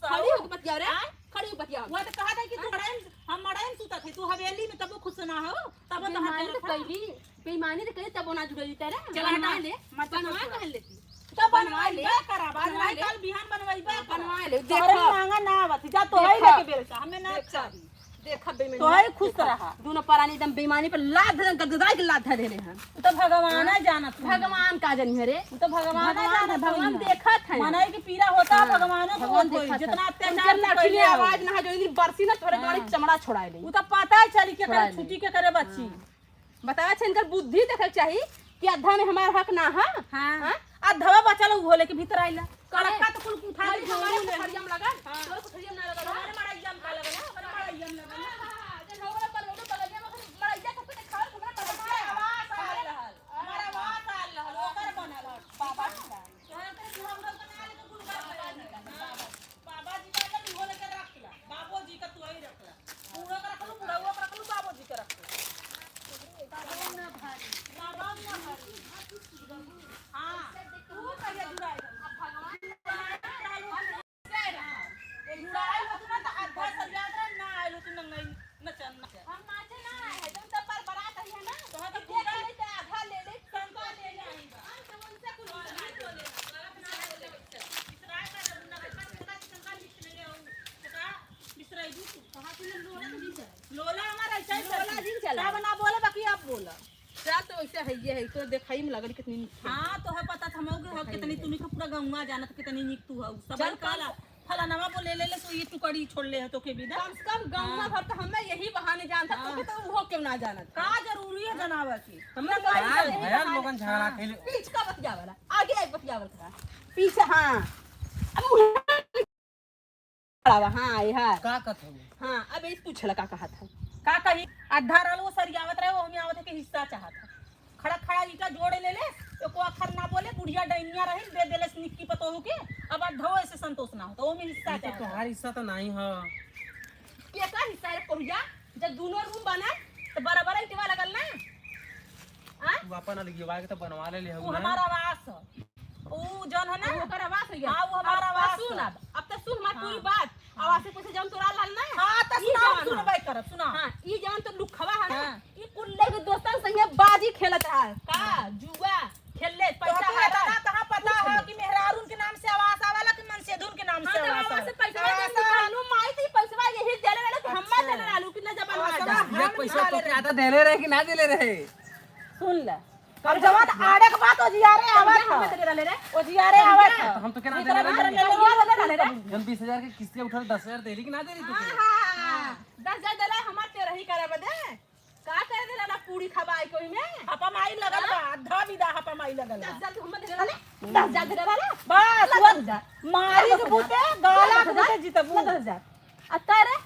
खड़ी होके बतिया रे, हाँ? खड़ी होके बतिया। वो तो कहा था कि तू हाँ? मड़ई में, हम मड़ई में सूता थे, तू हवेली में तब खुश ना हो, तब तो बेईमानी तो कैली, बेईमानी तो कैली, तब ना जुड़ली तेरे। चला हटा, बनवा ले, मत बनवा कर। कह लेती। तो बनवा बनवा ले, ले, करा, बनवा बनवा ले। कल बिहान बनवाई बा हाँ, करा। बनवा ले, तोहरे देखो। मांगा ना आवत, जा तो देखो। है लेके बेलचा, हमें ना देखो। चाही। देखा बेईमानी। तोहरे खुश देखा। रहा। दोनों परानी एकदम बेईमानी पे लात धरे, गदगदाई के लात धरे रहे हैं। उ तो भगवान हाँ? जानत है। भगवान का जनी है रे? उ तो भगवान भगवान जानत है, भगवान है। देखत है। मनई के पीरा होता है, हाँ, भगवान को भगवान होई। देखत है। जितना अत्याचार उनके तू लाठी कइले में हो। आवाज ना जो इतनी बरसी ना तोरे हाँ। गाड़ी चमड़ा छोड़ाए ले। उ तो पता है चली के छोड़ाए करे ले। छुट्टी के करे बच्ची। हाँ। बतावा छे, इनकर बुद्धि देखे के चाही कि अद्धा में हमार हक ना है। हाँ। हाँ? अद्धवा बचल उहो लेके भीतर आइला। कड़का तो कुल उठा ले, हमारे कोठरिया में लगा, हाँ। तोर कोठरिया में ना लगा। हमारे मड़ैया में का लगा ना, हमारे मड़ैया में लगा ना। हाँ, हाँ, हाँ, जब हो गया बलगौना बलगौना में मड़ैया सबके देखाओ, हमारा मड़ैया। हमारा आवास आल रहल, हमारा आवास आल रहल, ओकर बनल हल। बाबा जी का। तोहरा के बुढ़ा बुढ़ा बना ले तो कुल बात बना ले। बाबा जी का तो इहो लेके रख ला, बाबो जी का तू ही रख ला। बूढ़ो का रख लू, बुढ़ाओ का रख लू, बाबो जी का रख लू। बाबा ना भारी। बाबा ना भारी। हाँ, तू कहिया जुड़ाई हो? अब भगवान जुड़ाई हो तू ना, तो आधा सरियात रह ना आइलो तू नंगई नचन नचन। हम नाचे ना आए हैं, जौन तब पर बारात आई है ना, तो हम तो देख ले, तो आधा ले ले, संता ले ले आई बा। हम तो उनसे कुछ नहीं बोले ना, बारात ना बोले। बिसराए का जरूर ना, बिसराए का जरूर ना। बिसराइबू तू। कहाँ से लोला के दिन चला? लोला हमारा ऐसा ही लोला करती। दिन चला। तब ना बोले, बाकी अब बोला। चल तो वैसे है, ये है, तो देखाई में लगल कितनी नीक है। हाँ, तो है पता था, मऊ के हो, दिखाई कितनी में। तू नहीं पूरा गौवा जानत, कितनी नीक तू हो। सब चल, काला, चल। फलानवा बोले, ले ले, सो ये टुकड़ी छोड़ ले है, तो के विदा। कम से कम गौवा हाँ। भर तो हमें यही बहाने जानता, हाँ। तो, तो वो क्यों ना जानत? का जरूरी है जनावर की? हमें पूरा गौवा भैया, यही भैया, बहाने। लोगन झगड़ा हाँ। कैले। पीछ का बतियावला, आगे एक बतियावल था। पीछे, हाँ। अब खड़ा बा, हाँ, ये है। का कहत हवे? हाँ, अब ये पूछला का कहत है। का कही? अद्धा रहल वो सरियावत रहे, वो हमें आवत है कि हिस्सा चाहत है। खड़ा खड़ा ईटा जोड़े ले ले, एको अखर ना बोले, बुढ़िया डैनिया रही, दे देले निक्की पतोहू के, अब अद्धा ऐसे संतोष ना हो, तो वो में हिस्सा ई तो चाहत है। तोहार हिस्सा तो नहीं है। के का हिस्सा है कोरिया? जब दोनों रूम बना, तो बराबर ईटवा लगल ना? हाँ? तू अपन अलगिया के तो बनवा ले, ले वो ना। हमारा आवास है। ऊ जौन है ना? ऊ ओकर आवास है। हाँ, ऊ हमार अब, अब आवास सुन है। अब, अब तो सुन हमार हाँ। पूरी बात। आवास से पूछे जौन तोरा लाल ना? हाँ, तो ई सुनाओ, जौन है। सुनबे करब, सुनाओ। हाँ, ई जौन तो लुखवा है ना? हाँ। ई कुल लेके दोस्तन संगे बाजी खेलत है। का? जुआ खेल ले, तो पैसा तू है। इतना कहाँ पता पूछ है ले। कि मेहरारून के नाम से आवास आवेला कि मनसेधुन के नाम हाँ, से तो आवास आवास से आवेला? पैसा आवास दे, आवेला। निकालो माई, तो ई पैसा यही देले रहलो कि हम अच्छा। देले रहलो कि ना जबान आवास मार आवेला, दे। हम पैसा तो के आधा देले रहे कि ना देले रहे? सुन ले। अब जवन आड़े के बात ओजियारे आवत ह। हम देले रे। ओजियारे आवत ह। तो हम तो केना देले रहनी? हम बीस हजार के किस्तिया उठल, दस हजार देली कि ना देली तू? हाँ, हाँ, हाँ। दस हजार देला हमार तेरही करे बदे। का करे देला ना पूरी खबाई कोई में? हपा माई लगल बा, आधा विदा हपा माई लगल बा। दस हजार तू हमें देले रहले? दस हजार देले रहले? बस, दस हजार। मारी के बूते, गाला के बूते जितबू। दस हजार। आ का रे?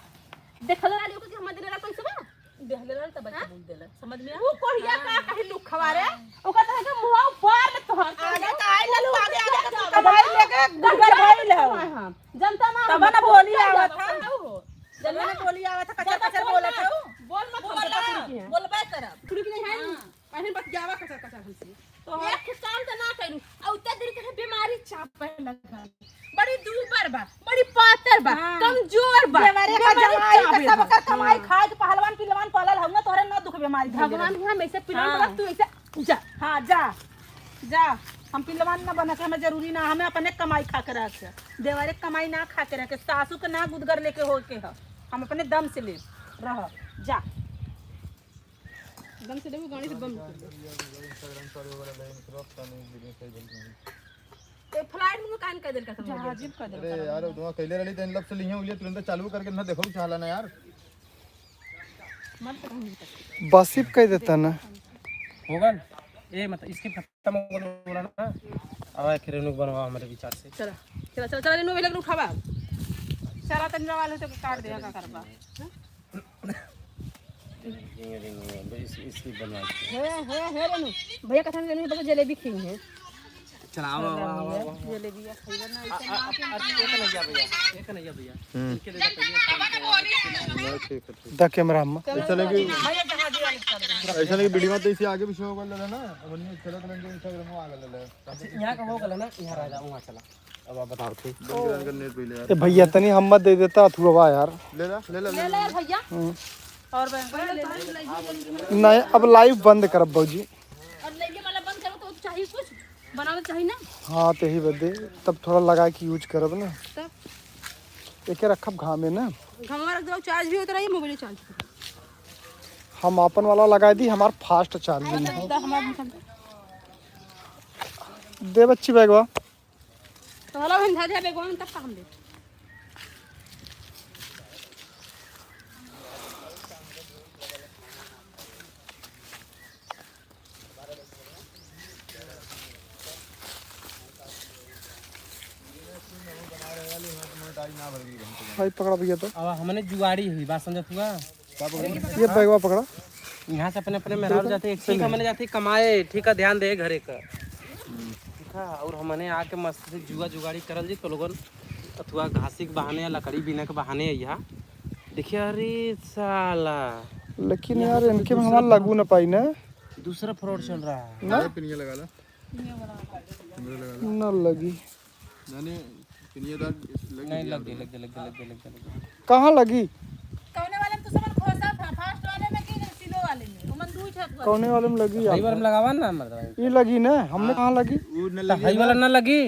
देखल रहली ओके कि हमें देले रहले पैसा बा? देहले रहल त बच्चा हाँ? बोल देला, समझ में आ? ऊ कोढ़िया हाँ। का कही लुखवा रे? हाँ। ओकर तरह के मुंह ऊपर में तोहर कर आगे दे। त आइल लू, आगे, आगे, आगे, आगे। कमाई लेके गुजर भइल हो। हाँ, हाँ। जनता ना तब हम ना बोली चल आवत जाबो, है। का हो? जनता तब ना ना। बोली आवत है, कचर, ज्यादा कचर बोल बोलत ना। है। बोल मत, हम बोला, तो कुछ नहीं है। बोलबे करब। कुछ नहीं है। हाँ। काहे बतियावा कचर कचर हमसे? तो एक काम त ना करू, आ उतना देर के बीमारी चापे लगा। बड़ी दूबर बा, बड़ी पातर बा, हाँ। कमजोर बा, देवरे का बीमारी जमाई के चापे सब बा। कर कमाई हाँ। खाए के पहलवान पिलवान पलल हऊ ना, तोहरे ना दुख बीमारी धइले बा। भगवान यहाँ में से पिलवान हाँ। बना, तू ऐसे जा। हाँ, जा। जा। हम पिलवान ना बने के हमें जरूरी ना, हमें अपने कमाई खा के रह के। देवरे के कमाई ना खा के रह के, सासू के ना गुदगर लेके हो के ह। हम अपने दम से ले रह। जा। एकदम से देखो गाड़ी से बंद कर दे। Instagram story वगैरह देख, तुरंत का नहीं, video सही बोल रही है। ए, flight mode काहे न कर देलका सब? जहाज ही कर देलका। अरे यार, उतना कैले रहली, तो इन लब से लिहे उलिए, तुरंत चालू करके ना देखो, चाहला ना यार। मत तो कहीं तक। बसिप कह देता ना। होगा ना? ए, मतलब, इसके खत्म हो गया बोला ना? अब आखिर इन्हों बनवा हमारे विचार से। चला, चला, चला, चला, इन्हों भी लग उठावा। चला, तनी रवा ले तो काट देगा, का करबा? हाँ? इस, इसकी बनवा दे। हे, हे, हे रेनू, भैया कथा रेनू बस जलेबी खई है। चला, आवा, आवा, आवा, आवा। जलेबी या खइबा ना, आ, ऐसे आ, ना आ, के आ, एक नहीं जा भैया, एक नहीं जा भैया। हम्म। इनके दे दे पहले। नहीं, ठीक है, ठीक। द कैमरा हम। चलो, ऐसा लगे, भैया जहाज वाले कर दे। ऐसा लगे वीडियो तो इसी आगे पीछे हो गल ना, अब नहीं चलो तो Instagram में आ गल है। अच्छा, यहाँ का हो गल ना, यहाँ रह जा, वहाँ चला। अब आप बताओ, ठीक। बंद करा इनका नेट पहले यार। ए भैया, तनी हम मत दे देता अथुआ यार। ले ला, ले ला, ले ले ला। ले भैया। हम्म। और बैंक में ले ले। नहीं, अब live बंद करब भौजी। और लेके वाला बंद करो तो चाहिए कुछ, बनाना चाहिए ना। हाँ, तो यही बदे तब थोड़ा लगा के use करब ना। तब? एके रखब घामे ना। घामे रख दो, charge भी होता रही, mobile charge। हम अपन वाला लगा दी, हमार fast charging है। दा, हमार निकल दे। दे बच्ची बैगवा। तो हला हम धर दे बेगवा में, तब का हम दे। भाई पकड़ा भैया तो। अब हमने जुगाड़ी हुई, बात समझत हुआ? ये बैगवा पकड़ा। यहाँ से अपने, अपने मेहरारू जाते, एक ठीक हमने जाते कमाए, ठीक है, ध्यान दे घरे का। ठीक है, और हमने आके मस्त से जुआ जुगाड़ी करल जी, तो लोगन अथुआ घासी के बहाने या लकड़ी बीने के बहाने यहाँ। देखिए, अरे साला। लेकिन यहाँ यार, तो इनके में दूसरा हमारा लागू ना पाई ना। दूसरा फ्रॉड चल रहा है। ना? पिनिया लगा ला। पिनिया लगा ला। ना लगी। नहीं, नहीं, पिनिया दार लग नहीं, गया। लग गई, लग गई, लग गई, लग गई, लग गई। कहाँ लगी? कौने वाले में तो समझ खोसा था, फास्ट वाले में कि सिलो वाले में? ओमन दू छत हुआ। कौने वाले में लगी भाई, आप? वाले में लगावा ना, मर्दवा। ई लगी ना, हमने हाँ। कहाँ लगी? ऊ न तो लगी हाई ना। वाला ना लगी,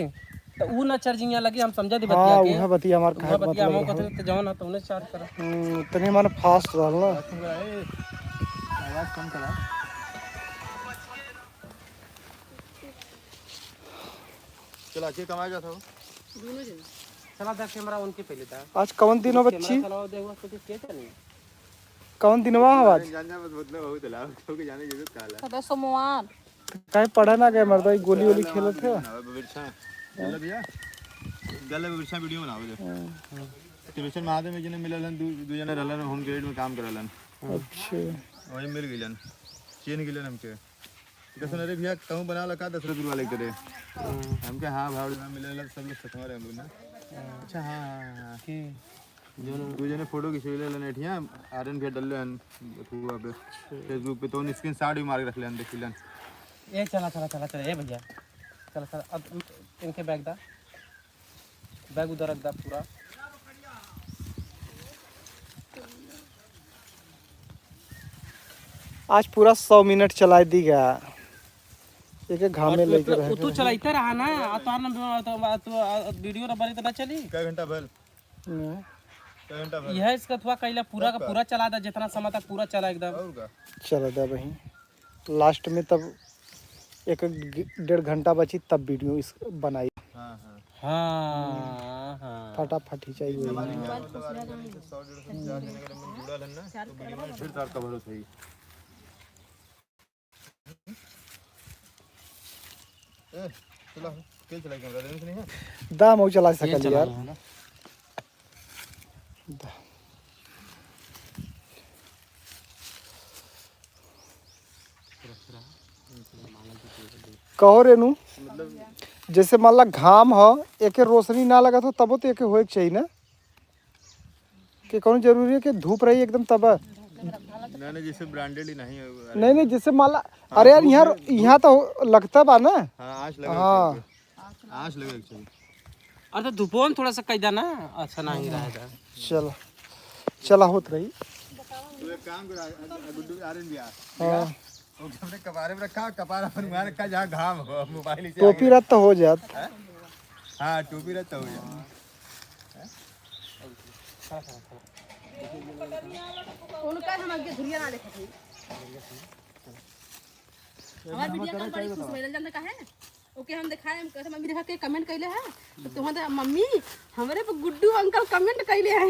तो ऊ ना चार्जिंग यहाँ लगी, हम समझा दी हाँ, बतिया के। उहे बतिया हमार उहे कहे के बतिया मतलब हम है। कहते तो जौन है, तो उन्हें चार्ज करा। हम्म, तनी हमारे फास्ट रहल ना। आवाज कम करा। चला, के कमाए जात हो? दोनों जने। चला, देख कैमरा उनके पहले था। आज कौन दिन हो, कैमरा बच्ची? चलाओ, देखो, कुछ के चली। कौन दिनवा हो आज? जान जा, बस मतलब बहुत लाभ, तो के जाने जरूरत का ला। कदा सोमवार। काहे पढ़े ना गए मर्दा, ई गोली वोली खेलत है। बनावे बिरछा। चल भैया, गले बिरछा वीडियो बनावे दे। हाँ। त्रिलोचन महादेव में जने मिललन, दू, दू जने रहलन, होम ग्रेड में काम करलन। अच्छा। वही मिल गइलन, चिन्ह गइलन हमके। जैसे, "अरे भैया, कहूँ बना लगा दस रुपये वाले के दे।" हम्म। हमके, "हाँ, भाव ना मिले ला, सब लोग सतवा रहे हम लोग ना।" हम्म। "अच्छा, हाँ, हाँ, हाँ, हाँ।" की? दू जने फोटो खिंचवले रहन एठिया, आर्यन भैया डलले हन अथुआ पे, अच्छा। Facebook पे, तो उन स्क्रीनशॉट भी मार के रख लेन, देख लेन। ए, चला, चला, चला, चला, ए भैया, चला, चला, अब इनके बैग दा। बैग उधर रख दा पूरा। आज पूरा सौ मिनट चलाए दी गया। एक एक घामे और लेके तू, रह तू गए। चलाते रहा ना, आ तो, आ तो, आ तो वीडियो ना बनी तो ना चली। कै घंटा भर? नहीं। कै घंटा भर? यह इसका थोड़ा कैला पूरा का सबका? पूरा चला दा, जितना समय तक पूरा चला एकदम। और का? चला दा वहीं। लास्ट में तब एक, एक डेढ़ घंटा बची, तब वीडियो इस बनाई। हाँ, हाँ। हाँ, हाँ। फटाफट ही चाहिए। हमारे यहाँ मतलब आर्मी से सौ डेढ़ सौ पचास जने अगर मन जुड़ा रहन ना, तो वीडियो में फिर तार कवर होत है। ए, चला, के चलाई कैमरा, देख नहीं है? दा, मऊ चला ये सकल चला यार। लो। दा। कहो रेनू, जैसे मान ला घाम ह, एके रोशनी ना लगत हो, तबो तो एके होए के चाहिए ना, कि कौनो जरूरी है कि धूप रही एकदम तब? नहीं, नहीं, जैसे ब्रांडेड ही नहीं है, अरे। नहीं, नहीं, जैसे मान ला, हाँ, अरे यार, धूप यहाँ, में, यहाँ तो लगता बा ना। हाँ, आँच लगे हाँ। चाहिए। आँच लगे चाहिए। अरे तो धूपो में थोड़ा सा कैदा ना, अच्छा नहीं रहा था। चलो, चला होत रही। तू एक काम कर, आ, आ, गुड्डू, आर्यन भैया। हाँ। वो अपने कपारे में रखा, कपार अपन वहाँ रखा जहाँ घाम हो, मोबाइल से टोपी आगे। रख तो हो जात। हैं? हाँ, टोपी रख तो हो जात। उनका हम आगे धुरिया ना देखत हई। हमार वीडियो कॉल बड़ी खुश भइल, जानते काहे? ओके हम देखाए, हम कहते मम्मी देखा के कमेंट कैले है, तो तुम तो मम्मी हमरे पे गुड्डू अंकल कमेंट कैले है।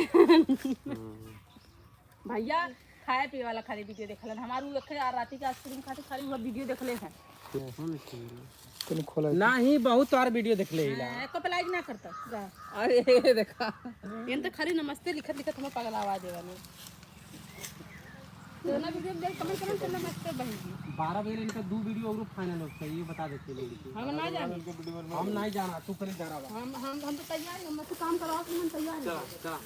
भैया खाए पिए वाला खाली वीडियो देखलन, हमार उ रखे आ राती के आइसक्रीम खाते खाली वो वीडियो देखले हैं। तूने खोला है? नहीं, बहुत सारे वीडियो देख ले ला। हाँ, एको पे लाइक ना करता। अरे देखा। इन तो खाली नमस्ते लिखत लिखत हम पगला आवाज है वाली। दोनों वीडियो में कमेंट करन तो नमस्ते बहन जी। बारह बजे इनका दो वीडियो और फाइनल होता है, ये बता देते लोग। हम ना जाने। हम नहीं जाना, तू कहीं जा रहा। हम, हम, हम तो तैयार हैं, हम तो काम करवा के हम तैयार हैं। चला, चला।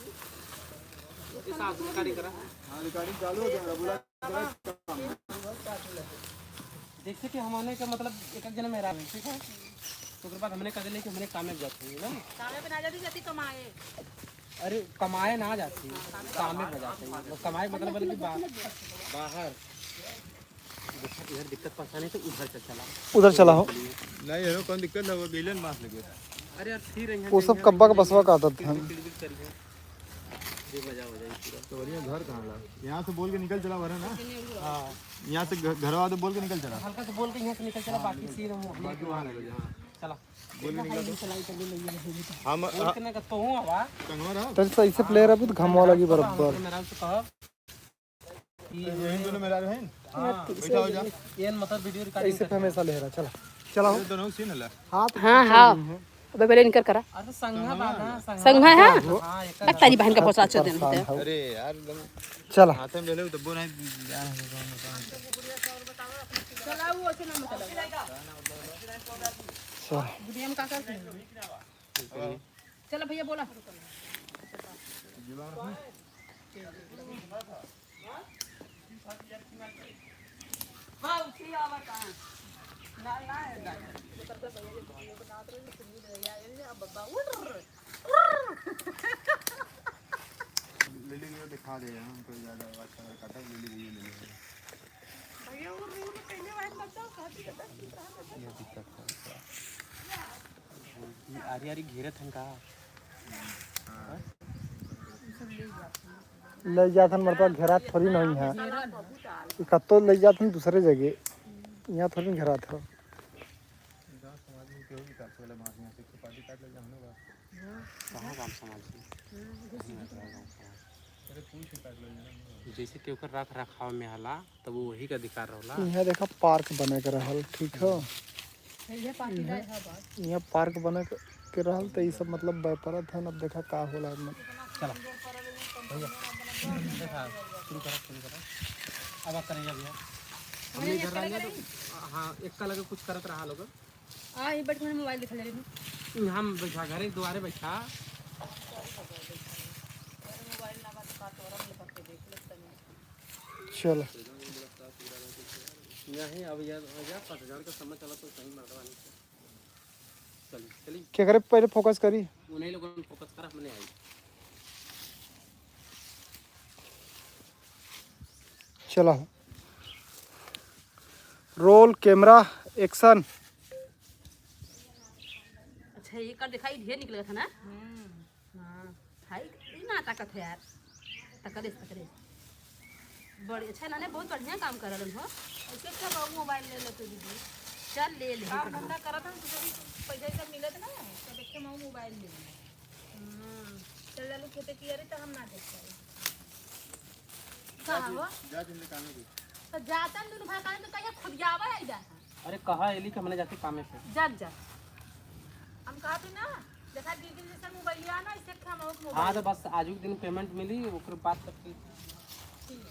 ये साथ रिकॉर्डिंग करा। हाँ, रिकॉर्डिंग चालू हो गया, बोला। जैसे कि हमने का मतलब एक एक जने मेहरारू है, ठीक है? तो ओकर बाद हमने कह दिले कि हमने कामे पे जाते हैं ना। कामे पे ना जाती, जाती कमाए। अरे कमाए ना जाती, कामे पे जाते हैं। वो कमाए मतलब बोले कि बा-, बाहर। देखा, इधर दिक्कत परेशानी तो उधर से चला। उधर चला हो। नहीं, हेरो कौन दिक्कत ना, वो गइलन मास लगे। अरे यार, फिर यहाँ वो सब कब्बा का बसवा काटत हैं। ये मजा हो जाए पूरा। तो बढ़िया घर कहाँ ला? यहाँ से बोल के निकल चला, वरना ना। हाँ। यहाँ से घ-, घर वाले बोल के निकल चला। हल्का से बोल के यहाँ से निकल चला, बाकी सीन हम अपने बाकी वहाँ लगे, हाँ। चला। बोल के निकल चला। हम, बोल के ना कहता हूँ, आवा। कंगवा रहा? तेरे से ऐसे प्लेयर अभी तो घमवा लगी बराबर। मेरा से कहो। यही दोनों मेरा है। हाँ। बैठा हो जा। ये मतलब वीडियो रिकॉर्डिंग ऐसे पे हमेशा ले रहा, चला। चला हो। ये दोनों सीन है ला। हाँ, तो हाँ, हाँ। अबे पहले इनकर करा। अरे संघा बांधा, संघा। संघा है? हाँ, एक अब तारी बहन का भोसड़ा अच्छे दिन परेशान होते हैं। हो। अरे यार, एकदम चला। हाथे में ले ले, तब्बो नहीं। चला, वो अच्छे ना मतलब। चला। दुनिया में का करते हैं? चलो भैया, बोला। लिली को दिखा दे, हम कोई ज्यादा बात कर, कटक लिली को ये ले लेंगे। भैया, वो रूल पहले वाला बच्चा कहती है, ये दिक्कत है। ये आरी आरी घेरत हन का? ले जात हन, मतलब घेरात थोड़ी नहीं है। ई कत्तो ले जात हन दूसरे जगह, यहाँ थोड़ी घेरात है। गाँव समाज में केहू भी काट सकला बाँस, यहाँ से एक ठो पार्टी काट ले जाओ ना बाँस। कहाँ गाँव समाज में? कहीं ना कहीं गाँव समाज। अरे पूछ के काट ले जाओ ना। जैसे केहू के रख रखाव में हला, तब वो वही का अधिकार रहला। यहाँ देखा पार्क बने के रहल, ठीक है? यहाँ पार्क बने के रहल, तो ये सब मतलब व्यापार था, अब देखा का होला एमे। चला। भैया, देखा, शुरू करा, शुरू करा। अब आप करेंगे भैया। हमने घर रहने तो, हाँ, एक का लगे कुछ करत रहा लोग। आ, ये बैठ के मोबाइल दिखा ले रही। हम बैठा घरे दुआरे बैठा। चल। नहीं, अब यार, यार, पतझड़ का समय चला तो सही मर्दवा नहीं। चल, चली। केकरे पहले फोकस करी? उन्हीं लोगों ने फोकस करा, हमने आई। चला। Roll, camera, action. अच्छा, ये कर दिखाई, ढेर निकला था ना? हम्म। हाँ, हाय, ई ना ताकत है यार। तकरे से, तकरे से। बड़ी अच्छा, नाने बहुत बढ़िया काम कर रहलन हो। ऐसे अच्छा बाबू मोबाइल ले लेते दीदी। चल ले ले। काम धंधा करत हम, सोचे कि पैसा वैसा मिलत ना, तो देखे हम मोबाइल ले ले। हम्म। चल जालू खेते की, अरे तो हम ना देख पाए। का हो? जा जिनले कामे की। तो जातन दुनु भाई कामे तो कहिया खुदियावा आई जा। अरे कहा एली कि हमने जाके कामे पे। जा, जा। हम कहा भी ना, देखा दीदी जैसे मोबाइलिया ना, इसे हम और मोबाइल। हाँ, तो बस आजू के दिन पेमेंट मिली, ओकर बाद तक की। ठीक।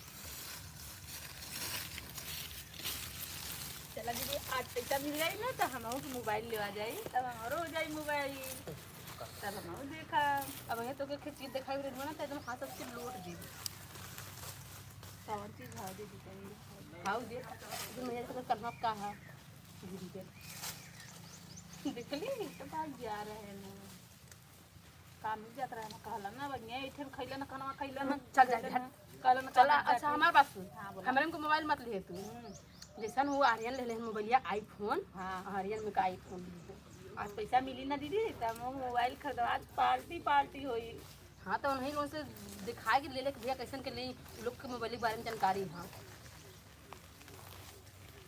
चला दीदी, आज पैसा मिल जाई ना, तो हम और मोबाइल लेवा जाई, तब हमारो हो जाई मोबाइल, तब हम और देखा। अब ये तो के चीज दिखाई रही ना, तो एकदम हाथ से लोट दी। कौन चीज भाव दे दी कहीं? भाव दे, तुम ये तो करना का है? देखली, तो भाग जा रहे हैं ना। काम ही जात रहे ना, कहला ना, बढ़िया, एक ठन खैला ना, खाना खैला ना, चल जा, हट। कहला ना, चला, काम अच्छा, जाते। हमार बात सुन। हाँ, बोला। हमरे को मोबाइल मत लिए तू। हम्म। जैसन वो आर्यन ले ले मोबाइलिया iPhone, हाँ। आर्यन में का iPhone ले ले। आज पैसा मिली ना दीदी, तो हम मोबाइल खरीदो, आज पार्टी, पार्टी होई। हाँ, तो उन्हीं लोगों से दिखाए के ले ले कि भैया कैसन के नहीं, लोग के मोबाइल के बारे में जानकारी है।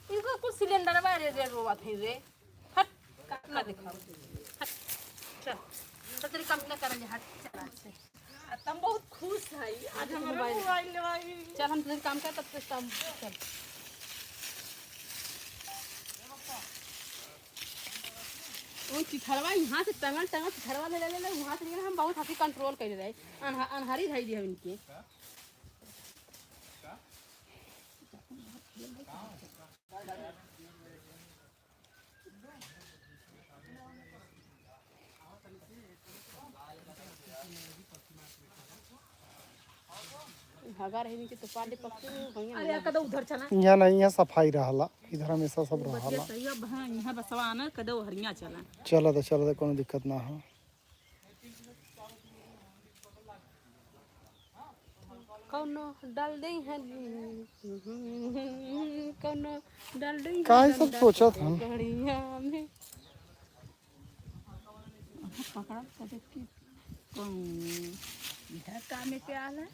इनको कुछ सिलेंडर बारे रे रोवा थे रे। हट, काम ना दिखाओ। हट, चल। तो तेरे काम ना करल, हट, चल आज से। आ, तुम बहुत खुश है, आज आज हमारा मोबाइल। मोबाइल लेवाई। चल, हम तेरे काम कर, तब से काम, चल। वो चिथड़वा यहाँ से टंगल, टंगल चिथड़वा ले, ले, ले, ले, वहाँ से निकले, हम बहुत हाथी कंट्रोल कर रहे। अनहा-, अनहारी धई दिया इनके। हगा रही कि तो पाले पक्के में भैया अरे, ना। कदो उधर चला। यहाँ नहीं, यहाँ सफाई रहला, इधर हमेशा सब बतिया रहला। सही, अब हाँ, यहाँ बसवा आना, कदो हरिया चला। चला तो, चला तो, कोनो दिक्कत ना हो। कौनो डाल दे हैं, कौनो डाल दे हैं काहे सब डंडा सोचत हन? गड़िया में। पकड़ा तो देख के, कौन इधर काम में क्या आला?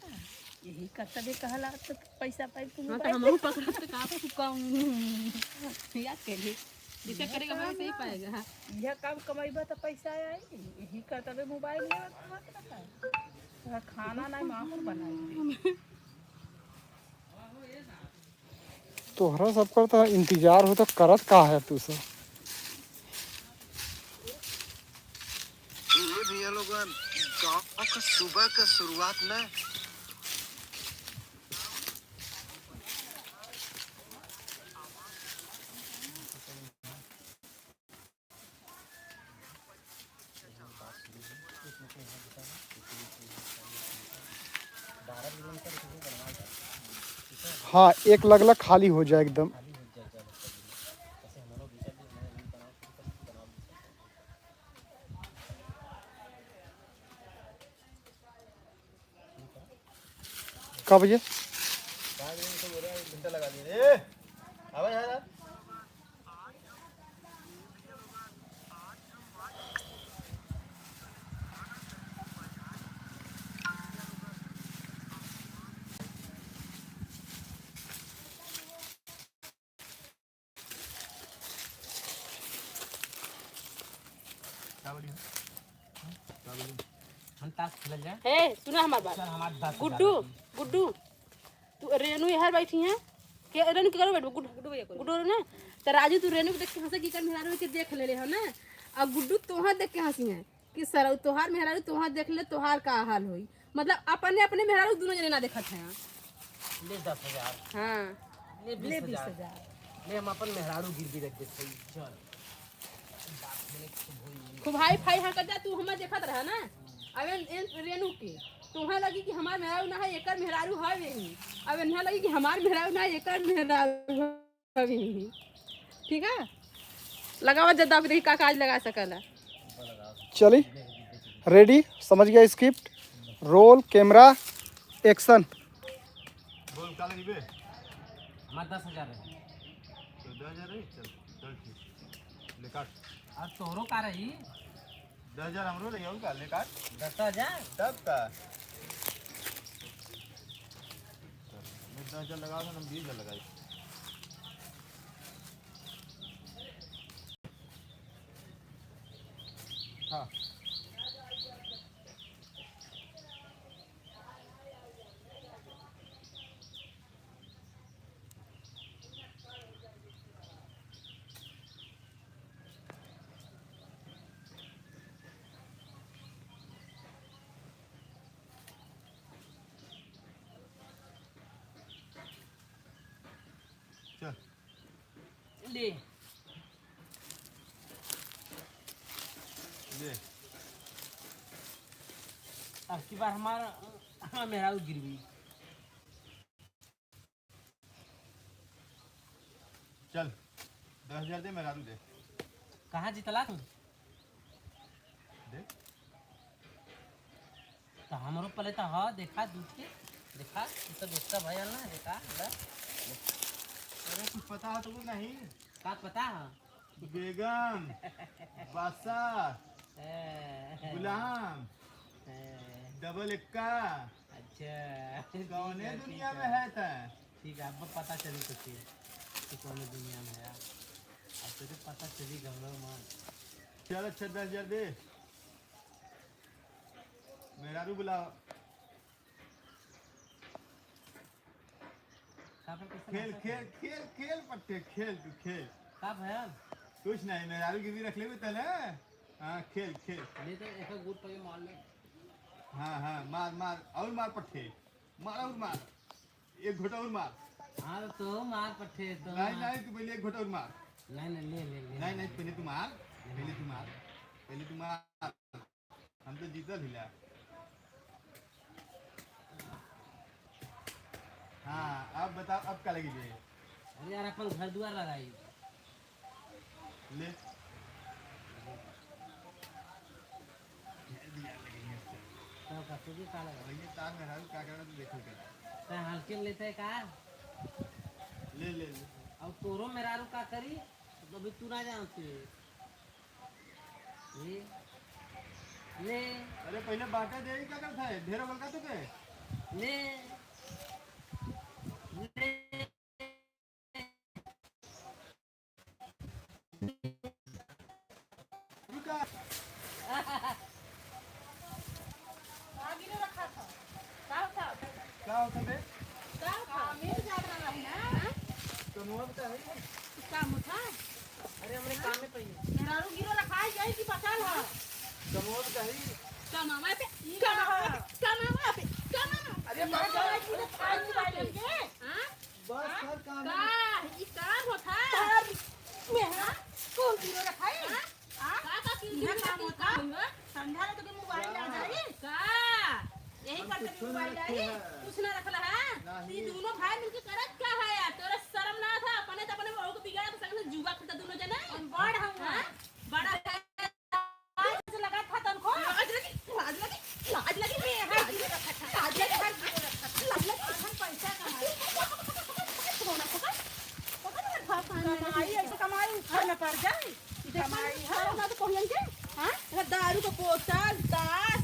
यही करतबे कहला तो पैसा पाई तू हाँ, तो मोबाइल। हमहू पकड़त तो का तू कौन? या के लिए? जैसे करेगा, वैसे ही पाएगा। यह काम कमाईबा तो पैसा आई, यही करतबे मोबाइल लेवा के हाथ रखा। तोरा खाना नहीं, माहौल बनाई। तोहरा सबकर तो इंतजार हो, तो करत का है तू सब? सुबह का शुरुआत ना। हाँ, एक लगला खाली हो जाए एकदम। का बजे? घंटा लगा दिए रे। आवा यार। का बोली? का बोली? हम ताश खेलल जाए। हे, सुना हमार बात। चल, हमार दस हजार गुड्डू, रुपये। गुड्डू, तू रेनू यहाँ बैठी हैं? के रेनू के करो बैठो, गुड्डू, गुड्डू भैया करो। गुड्डू ना, तो राजू तू रेनू के देख के हंसे कि कर मेहरारू के देख ले ले हो ना, और गुड्डू तोहार देख के हंसी हैं कि सरऊ तोहार मेहरारू तोहार देख ले, तोहार का हाल होई। मतलब अपने, अपने मेहरारू दोनों जने ना देखत हैं। ले दस हजार। हाँ। ले ले बीस हजार। बीस हजार। ले हम अपन मेहरारू गिरवी रख देत हई। चल। बात में खूब होई। खूब हाई फाई हाँ कर जा, तू हमें देखत रहा ना। अब इन, इन रेनू के, तुम्हें लगी कि हमार मेहरारू ना है, एकर मेहरारू है यही। अब इन्हें लगी कि हमार मेहरारू ना है, एकर मेहरारू है। कभी नहीं। ठीक है, लगावा जद्दा, अभी देखी का काज लगा सकला। चली, रेडी, समझ गया स्क्रिप्ट, रोल, कैमरा, एक्शन। बोल, का लगी बे? हमार दस हजार है। तो दस हजार है, चल, चल ठीक। ले काट। आज तोहरो का रही? दस हजार हमरो रही, और का, ले काट। दस हजार? तब का? मैं दस हजार लगाओ, हम बीस हजार लगाई। हाँ। चल। ले। ले। अब की बार हमार, हमार मेहरारू गिरवी। चल, दस हजार दे, मेहरारू दे। कहाँ जीतला तू? दे। तो हमरो पहले तो ह, देखा दूध के, देखा, तू तो देखता भैया ना, देखा, ला। अरे, कुछ पता है तुमको नहीं? का पता है? बेगम, बादशाह, ए। गुलाम, ए। डबल एक्का। अच्छा, ठीक है, ठीक है। कौने दुनिया में है तै? ठीक है, अब पता चली तो फिर कि कौने दुनिया में है। अब तुझे पता चली, घबराओ मत। चल, अच्छा, दस हजार दे। मेहरारू बुलाओ। का पे कैसे खेल, नाचत खेल, है? खेल, खेल पट्टे, खेल तू, खेल। का भयल? कुछ नहीं, मेहरारू गिरवी रख लेबे तले। हाँ, खेल, खेल। ले तो एक गोट पे मार ले। हाँ, हाँ, मार, मार, और मार पट्टे। मार और मार। एक घोटा और मार। हाँ, तो मार पट्टे, तो नहीं, मार। नहीं, तू पहले एक घोटा और मार। नहीं, नहीं, ले, ले, ले, नहीं, ले। नहीं, पहले तू मार, ले पहले मार। तू मार, पहले तू मार। हम तो जीतल हिला। हाँ, अब बताओ, अब का लगी बे? अरे यार, अपन घर दुआर लगाई। ले। तब का तुझे का लगा? भैया, तार मेहरारू का करना, तू देखल कर। तै हल्के में लेते है का? ले, ले, ले। अब तोरो मेहरारू का करी? तो अभी तू ना जानते। ले, ले। अरे पहले बांटे दे, ई का करत है? ढेर बोल का तू के? ले, ले। रुका। आगे ले रखा था। का होता? का होता बे? का होता? मेरे जागरण रही ना। कमवा में तो है ही। काम था? अरे, हमरे काम में पड़ी। मेहरारू गिरो रखाई जाई कि बचाल ह? कमवा में तो है ही। कमावा पे, कमावा पे, कमावा पे, कमावा। अरे, ये बात कमावा पे, आज मोबाइल के। हाँ? बस, हाँ? हर काम का? में। ई का होत है? तार में, हाँ? कौन गिरो रखा है? हाँ? हाँ? का, का की इहे गिरो काम रखा होता? है? संझा ले तो के मोबाइल आ जाई। का? यही हम करते कुछो ना मोबाइल रखे आई। हैं। कुछ ना रखला है? नहीं। ई दोनों भाई मिलके करत का है यार? तोरा शर्म ना था? अपने तो अपने बहू को बिगाड़ा, तो संग में जुआ खेलता दोनों जने। हम बड़ हम हाँ? बड़ा है। लाज लगा था तनको? लाज लगी, लाज लगी, लाज लगी, लाज लगी, लाज लगी, लाज लगी। अपन पैसा कमाई। कमाई, ऐसे कमाई ऊपर में पड़ जाए। कमाई है। ना तो कोहियन के, हाँ? दारू का बोतल, ताश,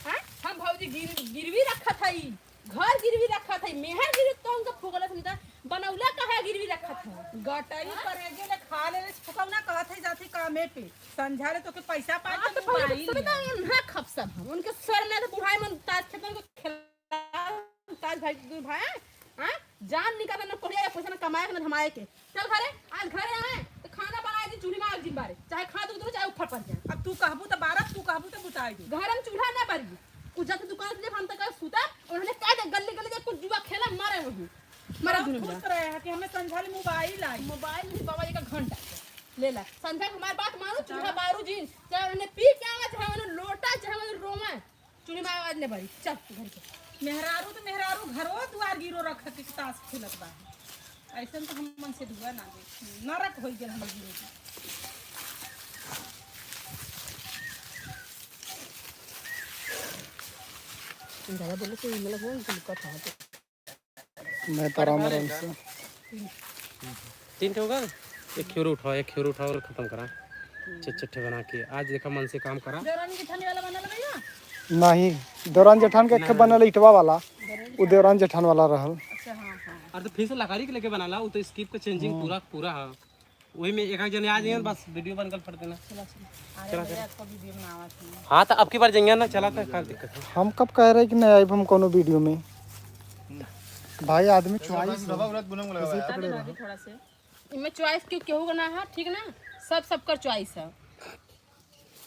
हाँ? हम भौजी गिर-, गिरवी रखत हई। घर गिरवी रखत है, मेहर गिरवी तो हमका फुगलत नहीं था, बनौला काहे गिरवी रखत है? गटरी करेजे ले खा ले, फुकौना कहत है जाती कामे पे। संझा ले तो के पैसा पाए हाँ, तो तो पहले मोबाइल तो सुविधा में। ना खप सब हम, उनके सर में तो बुढ़ाई में ताश खेतन को खेला, ताश भाई दू भाई, हाँ? जान निकाल ना कोढ़िया पैसा ना कमाए के ना धमाए के। चल घरे, आज घरे आए तो खाना बनाए दी, चूल्ही में आग जिन बारे, चाहे खा दू, चाहे ऊपर पड़ जाए। अब तू कहबू तो बारह, तू कहबू तो बुताई दू। घर हम चूल्हा ना बारी, उ जाके दुकान से जब हम तक सूता, उन्होंने कह दे गली गली जब कुछ जुआ खेला मारे वही, मारे बड़ा दुनू खुश जन। रहे हैं कि हमें संझा ले मोबाइल आई। मोबाइल नहीं बाबा, एक घंटा ले ला। संझा के हमारी बात मानो, चूल्हा बारू जिन, चाहे उन्होंने पी के आवा, चाहे उन्होंने लोटा, चाहे उन्होंने रोवा, चूल्ही में आवाज नहीं बारी, चल घर के। मेहरारू तो मेहरारू घरो दुआर गिरो रख के ताश खेलत बा। ऐसन तो हम मन से दुआ ना दे, नरक होई गेल हमर जिंदगी। ज्यादा बोले तो मतलब वो उनको लुका था तो। मैं तो राम राम से। तीन ठे हो गए, एक खियोर उठाओ, एक खियोर उठाओ और खत्म करा। छह छह ठे बना के आज देखा मन से काम करा। देवरानी जेठानी वाला बनल भैया? नहीं, देवरान जेठान के एक ठे बनल ईटवा वाला, वो देवरान जेठान वाला रहल। अच्छा, हाँ, हाँ। अरे तो फिर से लकड़ी के लेके बना ला, वो तो स्किप का चेंजिंग हम्म। पूरा पूरा है। वही में एक एक जने आ जाइए, बस वीडियो बनकर फट देना। चला, चला। अरे चला, भैया, चला। आपको वीडियो बनावा थी। हाँ, तो अब की बार जाइए ना, चला तो का दिक्कत है? हम कब कह रहे कि नहीं आइब हम कोनो वीडियो में? भाई, आदमी चॉइस है। दबा उलट बुनम लगा इसी यार। पकड़े रहो। थोड़ा से। इनमें चॉइस क्यों केहू का ना है, ठीक ना? सब सबकर चॉइस है।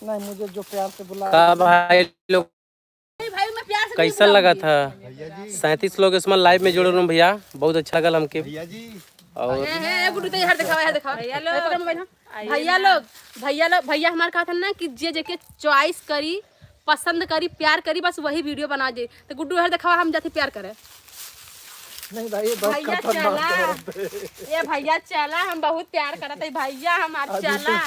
नहीं, मुझे जो प्यार से बुलाया का भाई लोग, भाई, मैं प्यार से नहीं कैसन लगा बुलाऊंगी। था? भैया जी। सैंतीस लोग इसमें लाइव में जुड़े रहो भैया, बहुत अच्छा लगल हमके। भैया जी। और ए, ए, ए, गुड्डू, तो इधर दिखावा, इधर दिखावा। भैया लोग। ए, पकड़ मोबाइल, हाँ। आइए भैया ना। लोग, भैया लोग, भैया हमारे कहा था ना कि जे जेके चॉइस करी, पसंद करी, प्यार करी, बस वही वीडियो बना दे। तो गुड्डू, इधर दिखावा, हम जाते प्यार करे। नहीं भाई, ये बहुत भैया खतरनाक चला। औरत है। ए भैया चला, हम बहुत प्यार करत है भैया हमार, अभी तो, चला।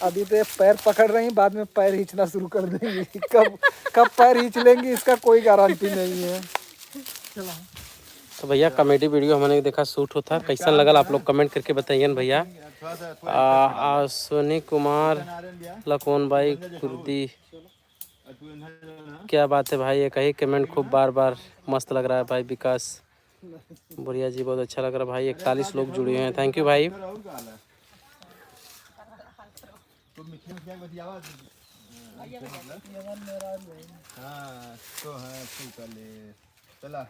अभी तो ये पैर पकड़ रही, बाद में पैर खींचना शुरू कर देंगी। कब, कब पैर खींच लेंगी, इसका कोई गारंटी नहीं है। चला। तो भैया, कॉमेडी वीडियो हमने देखा, शूट होता, कैसन लगल आप लोग कमेंट करके बताइए न भैया। आ, अश्विनी कुमार, लखन भाई कुर्दी, क्या बात है भाई, एक ही कमेंट खूब बार बार, मस्त लग रहा है भाई विकास। बुढ़िया जी, बहुत अच्छा लग रहा है भाई, इकतालीस लोग जुड़े हैं, thank you भाई। हाँ, तो हाँ, तू कर ले। चला।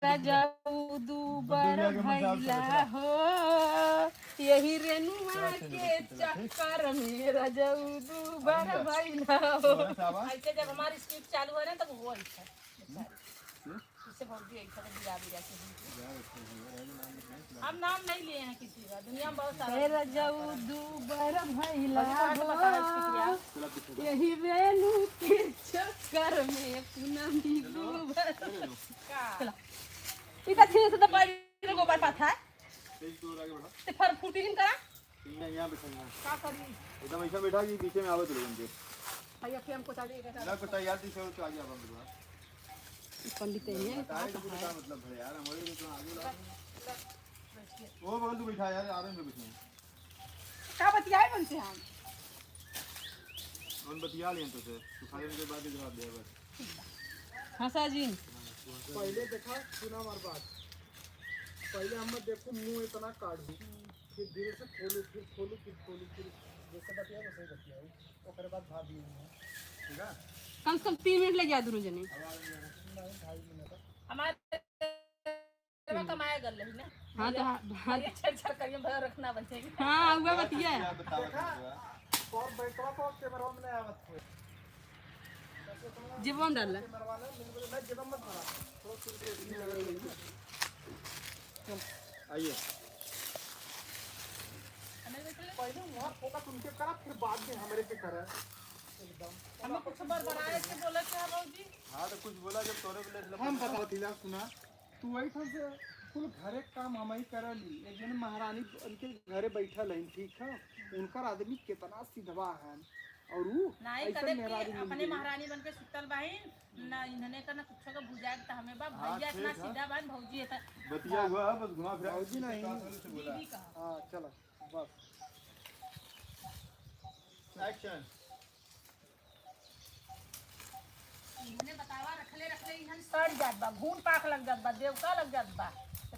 रजऊ दूबर भैला हो, यही रेनुआ के चक्कर में रजऊ दूबर भैला हो। ऐसे जब हमारी स्पीड चालू है ना, तब वो ऐसा। इससे भौजी ऐसा तो गिरा गिरा के। हम नाम नहीं लिए हैं किसी का, दुनिया में बहुत सारा हे रजऊ दूबर भैला हो, यही रेनू के चक्कर में पूनम भी दूबर। चला। ई त छीन से त बड़ी गोबर पाथा है। ते फर फूटी हिन करा। यहाँ, यहाँ बैठा, यहाँ। का करी? एकदम ऐसा बैठा कि पीछे में आवत लोगन के। भैया, के हमको चाहिए, इधर ना, कुछ याद नहीं, चलो, आगे आप हम लोग। पंडित है, ये बताए का तो पूरा है? मतलब है यार, हमारे लिए तो आगे ला। वो बगल तू बैठा यार, आराम से बैठे। का बतियाए बनते हम? हम बतिया लें तो से, तू खाली उनके बाद ही जवाब दे बस। हंसा जी। पहले देखा, सुना हमार बात। पहले हम देखो मुंह इतना काढ़ू, फिर धीरे से खोलू, फिर खोलू, फिर खोलू, फिर जैसे बतिया वैसे ही बतियाऊ। ओकरे बाद भाभी नहीं है। ठीक है? कम से कम तीन मिनट ले जा दोनों जने। हमारे कमाए गल रही ना। हाँ, तो हाँ, हाँ। ये छेड़ छाड़ करिए, भैया रखना बन जाएगी। हाँ, हुआ बतिया। क्या बता रहे हो? और बैठवा को कैमरा में नहीं आवत हुए। जेबवा में डाल ले। आइए। पहले वहाँ फोकस उनके करा, फिर बाद में हमरे पे करा। हमें कुछ बड़बड़ाए के बोला क्या भौजी? हाँ, तो कुछ बोला जब तोरे बोले हम बताओ थी, सुना। तू वही ठान से कुल घरे के काम हम ही करली। एक जन महारानी बन के घरे बैठल है, ठीक है? उनकर आदमी कितना सिधवा है, और ऊ नहीं, ऐसन कदे मेहरारू के मिल अपने गई। महारानी बन के सुतल बाहिन, ना इन्हने का ना कुछो का बुझाए त हमें बा। हाँ, भैया इतना ठीक है। सीधा बान, भौजी इतना बतिया हुआ है, बस घुमा फिरा भौजी नहीं। दीदी का। हाँ, चलो, बस। एक्शन। इन्हने बतावा रखले रखले इन्हन सड़ जात बा, घून पाक लग जात बा, देवका लग जात बा।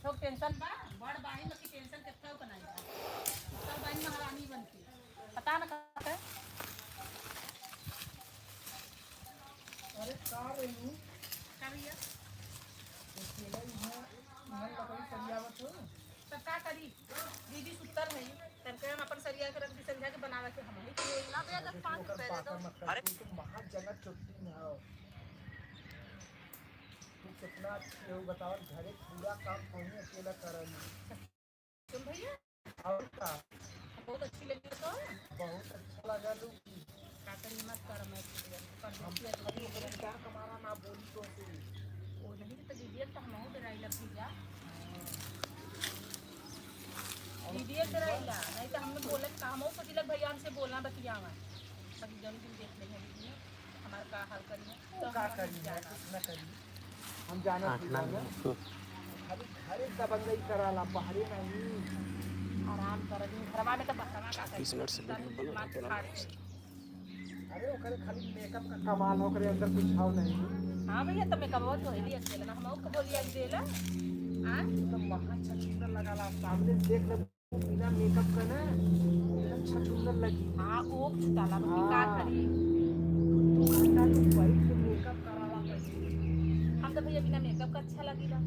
तो टेंशन बा, बड़ बाहिन की टेंशन के थोक नहीं बा। सब बाहिन महारानी बन के। पता न का है। अरे का रे यू? का भैया? अकेला ही है, इन्हन लकड़ी सरियावत हो? तब का करी? दीदी सुतल है, तब के हम अपन सरिया के रख दी, संझा के बनावे के हम ही। ला भैया, दस पाँच रुपए दे दो। अरे। तू तो महाजनक चुट्टी में हो। तू कितना अच्छी हो, बताओ, घरे पूरा काम तू ही अकेला करल। सुन भैया। और का? बहुत अच्छी लगी तो। बहुत अच्छा लगा लू। का करी, मत कर, मैं कर हम देती है। खाली ओकरे डर के मारा ना बोली तो से। ओ नहीं तो दीदी, तो हम हो डराई लग जा। दीदी डराई ला, नहीं तो हमने बोले काम हो, सोची लग भैया हमसे बोलना बतियावा। कभी जरूर दिन देख लेंगे दीदी, हमारा का हाल करी है। वो तो का हम करी है, जाना। कुछ ना करी। हम जाना आठ थी ना जाना। दो। खाली घरे दबंगई कराला, बाहरे नहीं। आराम कर, दिन घरवा में तो बसवा का तीस मिनट से वीडियो बन रहा है। अरे, ओकरे खाली मेकअप का कमाल हो, ओकरे अंदर कुछ भाव नहीं। हाँ भैया, तो मेकअप तो है ही अकेला ना, हम और को बोलिया देला। हाँ? तो महा छछूंदर लगाला, सामने देख ले, बिना मेकअप का ना, एकदम छछूंदर लगी। हाँ, वो छुटाला, बाकी का हाँ। करी? दो घंटा तो बैठ के मेकअप कराला पड़ी। हम तो भैया बिना मेकअप का अच्छा लगेला।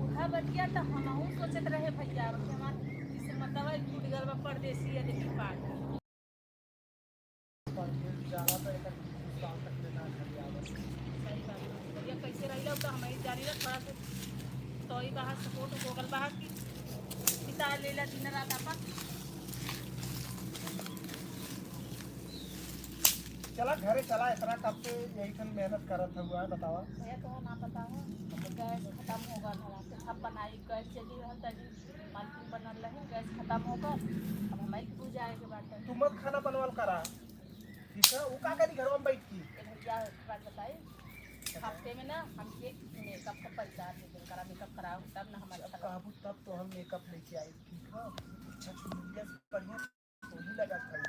उहा बतिया तो हमहू सोचत रहे भैया, कि हमार किस्मतवा टूट गल बा, परदेसी है, लेकिन पागल। परदेस जाला तो एकर साल तक में ना घर आवे। सही बात है। भैया कैसे रहिला, तो हम ही जानी ना, थोड़ा सा तो ही बाहर सपोर्ट हो गल बाहर की बिता लेला दिन रात आपन। चला घरे चला, इतना कब से यही ठन मेहनत करत हुआ है, बतावा। भैया तो ना बताओ, गैस खत्म हो गल हला, तो सब बनाई, गैस चली रहल तनी, मालकिन बनल रही, गैस खत्म हो गल, अब हमारी के बुझाए के बात है। तू मत खाना बनवाल करा, ठीक है? वो का करी घरवा में बैठ के? ए भैया, एक बात बताई, हफ्ते में ना हमके मेकअप का पैसा दे दे करा, मेकअप कराओ, तब ना हमारे अब कहबू तब तो हम मेकअप लेके आई, ठीक है? अच्छा चुनरिया से बढ़िया सोही लगा खाई।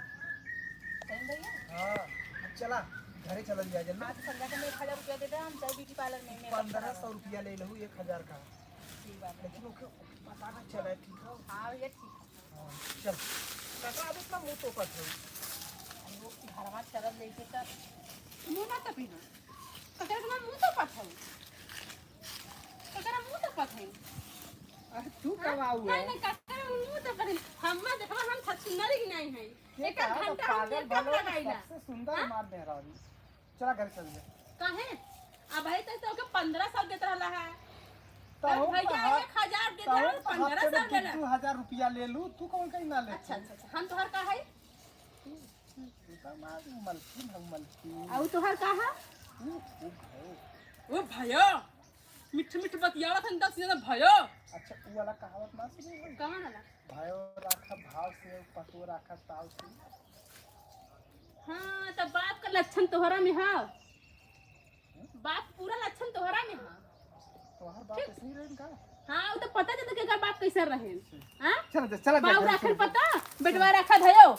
सही भैया? हाँ, अब चला, घरे चलल जाए जल्दी। हाँ, तो संध्या के मैं एक हजार रुपया दे दे, हम जाए ब्यूटी पार्लर में मेकअप पंद्रह सौ रुपया ले लहू, एक हजार का। ठीक बात है। लेकिन ओके पता ना चला, ठीक है? हाँ भैया, ठीक है। हाँ, चल। ककरा अब इतना मुंह तोपत हो? अरे वो घरवा चलत जैसे कर। मुंह ना तपी ना। ककरा इतना मुंह तोपत हो? ककरा मुंह तोपत है? अरे तू हाँ? कब आऊ नहीं, है? नहीं, ककरा मुंह तोपत है? हम मत देखबा, हम छछुंदर ही नहीं है। के एक कहा तो घंटा हम पागल मेकअप भलो लगाई ना। सबसे सुंदर हाँ? मार दे रहा हूँ। चला घर चल जा। काहे? अब भाई तक तो ओके पंद्रह सौ देत रहला है। तो तब हम भैया कहा, एक हजार देत तो रहला, हम कहा पंद्रह सौ हफ्ते में देला। दू हजार रुपया ले लू, तू कौन कहीं ना ले? अच्छा, अच्छा, अच्छा, हम तोहर का है? तू, तू तो मार मलकिन हम मलकिन। आऊ तोहर का है? तू, तू भयो। ओ भयो, मिठ मिठ बतियावत हन, दस जने भयो। अच्छा, उ वाला कहावत ना सुने हो? कौन वाला? भयो राखा भाव से, पतो राखा ताव से। हाँ, तब बाप का लक्षण तोहरा में है। बाप पूरा लक्षण तोहरा में है। तोहर बाप ठीक। ऐसे ही रहेन का? हाँ, वो तो पता चलता कि एकर बाप कैसा रहेन। हाँ? चला जा, चला जा, बाप घर राखन चला जा। पता, बेटवा रखा धयो।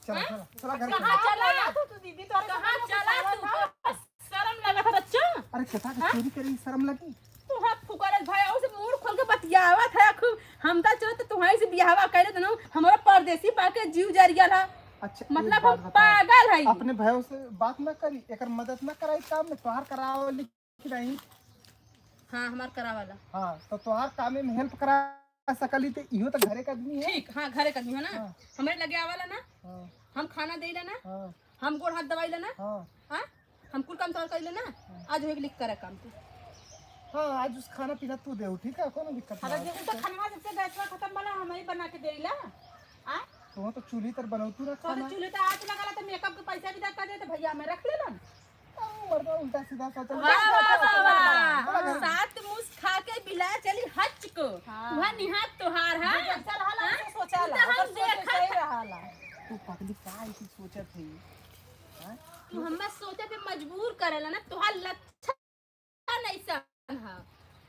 चला, हाँ? चला, चला, घर कहाँ चला। चला? तू, तू दीदी, तोहरे कहाँ सामने चला गुस्सा तू? बा। शर्म लगत है बच्चा। अरे, केता के हाँ? चोरी करी, शर्म लगी। तू हाथ फुकरत भाई, और से मुंह खोल के बतियावत है खूब। हम ता चलत तुम्हारी से बियाहवा कैले तनो, हमारा परदेसी पाके जीव जरिया था। अच्छा, एक मतलब बात हम बताओ। पागल है। अपने भाइयों से बात ना करी, एकर मदद ना कराई काम में, तोहार करावली कि नहीं? हाँ, हमार करावाला। हाँ, तो तोहार कामे में हेल्प करा सकली ते इहो तो घरे का आदमी है। ठीक, हाँ, घरे का आदमी है ना। हाँ। हमरे लगे आवाला ना, हाँ। हम खाना देला ना, हाँ। हम गोड़ हाथ दबाइला ना, हाँ। हाँ? हम कुल काम तोहर कइले ना, हाँ। आज वही लिख करे काम तू। हाँ, आज उस खाना पीना तू देउ, ठीक है, कोनो दिक्कत हाँ, ना तो है। जे उ तो खानवा जब से गैसवा खतम भला, हम ही बना के देला। आ? तो वहाँ तो चूल्ही तर बनौतू ना तो खाना। चूल्ही तो आँच लगाला तो मेकअप के पैसा भी देता दे तो भैया हमें रख लेलन। हाँ, मर्दा उल्टा सीधा सोचल। वाह, वाह, वाह, वाह। सात मुस खा के बिला चली हच को। हाँ। वह निहात तोहार है। जो जैसा रहला, हाँ? वैसे सोचाला। तू तो हम ओकर सोच देखत सही रहला। तू पगली का ऐसी सोचत है? हाँ? तू हमें सोचे पे मजबूर करेला ना, तोहार लक्षण ऐसन है,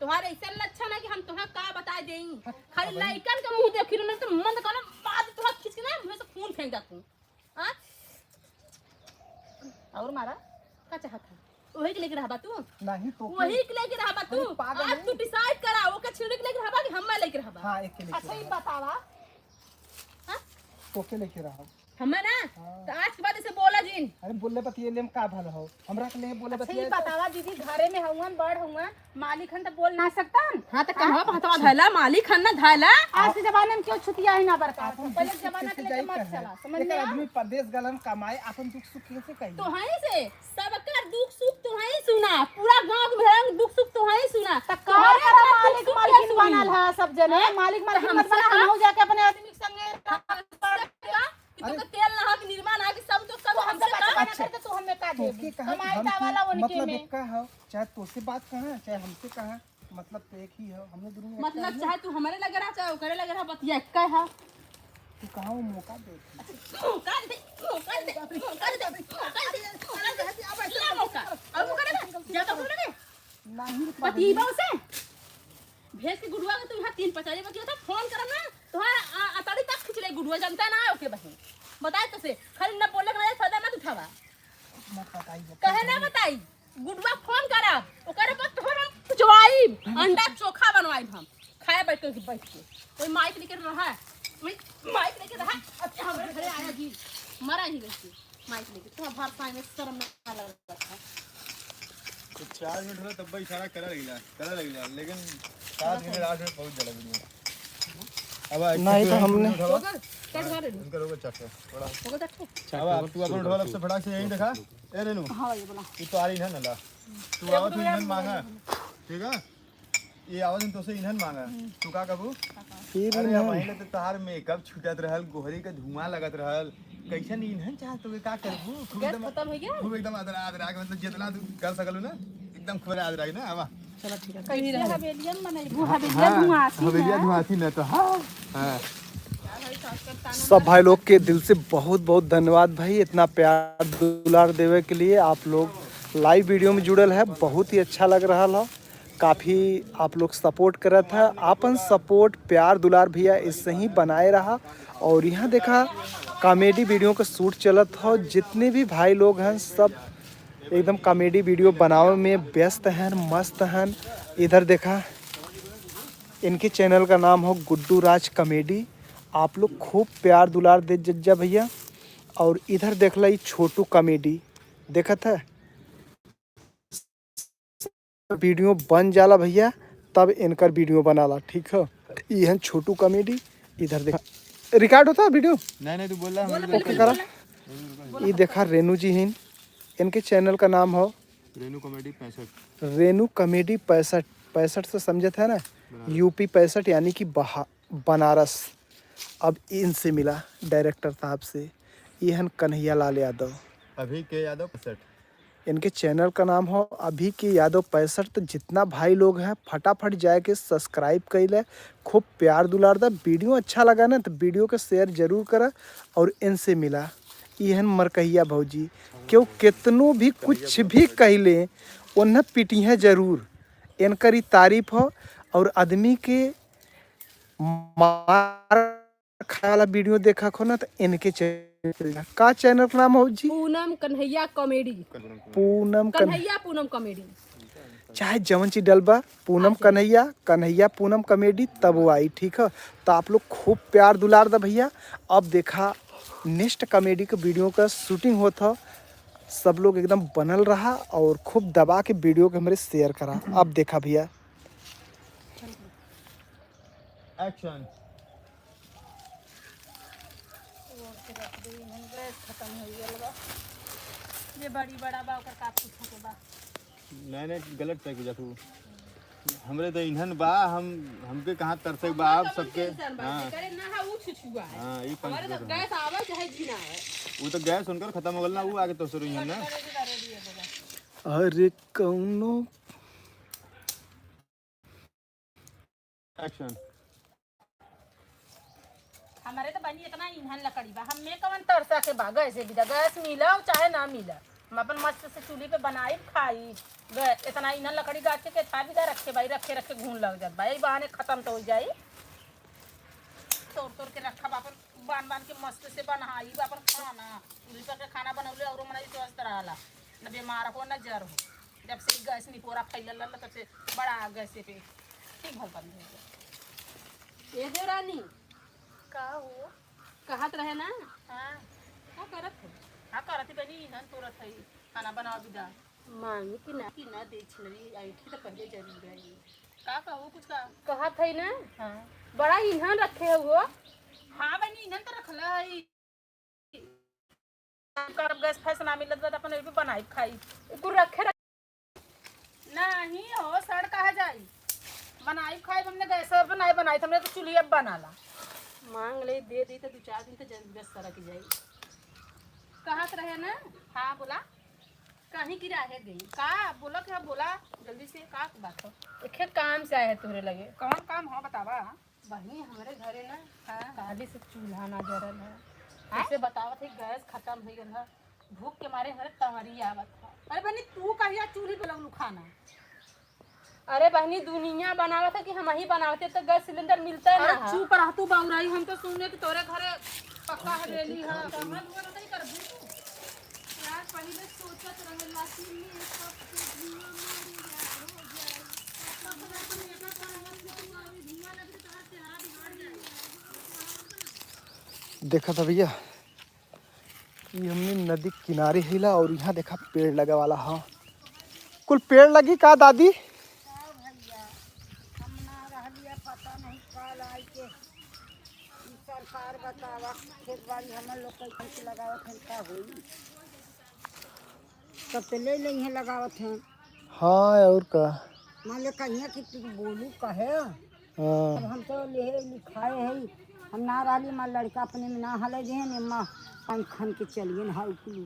तोहार ऐसन लक्षण है कि हम तोहार का बताई देई। खाली लइकन के मुँह देखी ना तो मन तो कहला, बाद तोहार खींच के ना मुँह से खून फेंक दा तू। हाँ? और मारा, का चाहत है? वही के लेके रहबा तू? नहीं तो वही के लेके रहबा तू? अरे पागल आज है। तू decide करा, ओके छेड़े के लेके रहबा कि हम्मा लेके रहबा? हाँ, एक के लेके अच्छा, ये रहबा। बतावा। हाँ? ओके लेके रहब। हम्मा ना? हाँ। तो आज के बाद ऐसे बोला जिन। अरे बोले बतिये लेम का भल हो? हमरा के लिए बोले अच्छा, बतिये ये तो बतावा दीदी, घरे में हउअन, बड़ हउअन, मालिक हन तो बोल ना सकतन? हाँ, तो हाँ? कहवा हथवा धैला, मालिक हन ना धैला। आज के जमाने में क्यों छुतिया ही ना बरता? आपन पहले दुख सुख जमाना कैसे के लेके जाई मत कहे? चला, समझ एकर में आया? आदमी परदेस गलन कमाए, आपन दुख सुख कैसे कही? तो है से, सबकर दुख सुख तो है सुना, पूरा गांव के भेड़न दुख सुख तो है सुना। त का तोहरे करा, अपना मालिक दुख सुख मालकिन के सुनी। बनल है सब जने, हैं? मालिक तो मालकिन मत हमसे बना, का? हम जाके अपने आदमी के संगे हाँ, हमसे का? कि अरे। तोके तेल ना हो, कि निरमा ना हो, कि सब तो सब तो हमसे हमसे का? बना अच्छा। करके तू हमें का तोके देबू? कहा कि कमाई हम का वाला की उनके मतलब में। एक का हो, चाहे तोसे बात कहा, चाहे हमसे कहा, मतलब तो एक ही हो, हमने दोनों एक मतलब ही। चाहे तू हमारे लगे रहा, चाहे ओकरे लगे रहा, बतिया एक का है। तू कहाँ वो मौका दे? मौका दे, मौका दे, मौका दे, मौका दे। अब मौका दे, ज्यादा बोल रहे। नहीं, बतियबा से। भेज के गुडुआ के तू यहाँ तीन पचारी बतिया था, फोन करब ना, तोहार आ, अतड़ी तक खींच ले गुडुआ, जनता ना ओके बहिन। बताए तो से, खाली ना बोले के ना, फायदा मत उठावा। मत बताई, मत कहे ना बताई। बताई, गुडुआ फोन करब, ओकरे बाद तोहर हम कुचवाइब, अंडा चोखा बनवाइब हम, खाए बैठ के, बैठ के। कोई माइक लेके रहा है, माइक, माइक लेके रहा है, अब हमरे घरे आया जी, मरा ही बैठ के। माइक लेके तो भर पाए में शर्म ना लगता। तो चार मिनट होला तब इशारा करे लगिला, करे लगिला, लेकिन सात मिनट, आठ मिनट बहुत ज्यादा वीडियो। अब नहीं तो हमने उठावा। ओकर कट कर दे। उनका रोको चट से, थोड़ा। ओकर कट कर। अब आप तू अपन उठावा, सबसे फटाक से यहीं देखा। ए रेनू। हाँ, ये बोला। तू तो आ रही है ना ला। तू आवा, तू इन्हन मांगा। ठीक है? ये आवाज हम तोसे इन्हन मांगा। तू का कबू? फिर अरे इन्हन। भाई, तो तहार मेकअप छूटत रहल, गोहरी के धुआं लगत रहल, कैसन इन्हन चाहत हुए, का करबू? खूब गैस एकदम, खत्म हो गया? खूब एकदम आदरा, आदरा के, मतलब, जितना तू कर सकलू ना, एकदम खूब आदरा के ना, आवा। चलो, ठीक है। कैसे हवेलिया में बनाई? वो हवेलिया हाँ, धुआंसी हवेलिया ना। धुआंसी ना तो, हाँ, हाँ। सब भाई लोग के दिल से बहुत बहुत धन्यवाद भाई, इतना प्यार दुलार देवे के लिए। आप लोग लाइव वीडियो में जुड़ल है, बहुत ही अच्छा लग रहा है। काफ़ी आप लोग सपोर्ट करत है, आपन सपोर्ट प्यार दुलार भैया इससे ही बनाए रहा। और यहाँ देखा कॉमेडी वीडियो का शूट चलत हो, जितने भी भाई लोग हैं सब एकदम कॉमेडी वीडियो बनावे में व्यस्त हैं, मस्त हैं। इधर देखा इनके चैनल का नाम हो गुड्डू राज कॉमेडी। आप लोग खूब प्यार दुलार दे जज्जा भैया। और इधर देख ला ई छोटू कॉमेडी देखत है। वीडियो बन जाला भैया, तब इनकर वीडियो बनाला, ठीक है। इहन छोटू कॉमेडी, इधर देखा, रिकॉर्ड होता है वीडियो? नहीं, नहीं, तू बोल रहा है, हम बोल, लोग ओके बोल, करा। बोल। ये देखा रेनू जी हिन, इनके चैनल का नाम हो रेनू कॉमेडी पैंसठ। रेनू कॉमेडी पैंसठ, पैंसठ से समझत है ना, बनारस। यूपी पैंसठ यानी कि बहा-, बनारस। अब इनसे मिला डायरेक्टर साहब से, ये हन कन्हैया लाल यादव। अभी के यादव पैंसठ। इनके चैनल का नाम हो अभी के यादव पैंसठ। तो जितना भाई लोग हैं फटाफट जाके सब्सक्राइब कर ले, खूब प्यार दुलार दा। वीडियो अच्छा लगा ना तो वीडियो को शेयर जरूर करा और इनसे मिला। ये हन मरकहिया भौजी, क्यों कितनो भी कुछ भी कह ले, उन्हें पिटिया जरूर। इनकर ई तारीफ हो और आदमी के मार खाए वाला वीडियो देखा खो ना तो इनके चैनल का चैनल का नाम हो जी? पूनम कन्हैया कॉमेडी। पूनम कन- कन्हैया पूनम कॉमेडी। चाहे जवन चीज डलबा, पूनम हाँ जी। कन्हैया, कन्हैया पूनम कॉमेडी, तब वो आई, ठीक है। तो आप लोग खूब प्यार दुलार दा भैया। अब देखा नेक्स्ट कॉमेडी के वीडियो का शूटिंग होत हो, सब लोग एकदम बनल रहा और खूब दबा के वीडियो के हमरे शेयर करा। अब देखा भैया, एक्शन। वो के रख दे, इन्हन गैस खतम होइ गल बा। जे बड़ी बड़ा बा, ओकर का पूछे के बा? नहीं, नहीं, गलत पैक हो जात हूँ। हमरे तो इन्हन बा, हम, हमके कहाँ तरसे बा, आप सबके। हाँ। जेकरे ना है, ऊ छुछुआ है। हाँ, ये पंच हमारे तो गैस आवे चाहे जी ना आवे। वो तो गैस उनकर खतम हो गल ना, वो आके तो शुरू इन्हन ना। अरे कौनो एक्शन। हमरे तो बनी इतना ईंधन लकड़ी बा, हमें कवन तरसा के बा, गैस से बिदा, गैस मिला चाहे ना मिला, हम अपन मस्त से चूल्ही पे बनाई खाई। गै-, इतना ईंधन लकड़ी गाछ के था बिदा रखे भाई, रखे रखे घून लग जात बा, यही बहाने खतम तो हो जाई। तोड़ तोड़ के रखब, अपन बान बान के मस्त से बनाई अपन खाना। चूल्ही पर के खाना बनौले औरो मनई स्वस्थ रहला, न बीमार हो न जर हो। जब से ई गैस निपोरा फैलल रहल तब से बड़ा गैस पे ठीक भल बंद हो गया। ए देवरानी, का हो? कहत रहे ना? हाँ। का करत हो? हाँ, करत ही बनी, इन्हन तोड़त है, खाना बनाओ बिदा। मांगी कि ना? कि ना दे छिनरी, ऐठी तो पहले जरूर है। का कहू कुछ का? कहत है ना? हाँ। बड़ा ईंधन रखे हो। हाँ बनी, ईंधन तो रखला है। करब गैस फैस ना मिलत बा, त अपन एबे बनाई खाई। कुल रखे रख-, नहीं हो, सड़ कहा जाई? बनाई खाई, हमने गैस पर बनाई, बनाई, हमने तो चूल्ही अब बनाला। मांग ले, दे दी तो दो चार दिन तो जरूरत सरक जाई। कहत रहे ना? हाँ, बोला। कहीं गिरा है गई। का? बोला क्या? बोला, जल्दी से, का बात हो? एक काम से आए हैं तोहरे लगे। कौन काम हो, बतावा। बहिनी, हमरे घरे ना, हाँ। काली से चूल्हा ना जरल है। हैं? कैसे बतावत है, गैस खतम हो गल है। भूख के मारे हमरे तंगरी आवत है। अरे बहिनी, तू कहिया चूल्ही पे लगलू खाना? अरे बहिनी, दुनिया बनावत है कि हम ही बनावत है, तो गैस सिलेंडर मिलता है ना। अरे चुप रह तू बउराई, हम तो सुने कि तोरे घरे पक्का हवेली है। कहाँ दुआ नहीं कर दू? यार, पहिले सोचत रहे, लाठी में सबके धुआं मारी यार, हो जाए। देखा था भैया, ये हमने नदी किनारे हिला और यहाँ देखा पेड़ लगे वाला। हाँ, कुल पेड़ लगी का दादी? का भैया, हम ना रहलिया, पता नहीं काल आई के ई सरकार बतावा, खेत बाड़ी हमन लोग कैसे लगावत हैं, का होई? तब तो ले ले हैं लगावत हैं। हाँ, और का? मान ले कहिया कि तू बोलू कहे। हाँ। अब हम तो ले लिखाए हैं, हम ना रहली, मार लड़का अपने में ना हले दे, ने माँ पानी खन के चलिए ना, हाउ कुलू।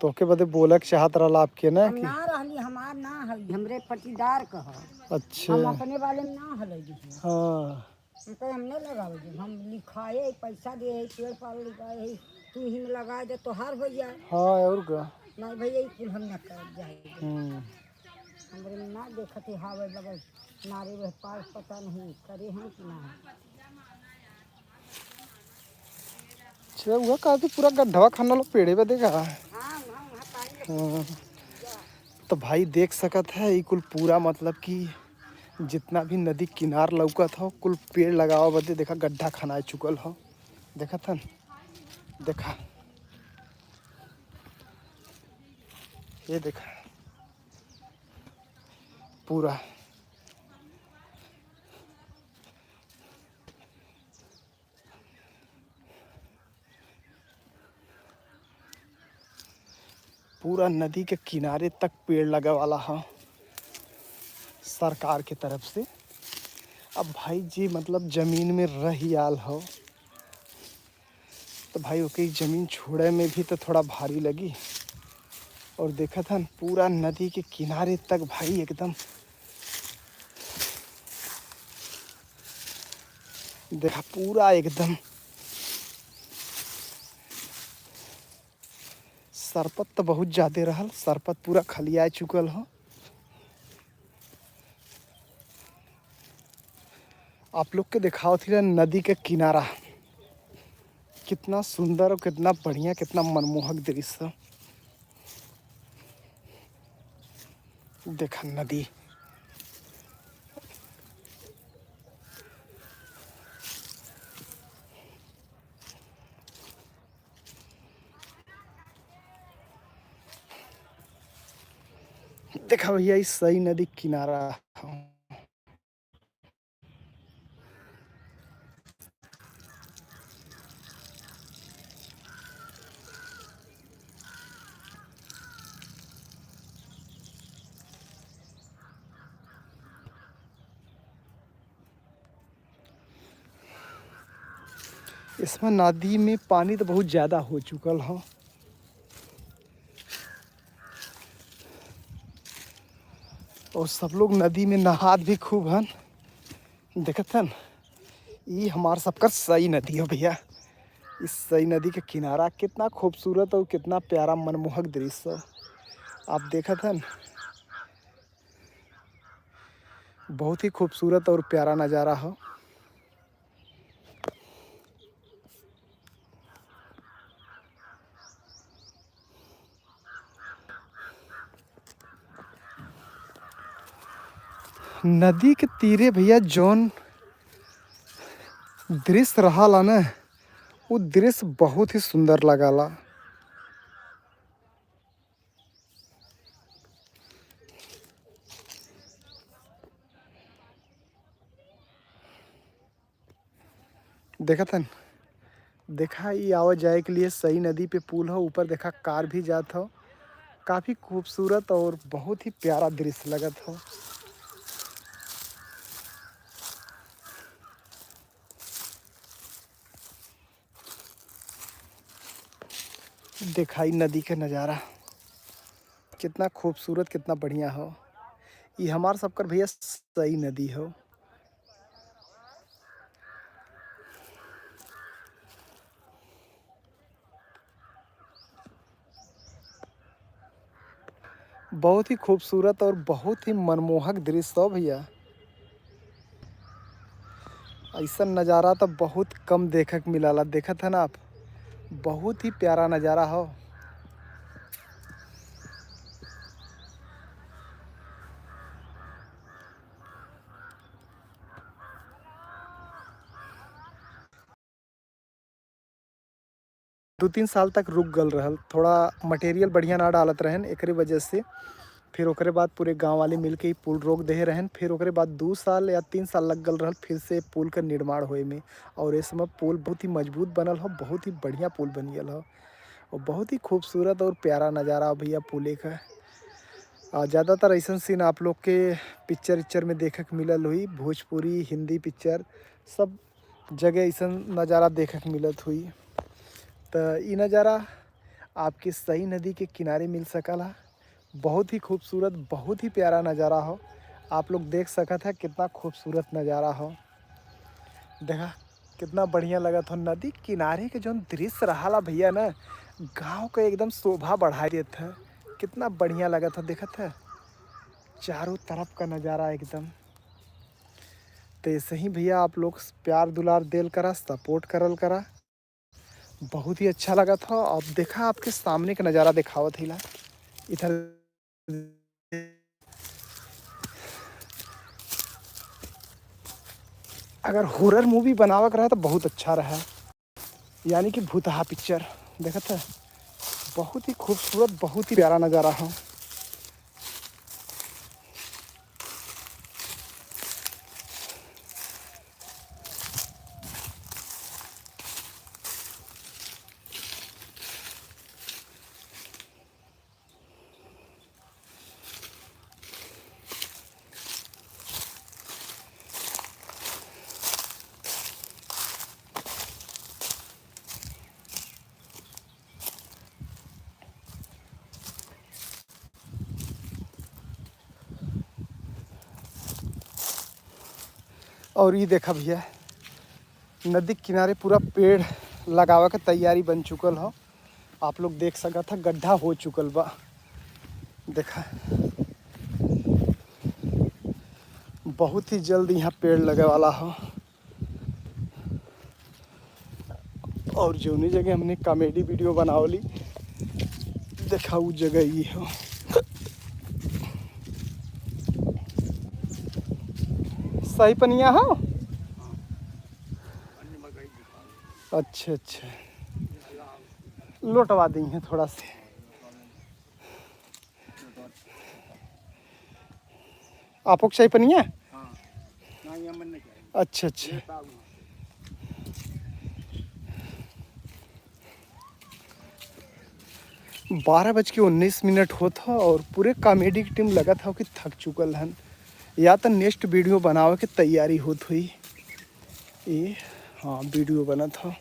तोके बदे बोलक चाहत रहला आपके ना हम कि ना रहली, हमार ना हली, हमरे पटीदार कह। अच्छा। हम अपने वाले में ना हले दे। हाँ। हम कहे, "हम नहीं लगावे देब, हम लिखाए, पैसा दे है, पेड़ पाल लिखाए है, तू ही में लगा दे, तोहार हो जाए।" हाँ, और का? नहीं भैया, ये कुल हम ना कर जाए। हम्म। हमरे में ना देखत ही हावे बगल, नारे वह पास पता नहीं करे हैं कि ना। अच्छा, वह कहती पूरा गड्ढवा खाना लो पेड़े बदे का। हाँ, हाँ, वहाँ पानी लग हाँ। तो भाई देख सकत है, ई कुल पूरा मतलब कि जितना भी नदी किनार लौकत हो, कुल पेड़ लगावा बदे देखा गड्ढा खनाए चुकल हो। देखत हन, देखा, ये देखा पूरा पूरा नदी के किनारे तक पेड़ लगे वाला ह सरकार के तरफ से। अब भाई जी, मतलब, जमीन में रह आल हो, तो भाई, ओके जमीन छोड़े में भी तो थोड़ा भारी लगी। और देखत हन, पूरा नदी के किनारे तक भाई एकदम देखा, पूरा एकदम सरपत तो बहुत ज्यादे रहल, सरपत पूरा खलिया चुकल हो। आप लोग के देखावत ही नदी के किनारा, कितना सुंदर और कितना बढ़िया, कितना मनमोहक दृश्य। देखा नदी। देखा भैया, ई सई नदी किनारा ह। इसमें नदी में पानी तो बहुत ज्यादा हो चुकल ह। और सब लोग नदी में नहात भी खूब हन। देखत हन, ई हमार सबकर सई नदी हो भैया। इस सई नदी के किनारा कितना खूबसूरत और कितना प्यारा मनमोहक दृश्य हो। आप देखत हन, बहुत ही खूबसूरत और प्यारा नज़ारा हो। नदी के तीरे भैया जौन दृश्य रहाला न, उ दृश्य बहुत ही सुंदर लगाला। देखत हन, देखा, ई आवा जाए के लिए सई नदी पे पुल हो। ऊपर देखा, कार भी जात हो। काफ़ी खूबसूरत और बहुत ही प्यारा दृश्य लगत हो। देखाई नदी के नज़ारा, कितना खूबसूरत, कितना बढ़िया हो। ई हमार सबकर भैया सई नदी हो। बहुत ही खूबसूरत और बहुत ही मनमोहक दृश्य हो भैया। ऐसा नज़ारा तो बहुत कम देखे के मिलाला। देखत है ना आप, बहुत ही प्यारा नज़ारा हो। दो तीन साल तक रुक गल रहल, थोड़ा मटेरियल बढ़िया ना डालत रहन, एकरे वजह से। फिर ओकरे बाद पूरे गांव वाले मिलके ई पुल रोक देहे रहन। फिर ओकरे बाद दो साल या तीन साल लग गल रहल फिर से पुल का निर्माण होए में। और इस समय पुल बहुत ही मजबूत बनल हो, बहुत ही बढ़िया पुल बन गल हो और बहुत ही खूबसूरत और प्यारा नज़ारा हो भैया पुले का। आ, ज़्यादातर ऐसन सीन आप लोग के पिक्चर इक्चर में देखे के मिलल हुई, भोजपुरी, हिंदी पिक्चर, सब जगह ऐसन नज़ारा देखे के मिलत हुई। त ई नज़ारा आपके सई नदी के किनारे मिल सकला। बहुत ही खूबसूरत, बहुत ही प्यारा नज़ारा हो। आप लोग देख सकत है कितना खूबसूरत नज़ारा हो। देखा कितना बढ़िया लगत हो। नदी किनारे के जौन दृश्य रहाला भैया ना, गाँव के एकदम शोभा बढ़ाई देत है। कितना बढ़िया लगत हो, देखत है चारों तरफ का नज़ारा एकदम। तो ऐसे ही भैया आप लोग प्यार दुलार देल करा, सपोर्ट करल करा। बहुत ही अच्छा लगा था। अब देखा आपके सामने का नज़ारा दिखावत हिला इधर। अगर हॉरर मूवी बनावे के रहे तो बहुत अच्छा रहा, यानी कि भूतहा पिक्चर। देखत है बहुत ही खूबसूरत, बहुत ही प्यारा नज़ारा है। और ये देखा भैया, नदी किनारे पूरा पेड़ लगावे के तैयारी बन चुकल हो। आप लोग देख सकत ह, गड्ढा हो चुकल बा। देखा, बहुत ही जल्द यहाँ पेड़ लगे वाला हो। और जौनी जगह हमने कॉमेडी वीडियो बनावली, देखा उ जगह ई हो। सही पनिया हो? अच्छा, अच्छा, लोटवा दी है थोड़ा से। आपको चाहिए पनिया? हाँ। ना, ये मन नहीं चाहिए। अच्छा, अच्छा। ये पाऊंगा। बारह बज के उन्नीस मिनट होत ह और पूरे कॉमेडी की टीम लगत ह कि थक चुकल हन, या तो नेक्स्ट वीडियो बनावे के तैयारी होत हुई। ये, हाँ, वीडियो बनत ह।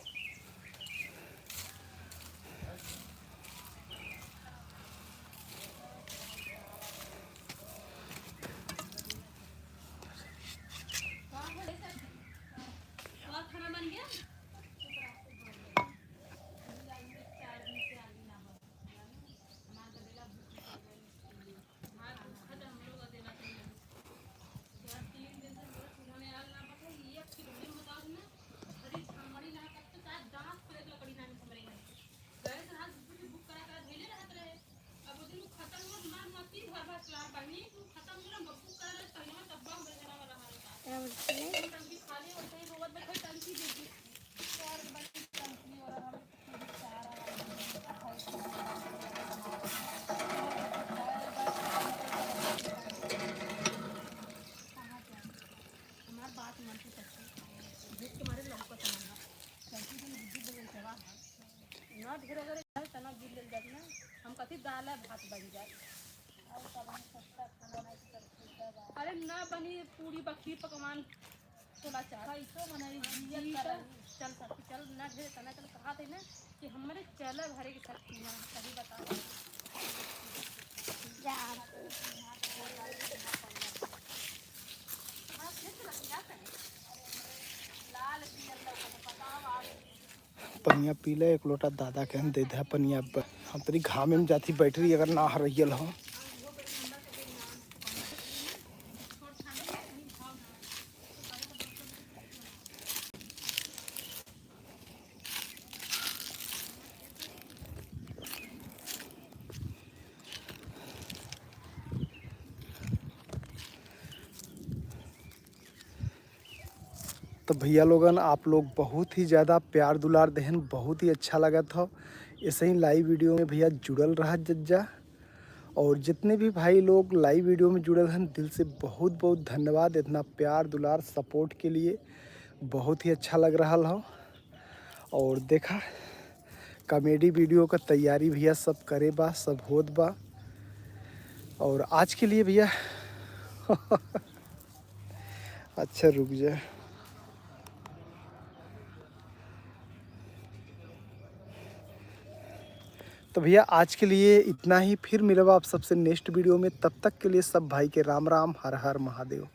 ढेर अगर इधर तना गिर लेल जात ना, हम कथी दाल है भात बन जाए। अरे ना बनी पूरी बखी पकवान, चला चाट। कैसो बनाई जिया जी कर। चल सखी चल, ना ढेर तना चल, कहा थे ना कि हमरे चल भरे की शक्ति ना, सही बताओ। लाल पियर लौकत, बताओ आप। पनिया पी ले, एक लोटा दादा के हम दे दे पनिया। अब हम तनी घामे में जाती, बैटरी अगर ना हरैयल हो। तो भैया लोगन, आप लोग बहुत ही ज़्यादा प्यार दुलार देहन, बहुत ही अच्छा लगत हो। ऐसे ही लाइव वीडियो में भैया जुड़ल रहा जज्जा। और जितने भी भाई लोग लाइव वीडियो में जुड़ल हन, दिल से बहुत बहुत धन्यवाद इतना प्यार दुलार सपोर्ट के लिए। बहुत ही अच्छा लग रहा हो। और देखा कॉमेडी वीडियो का तैयारी भैया सब करे बा, सब होत बा। और आज के लिए भैया अच्छा रुक जा। तो भैया आज के लिए इतना ही, फिर मिलब आप सबसे नेक्स्ट वीडियो में। तब तक के लिए सब भाई के राम राम, हर हर महादेव।